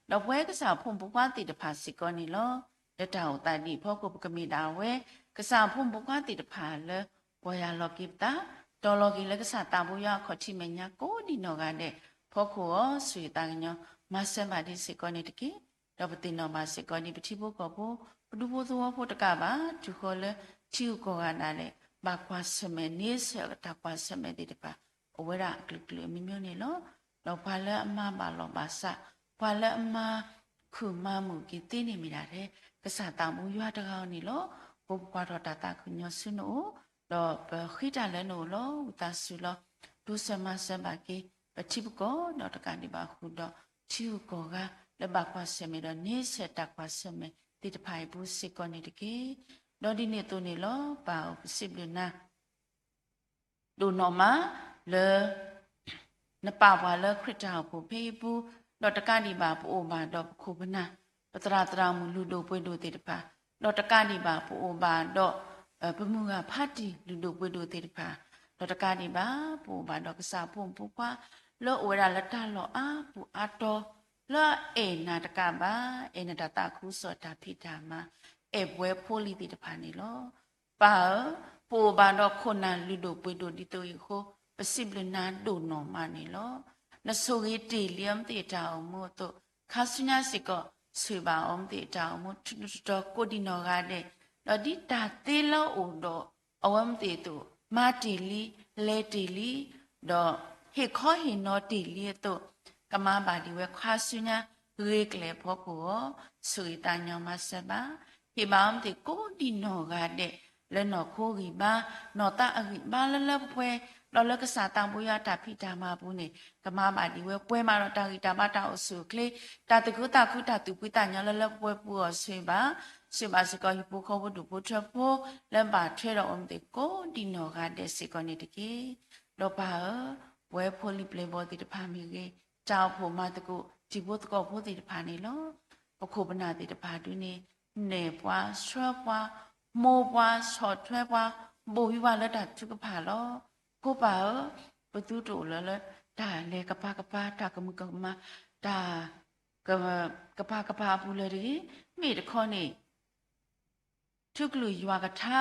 ဒီးပဝဲကစၢ်ဖိမုၣ်ဖိခွါသ့ၣ်တဖၣ်စ့ၢ်ကီးန့ၣ်လီၤ. လၢတၢ်အိၣ်သးဒ်အံၤအဖီခိၣ် ပကမ့ၢ်ဒၣ်ဝဲ ကစၢ်ဖိမုၣ်ဖိခွါသ့ၣ်တဖၣ်လၢ ပီၢ်ယၢ်လီၤက့ၤပသး, တီၤလီၤက့ၤလၢကစၢ်သးဘိယွၤအခီၣ်ထံးမဲာ်ညါကိးဒံးနီၢ်ဂၤဒဲးအဖီခိၣ်အဂီၢ် ဆိၣ်ဂ့ၤသးကညီၤမၤစၢၤဘၣ်ဒ်စ့ၢ်ကီးန့ၣ်တက့ၢ်. ဒီးပသ့ၣ်နီၣ်ဘၣ်စ့ၢ်ကီးဒ်ပထံဖိကီၢ်ဖိ ပဒူဖိသဝီဖိတကးဘၣ် တုၤဃီၤလၢထံဂုၤကီၢ်ဂၤဒၣ်လဲာ် ဘၣ်ကွၢ်ဆၢၣ်မဲာ်န့ဆၢၣ်တၢ်ကွၢ်ဆၢၣ်မဲာ်သ့ၣ်တဖၣ် အိၣ်ဝဲဒၣ်အကလုာ်ကလုာ်အမျိုးမျိုးန့ၣ်လီၤ. ဒီးပှၤလၢအမၤဘၣ်လီၢ်ဘၣ်စး ပှၤလၢအမၤခုၣ်မၤမုာ်က့ၤသ့န့ၣ်မ့ၢ်ဒၣ်ထဲ ကစၢ်သးဘိယွၤတဂၤဧိၤန့ၣ်လီၤ. ပကွၢ်ထီၣ်တၢ်သးခုကစီၣ်ဆူနအိၣ်, ဒီးပဃ့တၢ်လၢနအိၣ်လီၤ. ဝံသးစူၤလီၤ. ဒိးစၢၤမၤစၢၤဘၣ်က့ၤ ပထံပကီၢ် ဒီးတကးဒံးဘၣ်ဃုာ်ဒီး ထံဂုၤကီၢ်ဂၤ လၢဘၣ်ကွၢ်ဆၢၣ်မဲာ်ဒီးန့ဆၢၣ်တၢ်ကွၢ်ဆၢၣ်မဲာ်သ့ၣ်တဖၣ်အံၤပူၤစ့ၢ်ကီးန့ၣ်တက့ၢ်. ဒီးဒ်န့ၣ်အသိးန့ၣ်လီၤ. ပၢ်ဧၢ ပစံးဘျုးနၤ ဒိၣ်နီၢ်မးလၢ နပာ်ပှၤလၢခရံာ်တၢ်အိၣ်ဖှိၣ်ဖဲအံၤပူၤ, ဒီးတကးဒံးဘၣ်ပအိၣ်ဘၣ်ဒီးပခိၣ်ပနၢ် ပသရၣ်သရၣ်မုၣ်လုၢ်ဒိၣ်ပှ့ၤဒိၣ်သ့ၣ်တဖၣ်, ဒီးတကးဒံးဘၣ်ပအိၣ်ဘၣ်ဒီး ပမုၢ်ဂၤဖးတံၢ်လုၢ်ဒိၣ်ပှ့ၤဒိၣ်သ့ၣ်တဖၣ်, ဒီးတကးဒံးဘၣ် ပအိၣ်ဘၣ်ဒီးကစၢ်ဖိမုၣ်ဖိခွါ လၢအိၣ်ဝဲဒၣ်လၢတၢ်လီၢ်အါပူၤအါတီၤ လၢအဲၣ်နၤတကးဘၣ် အဲၣ်နတၢ်သးခုကစီၣ်တၢ်ဖံးတၢ်မၤ အဲၣ်ပဝဲဖိလံၤသ့ၣ်တဖၣ်န့ၣ်လီၤ. ပၢ်ဧၢ, ပအိၣ်ဘၣ်ဒီးခိၣ်နၢ်လုၢ်ဒိၣ်ပှ့ၤဒိၣ်ဒ်သိးအံၤအဃိ ပစံးဘျုးနၤဒိၣ်နီၢ်မးန့ၣ်လီၤ. နဆိၣ်ဂ့ၤတ့ၢ်လံအီၤမ့ၢ်သ့ၣ်တၢ်အိၣ်မူအသိး, ခါဆူညါစ့ၢ်ကီး ဆိၣ်ဂ့ၤဘၣ်အီၤမ့ၢ်သ့ၣ်တၢ်အိၣ်မူထူထူတီတီကိးဒံးနီၢ်ဂၤဒဲး, ဒီးဒ်တၢ်သ့လၢအအိၣ်ဒီး အဝဲမ့ၢ်သ့ၣ်အသိး မၤတ့ၢ်လံ, လဲၤတ့ၢ်လံ, ဒီးဟ့ၣ်ခီဟ့ၣ်နီၤတ့ၢ်လံအသိး, ကမၤဘၣ်ဒံးဝဲခါဆူညါဂ့ၤကျဲၤအဖီခိၣ်အီၤ, ဆိၣ်ဂ့ၤသးညီမၤစၢၤဘၣ်, ဟ့ၣ်ဘၣ်အီၤမ့ၢ်သ့ၣ်ကိးဒံးနီၢ်ဂၤဒဲး လၢနီၢ်ခိဂံၢ်ဘါ, နီၢ်သးအဂံၢ်ဘါလၢလၢပှဲၤပှဲၤ, ဒီးလၢကစၢ်သးဘိယွၤတၢ်ဖံးတၢ်မၤပူၤန့ၣ် ကမၤဘၣ်ဒံးဝဲပှဲၤမးဒီးတၢ်ဂံၢ်တၢ်ဘါတၢ်အိၣ်ဆူၣ်အိၣ်ချ့, တၢ်သူၣ်ခုသးခုတၢ်သူၣ်ဖှံသးညီလၢလၢပှဲၤပှဲၤပူၤအီၤဆိၣ်ဂ့ၤဘၣ် ဆိၣ်ဂ့ၤဘၣ်စ့ၢ်ကီးဟံၣ်ဖိဃီဖိဒူၣ်ဖိထၢဖိ လၢဘၣ်ထွဲဒီးအီၤမ့ၢ်သ့ၣ်ကိးဒံးနီၢ်ဂၤဒဲးစ့ၢ်ကီးန့ၣ်တက့ၢ်. ဒီးပၢ်ဧၢ, ပဝဲဖိလံၤပျဲၢ်ဘီၣ်သ့ၣ်တဖၣ်မ့ၢ်ဂ့ၤ, တၢ်အိၣ်ဖှိၣ်မၤသကိး တံၤဖိသကိးဖိသ့ၣ်တဖၣ်န့ၣ်လီၤ. ပခိၣ်ပနၢ်သ့ၣ်တဖၣ်ဒုန့ၣ် နဲၣ်ပှၤဆှၢပှၤ မိၢ်ပှၤဆီၣ်ထွဲပှၤ ဘိၣ်ဝံၤပှၤလၢတၢ်ထုကဖၣ်လီၤ. ဖိပၢ်ဧၢ, ပသုတအိၣ်လၢၤလၢ တၢ်လဲၤကပၤကပၤ တၢ်ကမူၤကမၣ် တၢ် ကပၤကပၤအပူၤလၢၤတဂ့ၤ. မ့ၢ်တခီန့ၣ် ထူကလုာ်ယွၤကထါ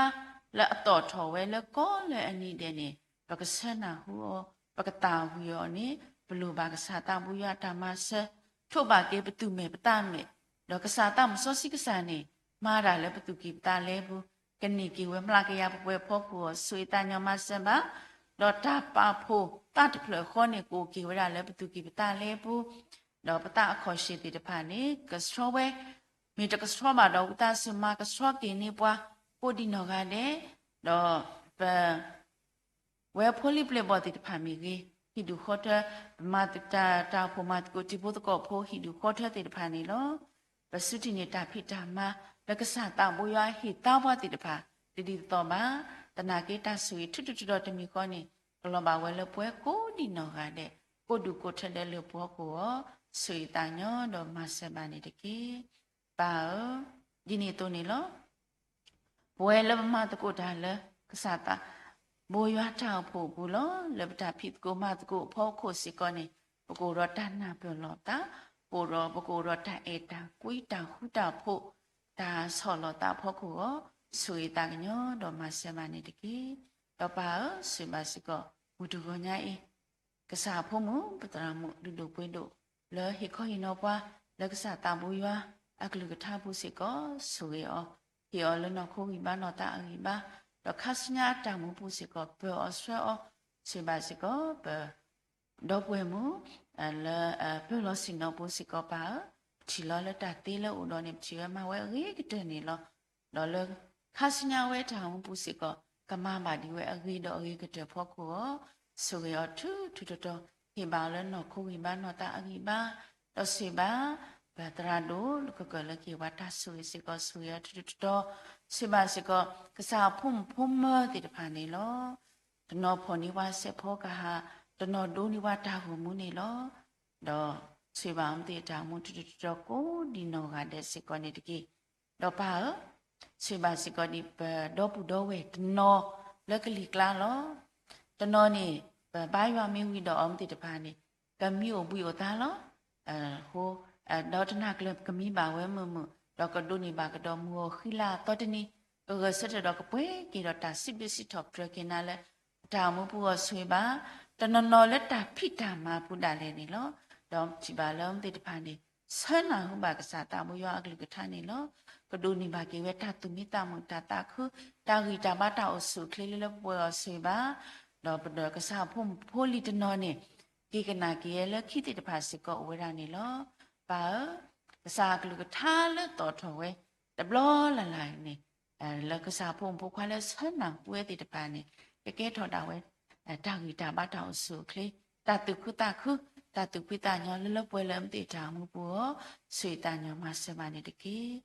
လၢအသီၣ်ထီၣ်ဝဲလၢကီၢ်လၢအနံၤဒဲးန့ၣ် ပကဆၢနၢ်ဟူအီၤ, ပကသၣ်ဝံၤအီၤန့ၣ် ပလိၣ်ဘၣ်ကစၢ်သးဘိယွၤအတၢ်မၤစၢၤ, ထိးဘၣ်က့ၤပသူၣ်မဲာ်ပသးမဲာ်, ဒီးကစၢ်သးစီဆှံကစၢ်န့ၣ် မၤတၢ်လၢပသူၣ်ကံၢ်ပသးလဲပူၤ, ကန့ၢ်က့ၤဝဲမျးကယၤပှဲၤပှဲၤအဖီခိၣ်အီၤ ဆိၣ်ဂ့ၤသးညီမၤစၢၤဘၣ်, ဒီးတၢ်ပာ်ဖှိၣ်သးတဖျၢၣ်ဃီန့ၣ် ကအိၣ်က့ၤဝဲဒၣ်လၢပသူၣ်ကံၢ်ပသးလဲပူၤ, ဒီးပသးအခီၣ်ဆ့ၣ်သ့ၣ်တဖၣ်န့ၣ် ကဆှီဝဲ မ့ၢ်တကဆှီဘၣ်ဒီး ဝံသးစူၤမၤကဆှီက့ၤန့ၢ်ပှၤ ကိးဒံးနီၢ်ဂၤဒဲး, ဒီးပ ဝဲဖိလံၤပျဲၢ်ဘီၣ်သ့ၣ်တဖၣ်မ့ၢ်ဂ့ၤ, ဟံၣ်ဒူၣ်ဃီထၢ, ပမၤတၢ် တၢ်အိၣ်ဖှိၣ်မၤသကိးတံၤဖိသကိးဖိ ဟံၣ်ဒူၣ်ဃီထၢသ့ၣ်တဖၣ်န့ၣ်လီၤ. ပစုထံၣ်န့ၢ်တၢ်ဖံးတၢ်မၤ လၢကစၢ်သးဘိယွၤဟ့ၣ်သါပှၤသ့ၣ်တဖၣ် တဒ်သိးဘၣ်, သနာ်က့တၢ်ဆိၣ်ဂ့ၤထူထူတီတီတမံၤဃီန့ၣ် ကလီၤဘၣ်ဝဲလၢပှၤကိးဒံးနီၢ်ဂၤဒဲး, ကိးဒူၣ်ကိးထၢဒဲးလၢပှၤကိးဂၤ, ဆိၣ်ဂ့ၤသးညီဒီးမၤစၢၤဘၣ်န့ၣ်တက့ၢ်. ပၢ်ဧၢ, ဒ်န့ၣ်အသိးန့ၣ်လီၤ. ပဝဲလၢပမၤသကိးတၢ်လၢ ကစၢ်သးဘိယွၤတၢ်အိၣ်ဖှိၣ်အပူၤလီၤ. လၢပတၢ်ဖံးသကိးမၤသကိးအဖီခိၣ်စ့ၢ်ကီးန့ၣ် ပကအိၣ်ဒီးတၢ်နၢ်ပၢၢ်လိာ်သး, ပအိၣ်ဒီး ပကအိၣ်ဒီးတၢ်အဲၣ်တၢ်ကွံ တၢ်ဃူတၢ်ဖိး, တၢ်ဆီၣ်လီၤသးအဖီခိၣ်အီၤ, ဆိၣ်ဂ့ၤသးကညီၤဒီးမၤစၢၤဘၣ်န့ၣ်တက့ၢ်. ဒီးပၢ်ဧၢ, ဆိၣ်ဂ့ၤဘၣ်စ့ၢ်ကီး မုၢ်တဂီၤညါအံၤ ကစၢ်အဖိမုၣ် ပသရၣ်မုၣ်လုၢ်ဒိၣ်ပှ့ၤဒိၣ် လၢဟ့ၣ်ခီဟ့ၣ်နီၤပှၤ လၢကစၢ်သးဘိယွၤအကလုၢ်ကထါပူၤစ့ၢ်ကီး ဆိၣ်ဂ့ၤအီၤ, ဟ့ၣ်အီၤလၢနီၢ်ခိဂံၢ်ဘါနီၢ်သးအဂံၢ်ဘါ, ဒီးခါဆူညါအတၢ်မူပူၤစ့ၢ်ကီး ပၢၤအီၤဆှၢအီၤ, ဆိၣ်ဂ့ၤဘၣ်စ့ၢ်ကီး ပ ဒီပုၢ်ဝဲၢ်မုၣ် လၢ ပၢၤလီၤဆ့ၣ်နီၤပူၤစ့ၢ်ကီးပၢ်ဧၢ, ပထံၣ်လီၤလၢတၢ်သ့လၢအအိၣ်ဒီးန့ၣ် ပထံၣ်ဝဲမၤဝဲအဂ့ၤကတၢၢ်န့ၣ်လီၤ. ဒီးလၢ ခါဆူညါဝဲတၢ်မူပူၤစ့ၢ်ကီး ကမၤဘၣ်ဒံးဝဲအဂ့ၤဒီးအဂ့ၤကတၢၢ်ဖီခိၣ်အီၤ, ဆိၣ်ဂ့ၤအီၤထူထူတီတီ, ဟ့ၣ်ဘၣ်အီၤလၢနီၢ်ခိဂံၢ်ဘါနီၢ်သးအဂံၢ်ဘါ, ဒီးဆိၣ်ဂ့ၤဘၣ် ပသရၣ်ဒိၣ်လၢကကၢၢ်လၢက့ၤဝဲတၢ်ဆိၣ်ဂ့ၤစ့ၢ်ကီး ဆိၣ်ဂ့ၤအီၤထူထူတီတီ, ဆိၣ်ဂ့ၤဘၣ်စ့ၢ်ကီး ကစၢ်အဖိမုၣ်ဖိမၢၤသ့ၣ်တဖၣ်န့ၣ်လီၤ. တနီၤဖီၣ်န့ၢ်ပှၤစဲးဖီကဟၣ်, တနီၤဒိးန့ၢ်ပှၤတၢ်ဂီၤမူန့ၣ်လီၤ. ဒီးဆိၣ်ဂ့ၤဘၣ်အီၤမ့ၢ်သ့ၣ်တၢ်မူထူထူတီတီကိးဒံးနီၢ်ဂၤဒဲးစ့ၢ်ကီးန့ၣ်တက့ၢ်. ဒီးပၢ်ဧၢ, ဆိၣ်ဂ့ၤဘၣ်စ့ၢ်ကီးဒ်ပဒီပုၢ်ဒီဝဲၢ်တနီၤလၢကလံၤကျါလီၤ. တနီၤန့ၣ် ပဘါယွၤမ့ၢ်ဝံၤဒီးအီၤမ့ၢ်သ့ၣ်တဖၣ်န့ၣ် ကမံအိၣ်ဘှံးအိၣ်သါလီၤ. အဃိ ဒီးတနၤကျၢၤကမံဘၣ်ဝဲမုာ်မုာ်, ဒီးကဒိးန့ၢ်ဘၣ်ကဒီးမုၢ်ဂီၤဃံလၤအသီတနံၤ, ကဂဲၤဆၢထၢၣ်ဒီးကပှဲၤက့ၤဒီးတၢ်စံးဘျုးစံးထီၣ်ပတြၢၤက့ၤနၤလၢ တၢ်အိၣ်မူပူၤအီၤဆိၣ်ဂ့ၤဘၣ်, တနီၤနီၤလၢတၢ်ဖံးတၢ်မၤပူၤဒၣ်လဲာ်န့ၣ်လီၤ. ဒီးထံၣ်ဘၣ်လၢမ့ၢ်သ့ၣ်တဖၣ်န့ၣ် ဆၢနၢ်ဟူဘၣ်ကစၢ်သးဘိယွၤအကလုၢ်ကထါန့ၣ်လီၤ. ကဒိးန့ၢ်ဘၣ်က့ၤဝဲတၢ်သူၣ်မံသးမုာ်တၢ်သးခု, တၢ်ဂံၢ်တၢ်ဘါတၢ်အိၣ်ဆူၣ်အိၣ်ချ့လၢလၢပှဲၤပှဲၤအီၤဆိၣ်ဂ့ၤဘၣ်, ဒီးပဒီးကစၢ်ဖိမုၣ်ဖိလံၤတနီၤန့ၣ် က့ၤကနၣ်က့ၤလၢခံသ့ၣ်တဖၣ်စ့ၢ်ကီးအိၣ်ဝဲဒၣ်န့ၣ်လီၤ. ပၢ်ဧၢ, ကစၢ်အကလုၢ်ကထါလၢသီၣ်ထီၣ်ဝဲ တဘျီလၢ်လၢ်န့ၣ် လၢကစၢ်ဖိမုၣ်ဖိခွါလၢဆၢနၢ်ဟူဝဲသ့ၣ်တဖၣ်န့ၣ် ကကဲထီၣ်ဒၣ်ဝဲ တၢ်ဂံၢ်တၢ်ဘါတၢ်အိၣ်ဆူၣ်အိၣ်ချ့, တၢ်သူၣ်ခုသးခု, တၢ်သူၣ်ဖှံသးညီလၢလၢပှဲၤပှဲၤလၢအမ့ၢ်တၢ်မူပူၤအီၤ, ဆိၣ်ဂ့ၤသးညီမၤစၢၤဘၣ်န့ၣ်တက့ၢ်.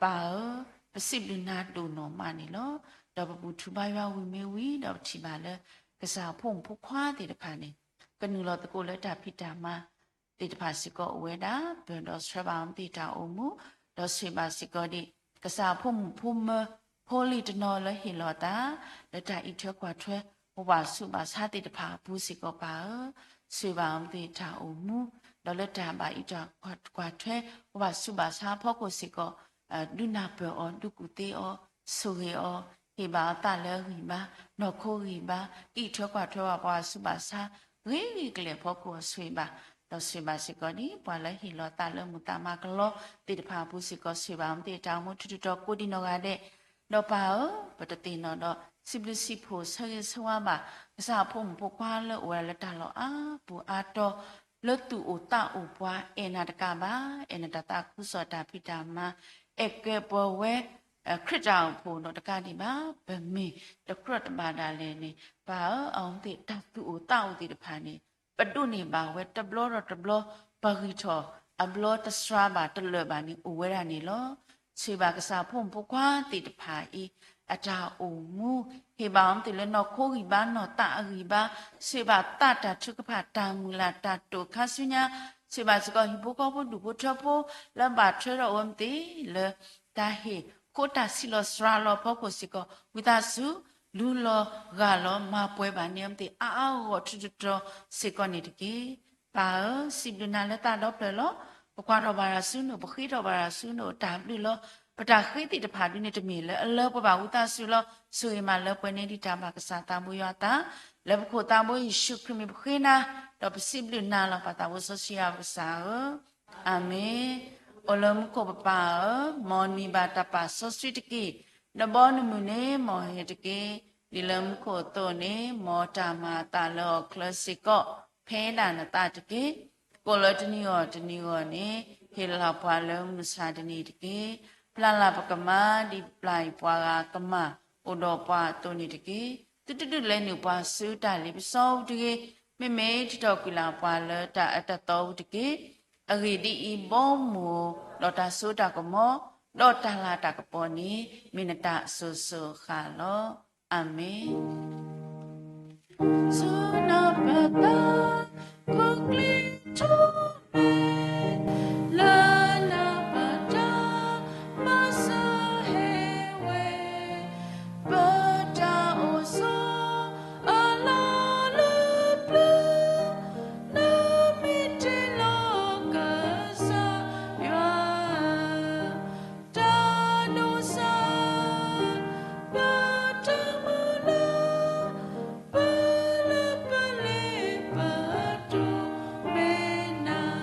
ပၢ်ဧၢ, ပစံးဘျုးနၤဒိၣ်နီၢ်မးန့ၣ်လီၤ. ဒီးပဘူၣ်ထီၣ်ဘါယွၤဝံၤမ့ၢ်ဝံၤ ဒီးပထံၣ်ဘၣ်လၢ ကစၢ်ဖိမုၣ်ဖိခွါသ့ၣ်တဖၣ်န့ၣ် ကနုာ်လီၤသကိးလၢတၢ်ဖံးတၢ်မၤ သ့ၣ်တဖၣ်စ့ၢ်ကီးအိၣ်ဝဲဒၣ်, ပၢၢ်ဒီးဆှၢဘၣ်အီၤမ့ၢ်သ့ၣ်တၢ်အိၣ်မူ, ဒီးဆိၣ်ဂ့ၤဘၣ်စ့ၢ်ကီးဒံး ကစၢ်ဖိမုၣ်ဖိမၢ ဖိလံၤတနီၤလၢဟ့ၣ်လီၤသး လၢတၢ်အံးထွဲကွၢ်ထွဲ ပှၤဆူးဘၣ်ဆါသ့ၣ်တဖၣ်အပူၤစ့ၢ်ကီးပၢ်ဧၢ, ဆိၣ်ဂ့ၤဘၣ်အီၤမ့ၢ်သ့ၣ်တၢ်အိၣ်မူ, ဒီးလၢတၢ်ဘၣ်အံးထွဲကွၢ်ထွဲ ပှၤဆူးဘၣ်ဆါအဖီခိၣ်စ့ၢ်ကီး ဒုးနၢ်ပၢၢ်အီၤ ဒုးကူၣ်သ့အီၤ, ဆိၣ်ဂ့ၤအီၤ, ဟ့ၣ်ဘၣ်အီၤသးလၢအဂံၢ်ဘါ, နီၢ်ခိဂံၢ်ဘါ, အံးထွဲကွၢ်ထွဲဘၣ်ပှၤဆူးဘၣ်ဆါ ဂ့ၤကလဲာ်ဖီခိၣ်အဆိၣ်ဂ့ၤဘၣ်, ဒီးဆိၣ်ဂ့ၤဘၣ်စ့ၢ်ကီးဒံး ပှၤလၢဟ့ၣ်လီၤသးလၢမုၢ်သးမါကလီသ့ၣ်တဖၣ်အပူၤစ့ၢ်ကီး ဆိၣ်ဂ့ၤဘၣ်အီၤမ့ၢ်သ့ၣ်တၢ်အိၣ်မူ ထူးထူးတီၤတီၤကိးဒံးနီၢ်ဂၤဒဲး, ဒီးပၢ်ဧၢ, ပတသ့ၣ်နီၣ်ဒီး စံးဘျုးစံးဖှိၣ်ဆၢဂ့ၤဆၢဝါဘၣ် ကစၢ်အဖိမုၣ်ဖိခွါလၢအိၣ်ဝဲဒၣ်လၢတၢ်လီၢ်အါပူၤအါတီၤ လၢသူၣ်အိၣ်သးအိၣ်ပှၤ အဲၣ်နၤတကးဘၣ်, အဲၣ်နတၢ်သးခုကစီၣ်တၢ်ဖံးတၢ်မၤ, အဲၣ်ကဲပှၤဝဲ ခရံာ်တၢ်အိၣ်ဖှိၣ်ဒီးတကးဒံးဘၣ်, ပမ့ၢ်တကြၢးတဘၣ်ဒၣ်လဲာ်န့ၣ် ပၢ်ဧၢ, အဝဲသ့ၣ်တၢ်သူၣ်အိၣ်သးအိၣ်သ့ၣ်တဖၣ်န့ၣ် ပဒိးန့ၢ်ဘၣ်ဝဲတဘျီဒီးတဘျီ, ပဂံၢ်ထီၣ်အဘျီတစှၤဘၣ်တလၢာ်ဘၣ်န့ၣ်အိၣ်ဝဲဒၣ်န့ၣ်လီၤ. ဆိၣ်ဂ့ၤဘၣ်ကစၢ်ဖိမုၣ်ဖိခွါသ့ၣ်တဖၣ်အံၤ အတၢ်အိၣ်မူ, ဟ့ၣ်ဘၣ်အီၤမ့ၢ်သ့ၣ်လၢနီၢ်ခိဂံၢ်ဘါနီၢ်သးအဂံၢ်ဘါ, ဆိၣ်ဂ့ၤဘၣ်သးတၢ်ထုကဖၣ်တၢ်မုၢ်လၢ်တၢ်တိာ်ခါဆူညါ, ဆိၣ်ဂ့ၤဘၣ်စ့ၢ်ကီးဟံၣ်ဖိဃီဖိဒူၣ်ဖိထၢဖိ လၢဘၣ်ထွဲဒီးအီၤမ့ၢ်သ့ၣ်လၢ တၢ်ဟ့ၣ်ခိတၢ်ဆံးလီၤစှၤလီၤအဖီခိၣ်စ့ၢ်ကီး ဝံသးစူၤ လူလီၤဂၢ်လီၤမၤပှဲၤဘၣ်န့ၢ်အီၤမ့ၢ်သ့ၣ် အါအါဂီၢ်ဂီၢ်ထူးထူးတီၤတီၤစ့ၢ်ကီးန့ၣ်တက့ၢ်. ပၢ်ဧၢ, စံးဘျုးနၤလၢသးဒီဖျၢၣ်လီၤ. ပကွၢ်ထီၣ်ဘၣ်တၢ်ဆူနအိၣ်, ပဃ့ထီၣ်ဘၣ်တၢ်ဆူနအိၣ်, တၢ်ဘျုးလီၤ. ပတၢ်ဃ့သ့ၣ်တဖၣ်ဒုးန့ၣ်တမ့ၢ်လၢအလၢပှဲၤဘၣ်, ဝံသးစူၤလီၤ. ဆိၣ်ဂ့ၤမးလၢပှဲၤန့ၢ်ဒံးတၢ်ဘၣ်ကစၢ်သးဘိယွၤအသး, လၢပခိၣ်သးဘိယ့ၣ်ၡူးခရံာ်မံၤပဃ့နၤ, ဒီးပစံးဘျုးနၤလီၤ. ပၢ်သးဘိစီဆှံယွၤပကစၢ်ဧၢ, အၤမ့ၣ်. အိၣ်လၢမူခိၣ်ပပၢ်ဧၢ, မ်နံၤဘၣ်တၢ်ပာ်စီဆှံတက့ၢ်. နဘီနမုၢ်န့ၣ်မ်ဟဲတက့ၢ်. ဒ်လၢမူခိၣ်အသိးန့ၣ်, မ်တၢ်မၤအသးလၢဟီၣ်ချၢစ့ၢ်ကီး ဖဲဒၣ်နသးတက့ၢ်. ကိးလၢတနံၤအဂီၢ်တနံၤအဂီၢ်န့ၣ်, ဟ့ၣ်လီၤပှၤလၢမုၢ်ဆါတနံၤတက့ၢ်. ပျၢ်လၢ်ပကမၤ ဒ်ပျၢ်အံၤပှၤဂၤကမၤအိၣ်ဒီးပှၤအသိးန့ၣ်တက့ၢ်. သုတဒုးလဲၤနုာ်ပှၤဆူတၢ်လ့ပစီပူၤတဂ့ၤ, မ့မ့ၢ်ထုးထီၣ်ကွံာ်လၢ်ပှၤလၢတၢ်အၢတၢ်သီပူၤတက့ၢ်. အဂ့ၢ်ဒ်အံၤ, ဘီမုၢ်ဧိၤ, ဒီးတၢ်စိတၢ်ကမီၤ, ဒီးတၢ်လၤတၢ်ကပီၤန့ၣ် မ့ၢ်နတၢ်အစိၤစိၤအဃၣ်လီၤ. အၤမ့ၣ်. ဆူနၢ်ပၢၢ်သး ခိၣ်ချ့ထီၣ်မဲာ်, လၢနၢ်ပၢၢ်တၢ်မၤစၢၤဟဲဝဲ, ပတၢ်အိၣ်ဆိးအလီၢ်လၢပျၢၤ, နမ့ၢ်တ့လီၤကစၢ်ယွၤ တၢ်ဒိးစၢ် ပတၢ်မုၢ်လၢ် ပလၢပလ့ပတိၢ်မဲာ်နၤ.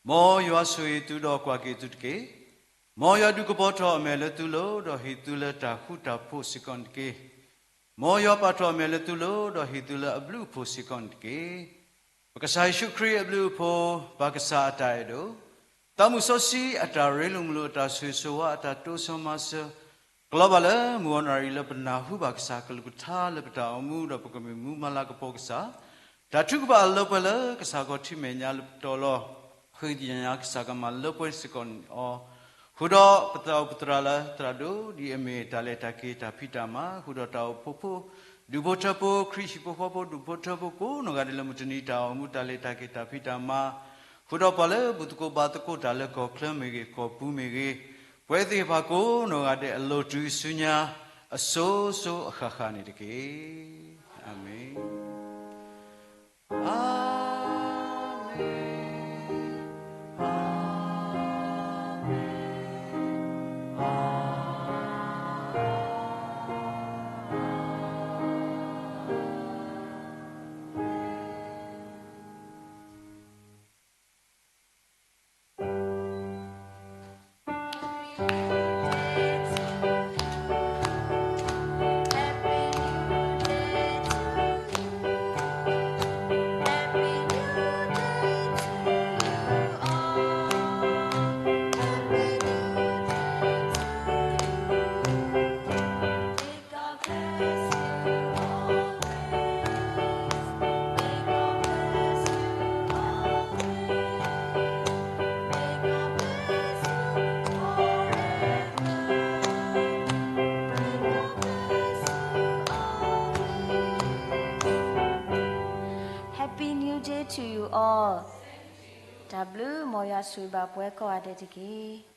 မ်ယွၤဆိၣ်ဂ့ၤသုဒီးကွၢ်က့ၤသုတက့ၢ်. မ်ယွၤဒုးကပီၤထီၣ်အမဲာ်လၢသုလိၤ, ဒီးဟ့ၣ်သုလၢတၢ်ဃူတၢ်ဖိးစ့ၢ်ကီးန့ၣ်တက့ၢ်. မ်ယွၤပာ်ထီၣ်အမဲာ်လၢသုလိၤ, ဒီးဟ့ၣ်သုလၢအဘျုးအဖှိၣ်စ့ၢ်ကီးန့ၣ်တက့ၢ်. ပကစၢ်ယ့ၣ်ၡူးခရံာ်အဘျုးအဖှိၣ်, ပၢ်ကစၢ်အတၢ်အဲၣ်ဒိၣ်, သးမုၢ်စီဆှံအတၢ်ရ့လိာ်မုာ်လိာ်, အတၢ်ဆိၣ်ဂ့ၤဆိၣ်ဝါ, အတၢ်တိစၢၤမၤစၢၤ, ကလီၤဘၣ်လၢမုၢ်ဂီၤနၣ်ရံၣ်လၢပနၢ်ဟူဘၣ်ကစၢ်ကလုၢ်ကထါလၢပတၢ်အိၣ်မူ, ဒီးပကမ့ၢ်မူမၤလၤကပီၤကစၢ်, တၢ်ထုကဖၣ်အလၢပှဲၤလၢကစၢ်ခီၣ်ထံးမဲာ်ညါလၢပတီၢ်လီၤ. ဃ့ကညးကစၢ်ကမၤလၢပှဲၤစ့ၢ်ကီးန့ၢ်အီၤ, ဃုာ်ဒီးပသရၣ်အိၣ်ပသရၣ်လၢသရၣ်ဒိၣ်, ဒ်အမ့ၢ်တၢ်လဲၤတၢ်က့ၤတၢ်ဖံးတၢ်မၤ, ဃုာ်ဒီးတၢ်အိၣ်ဖှိၣ်ဖိ, ဒူၣ်ဖိထၢဖိ, ခရံာ်ဟံၣ်ဖိဃီဖိ, ဒူၣ်ဖိထၢဖိကိးနီၢ်ဂၤဒဲးလၢမုၢ်တနံၤတၢ်အိၣ်မူတၢ်လဲၤတၢ်က့ၤတၢ်ဖံးတၢ်မၤ, ဃုာ်ဒီးပှၤလၢဘူၣ်သကိးဘါသကိးတၢ်လၢကီၢ်ချၢမ့ၢ်ဂ့ၤ, ကီၢ်ပူၤမ့ၢ်ဂ့ၤ, ပှဲၤသ့ၣ်တဖၣ်ကိးနီၢ်ဂၤဒဲးအလီၤတူာ်ဆူညါ အစိၤစိၤအဃၣ်ဃၣ်န့ၣ်တက့ၢ်. အၤမ့ၣ်. အၤမ့ၣ်, အၤမ့ၣ်, အၤမ့ၣ်. Same to you all. တၢ်ဘျုး မ်ယွၤဆိၣ်ဂ့ၤဘၣ်ပှၤကိးဂၤဒဲးတက့ၢ်.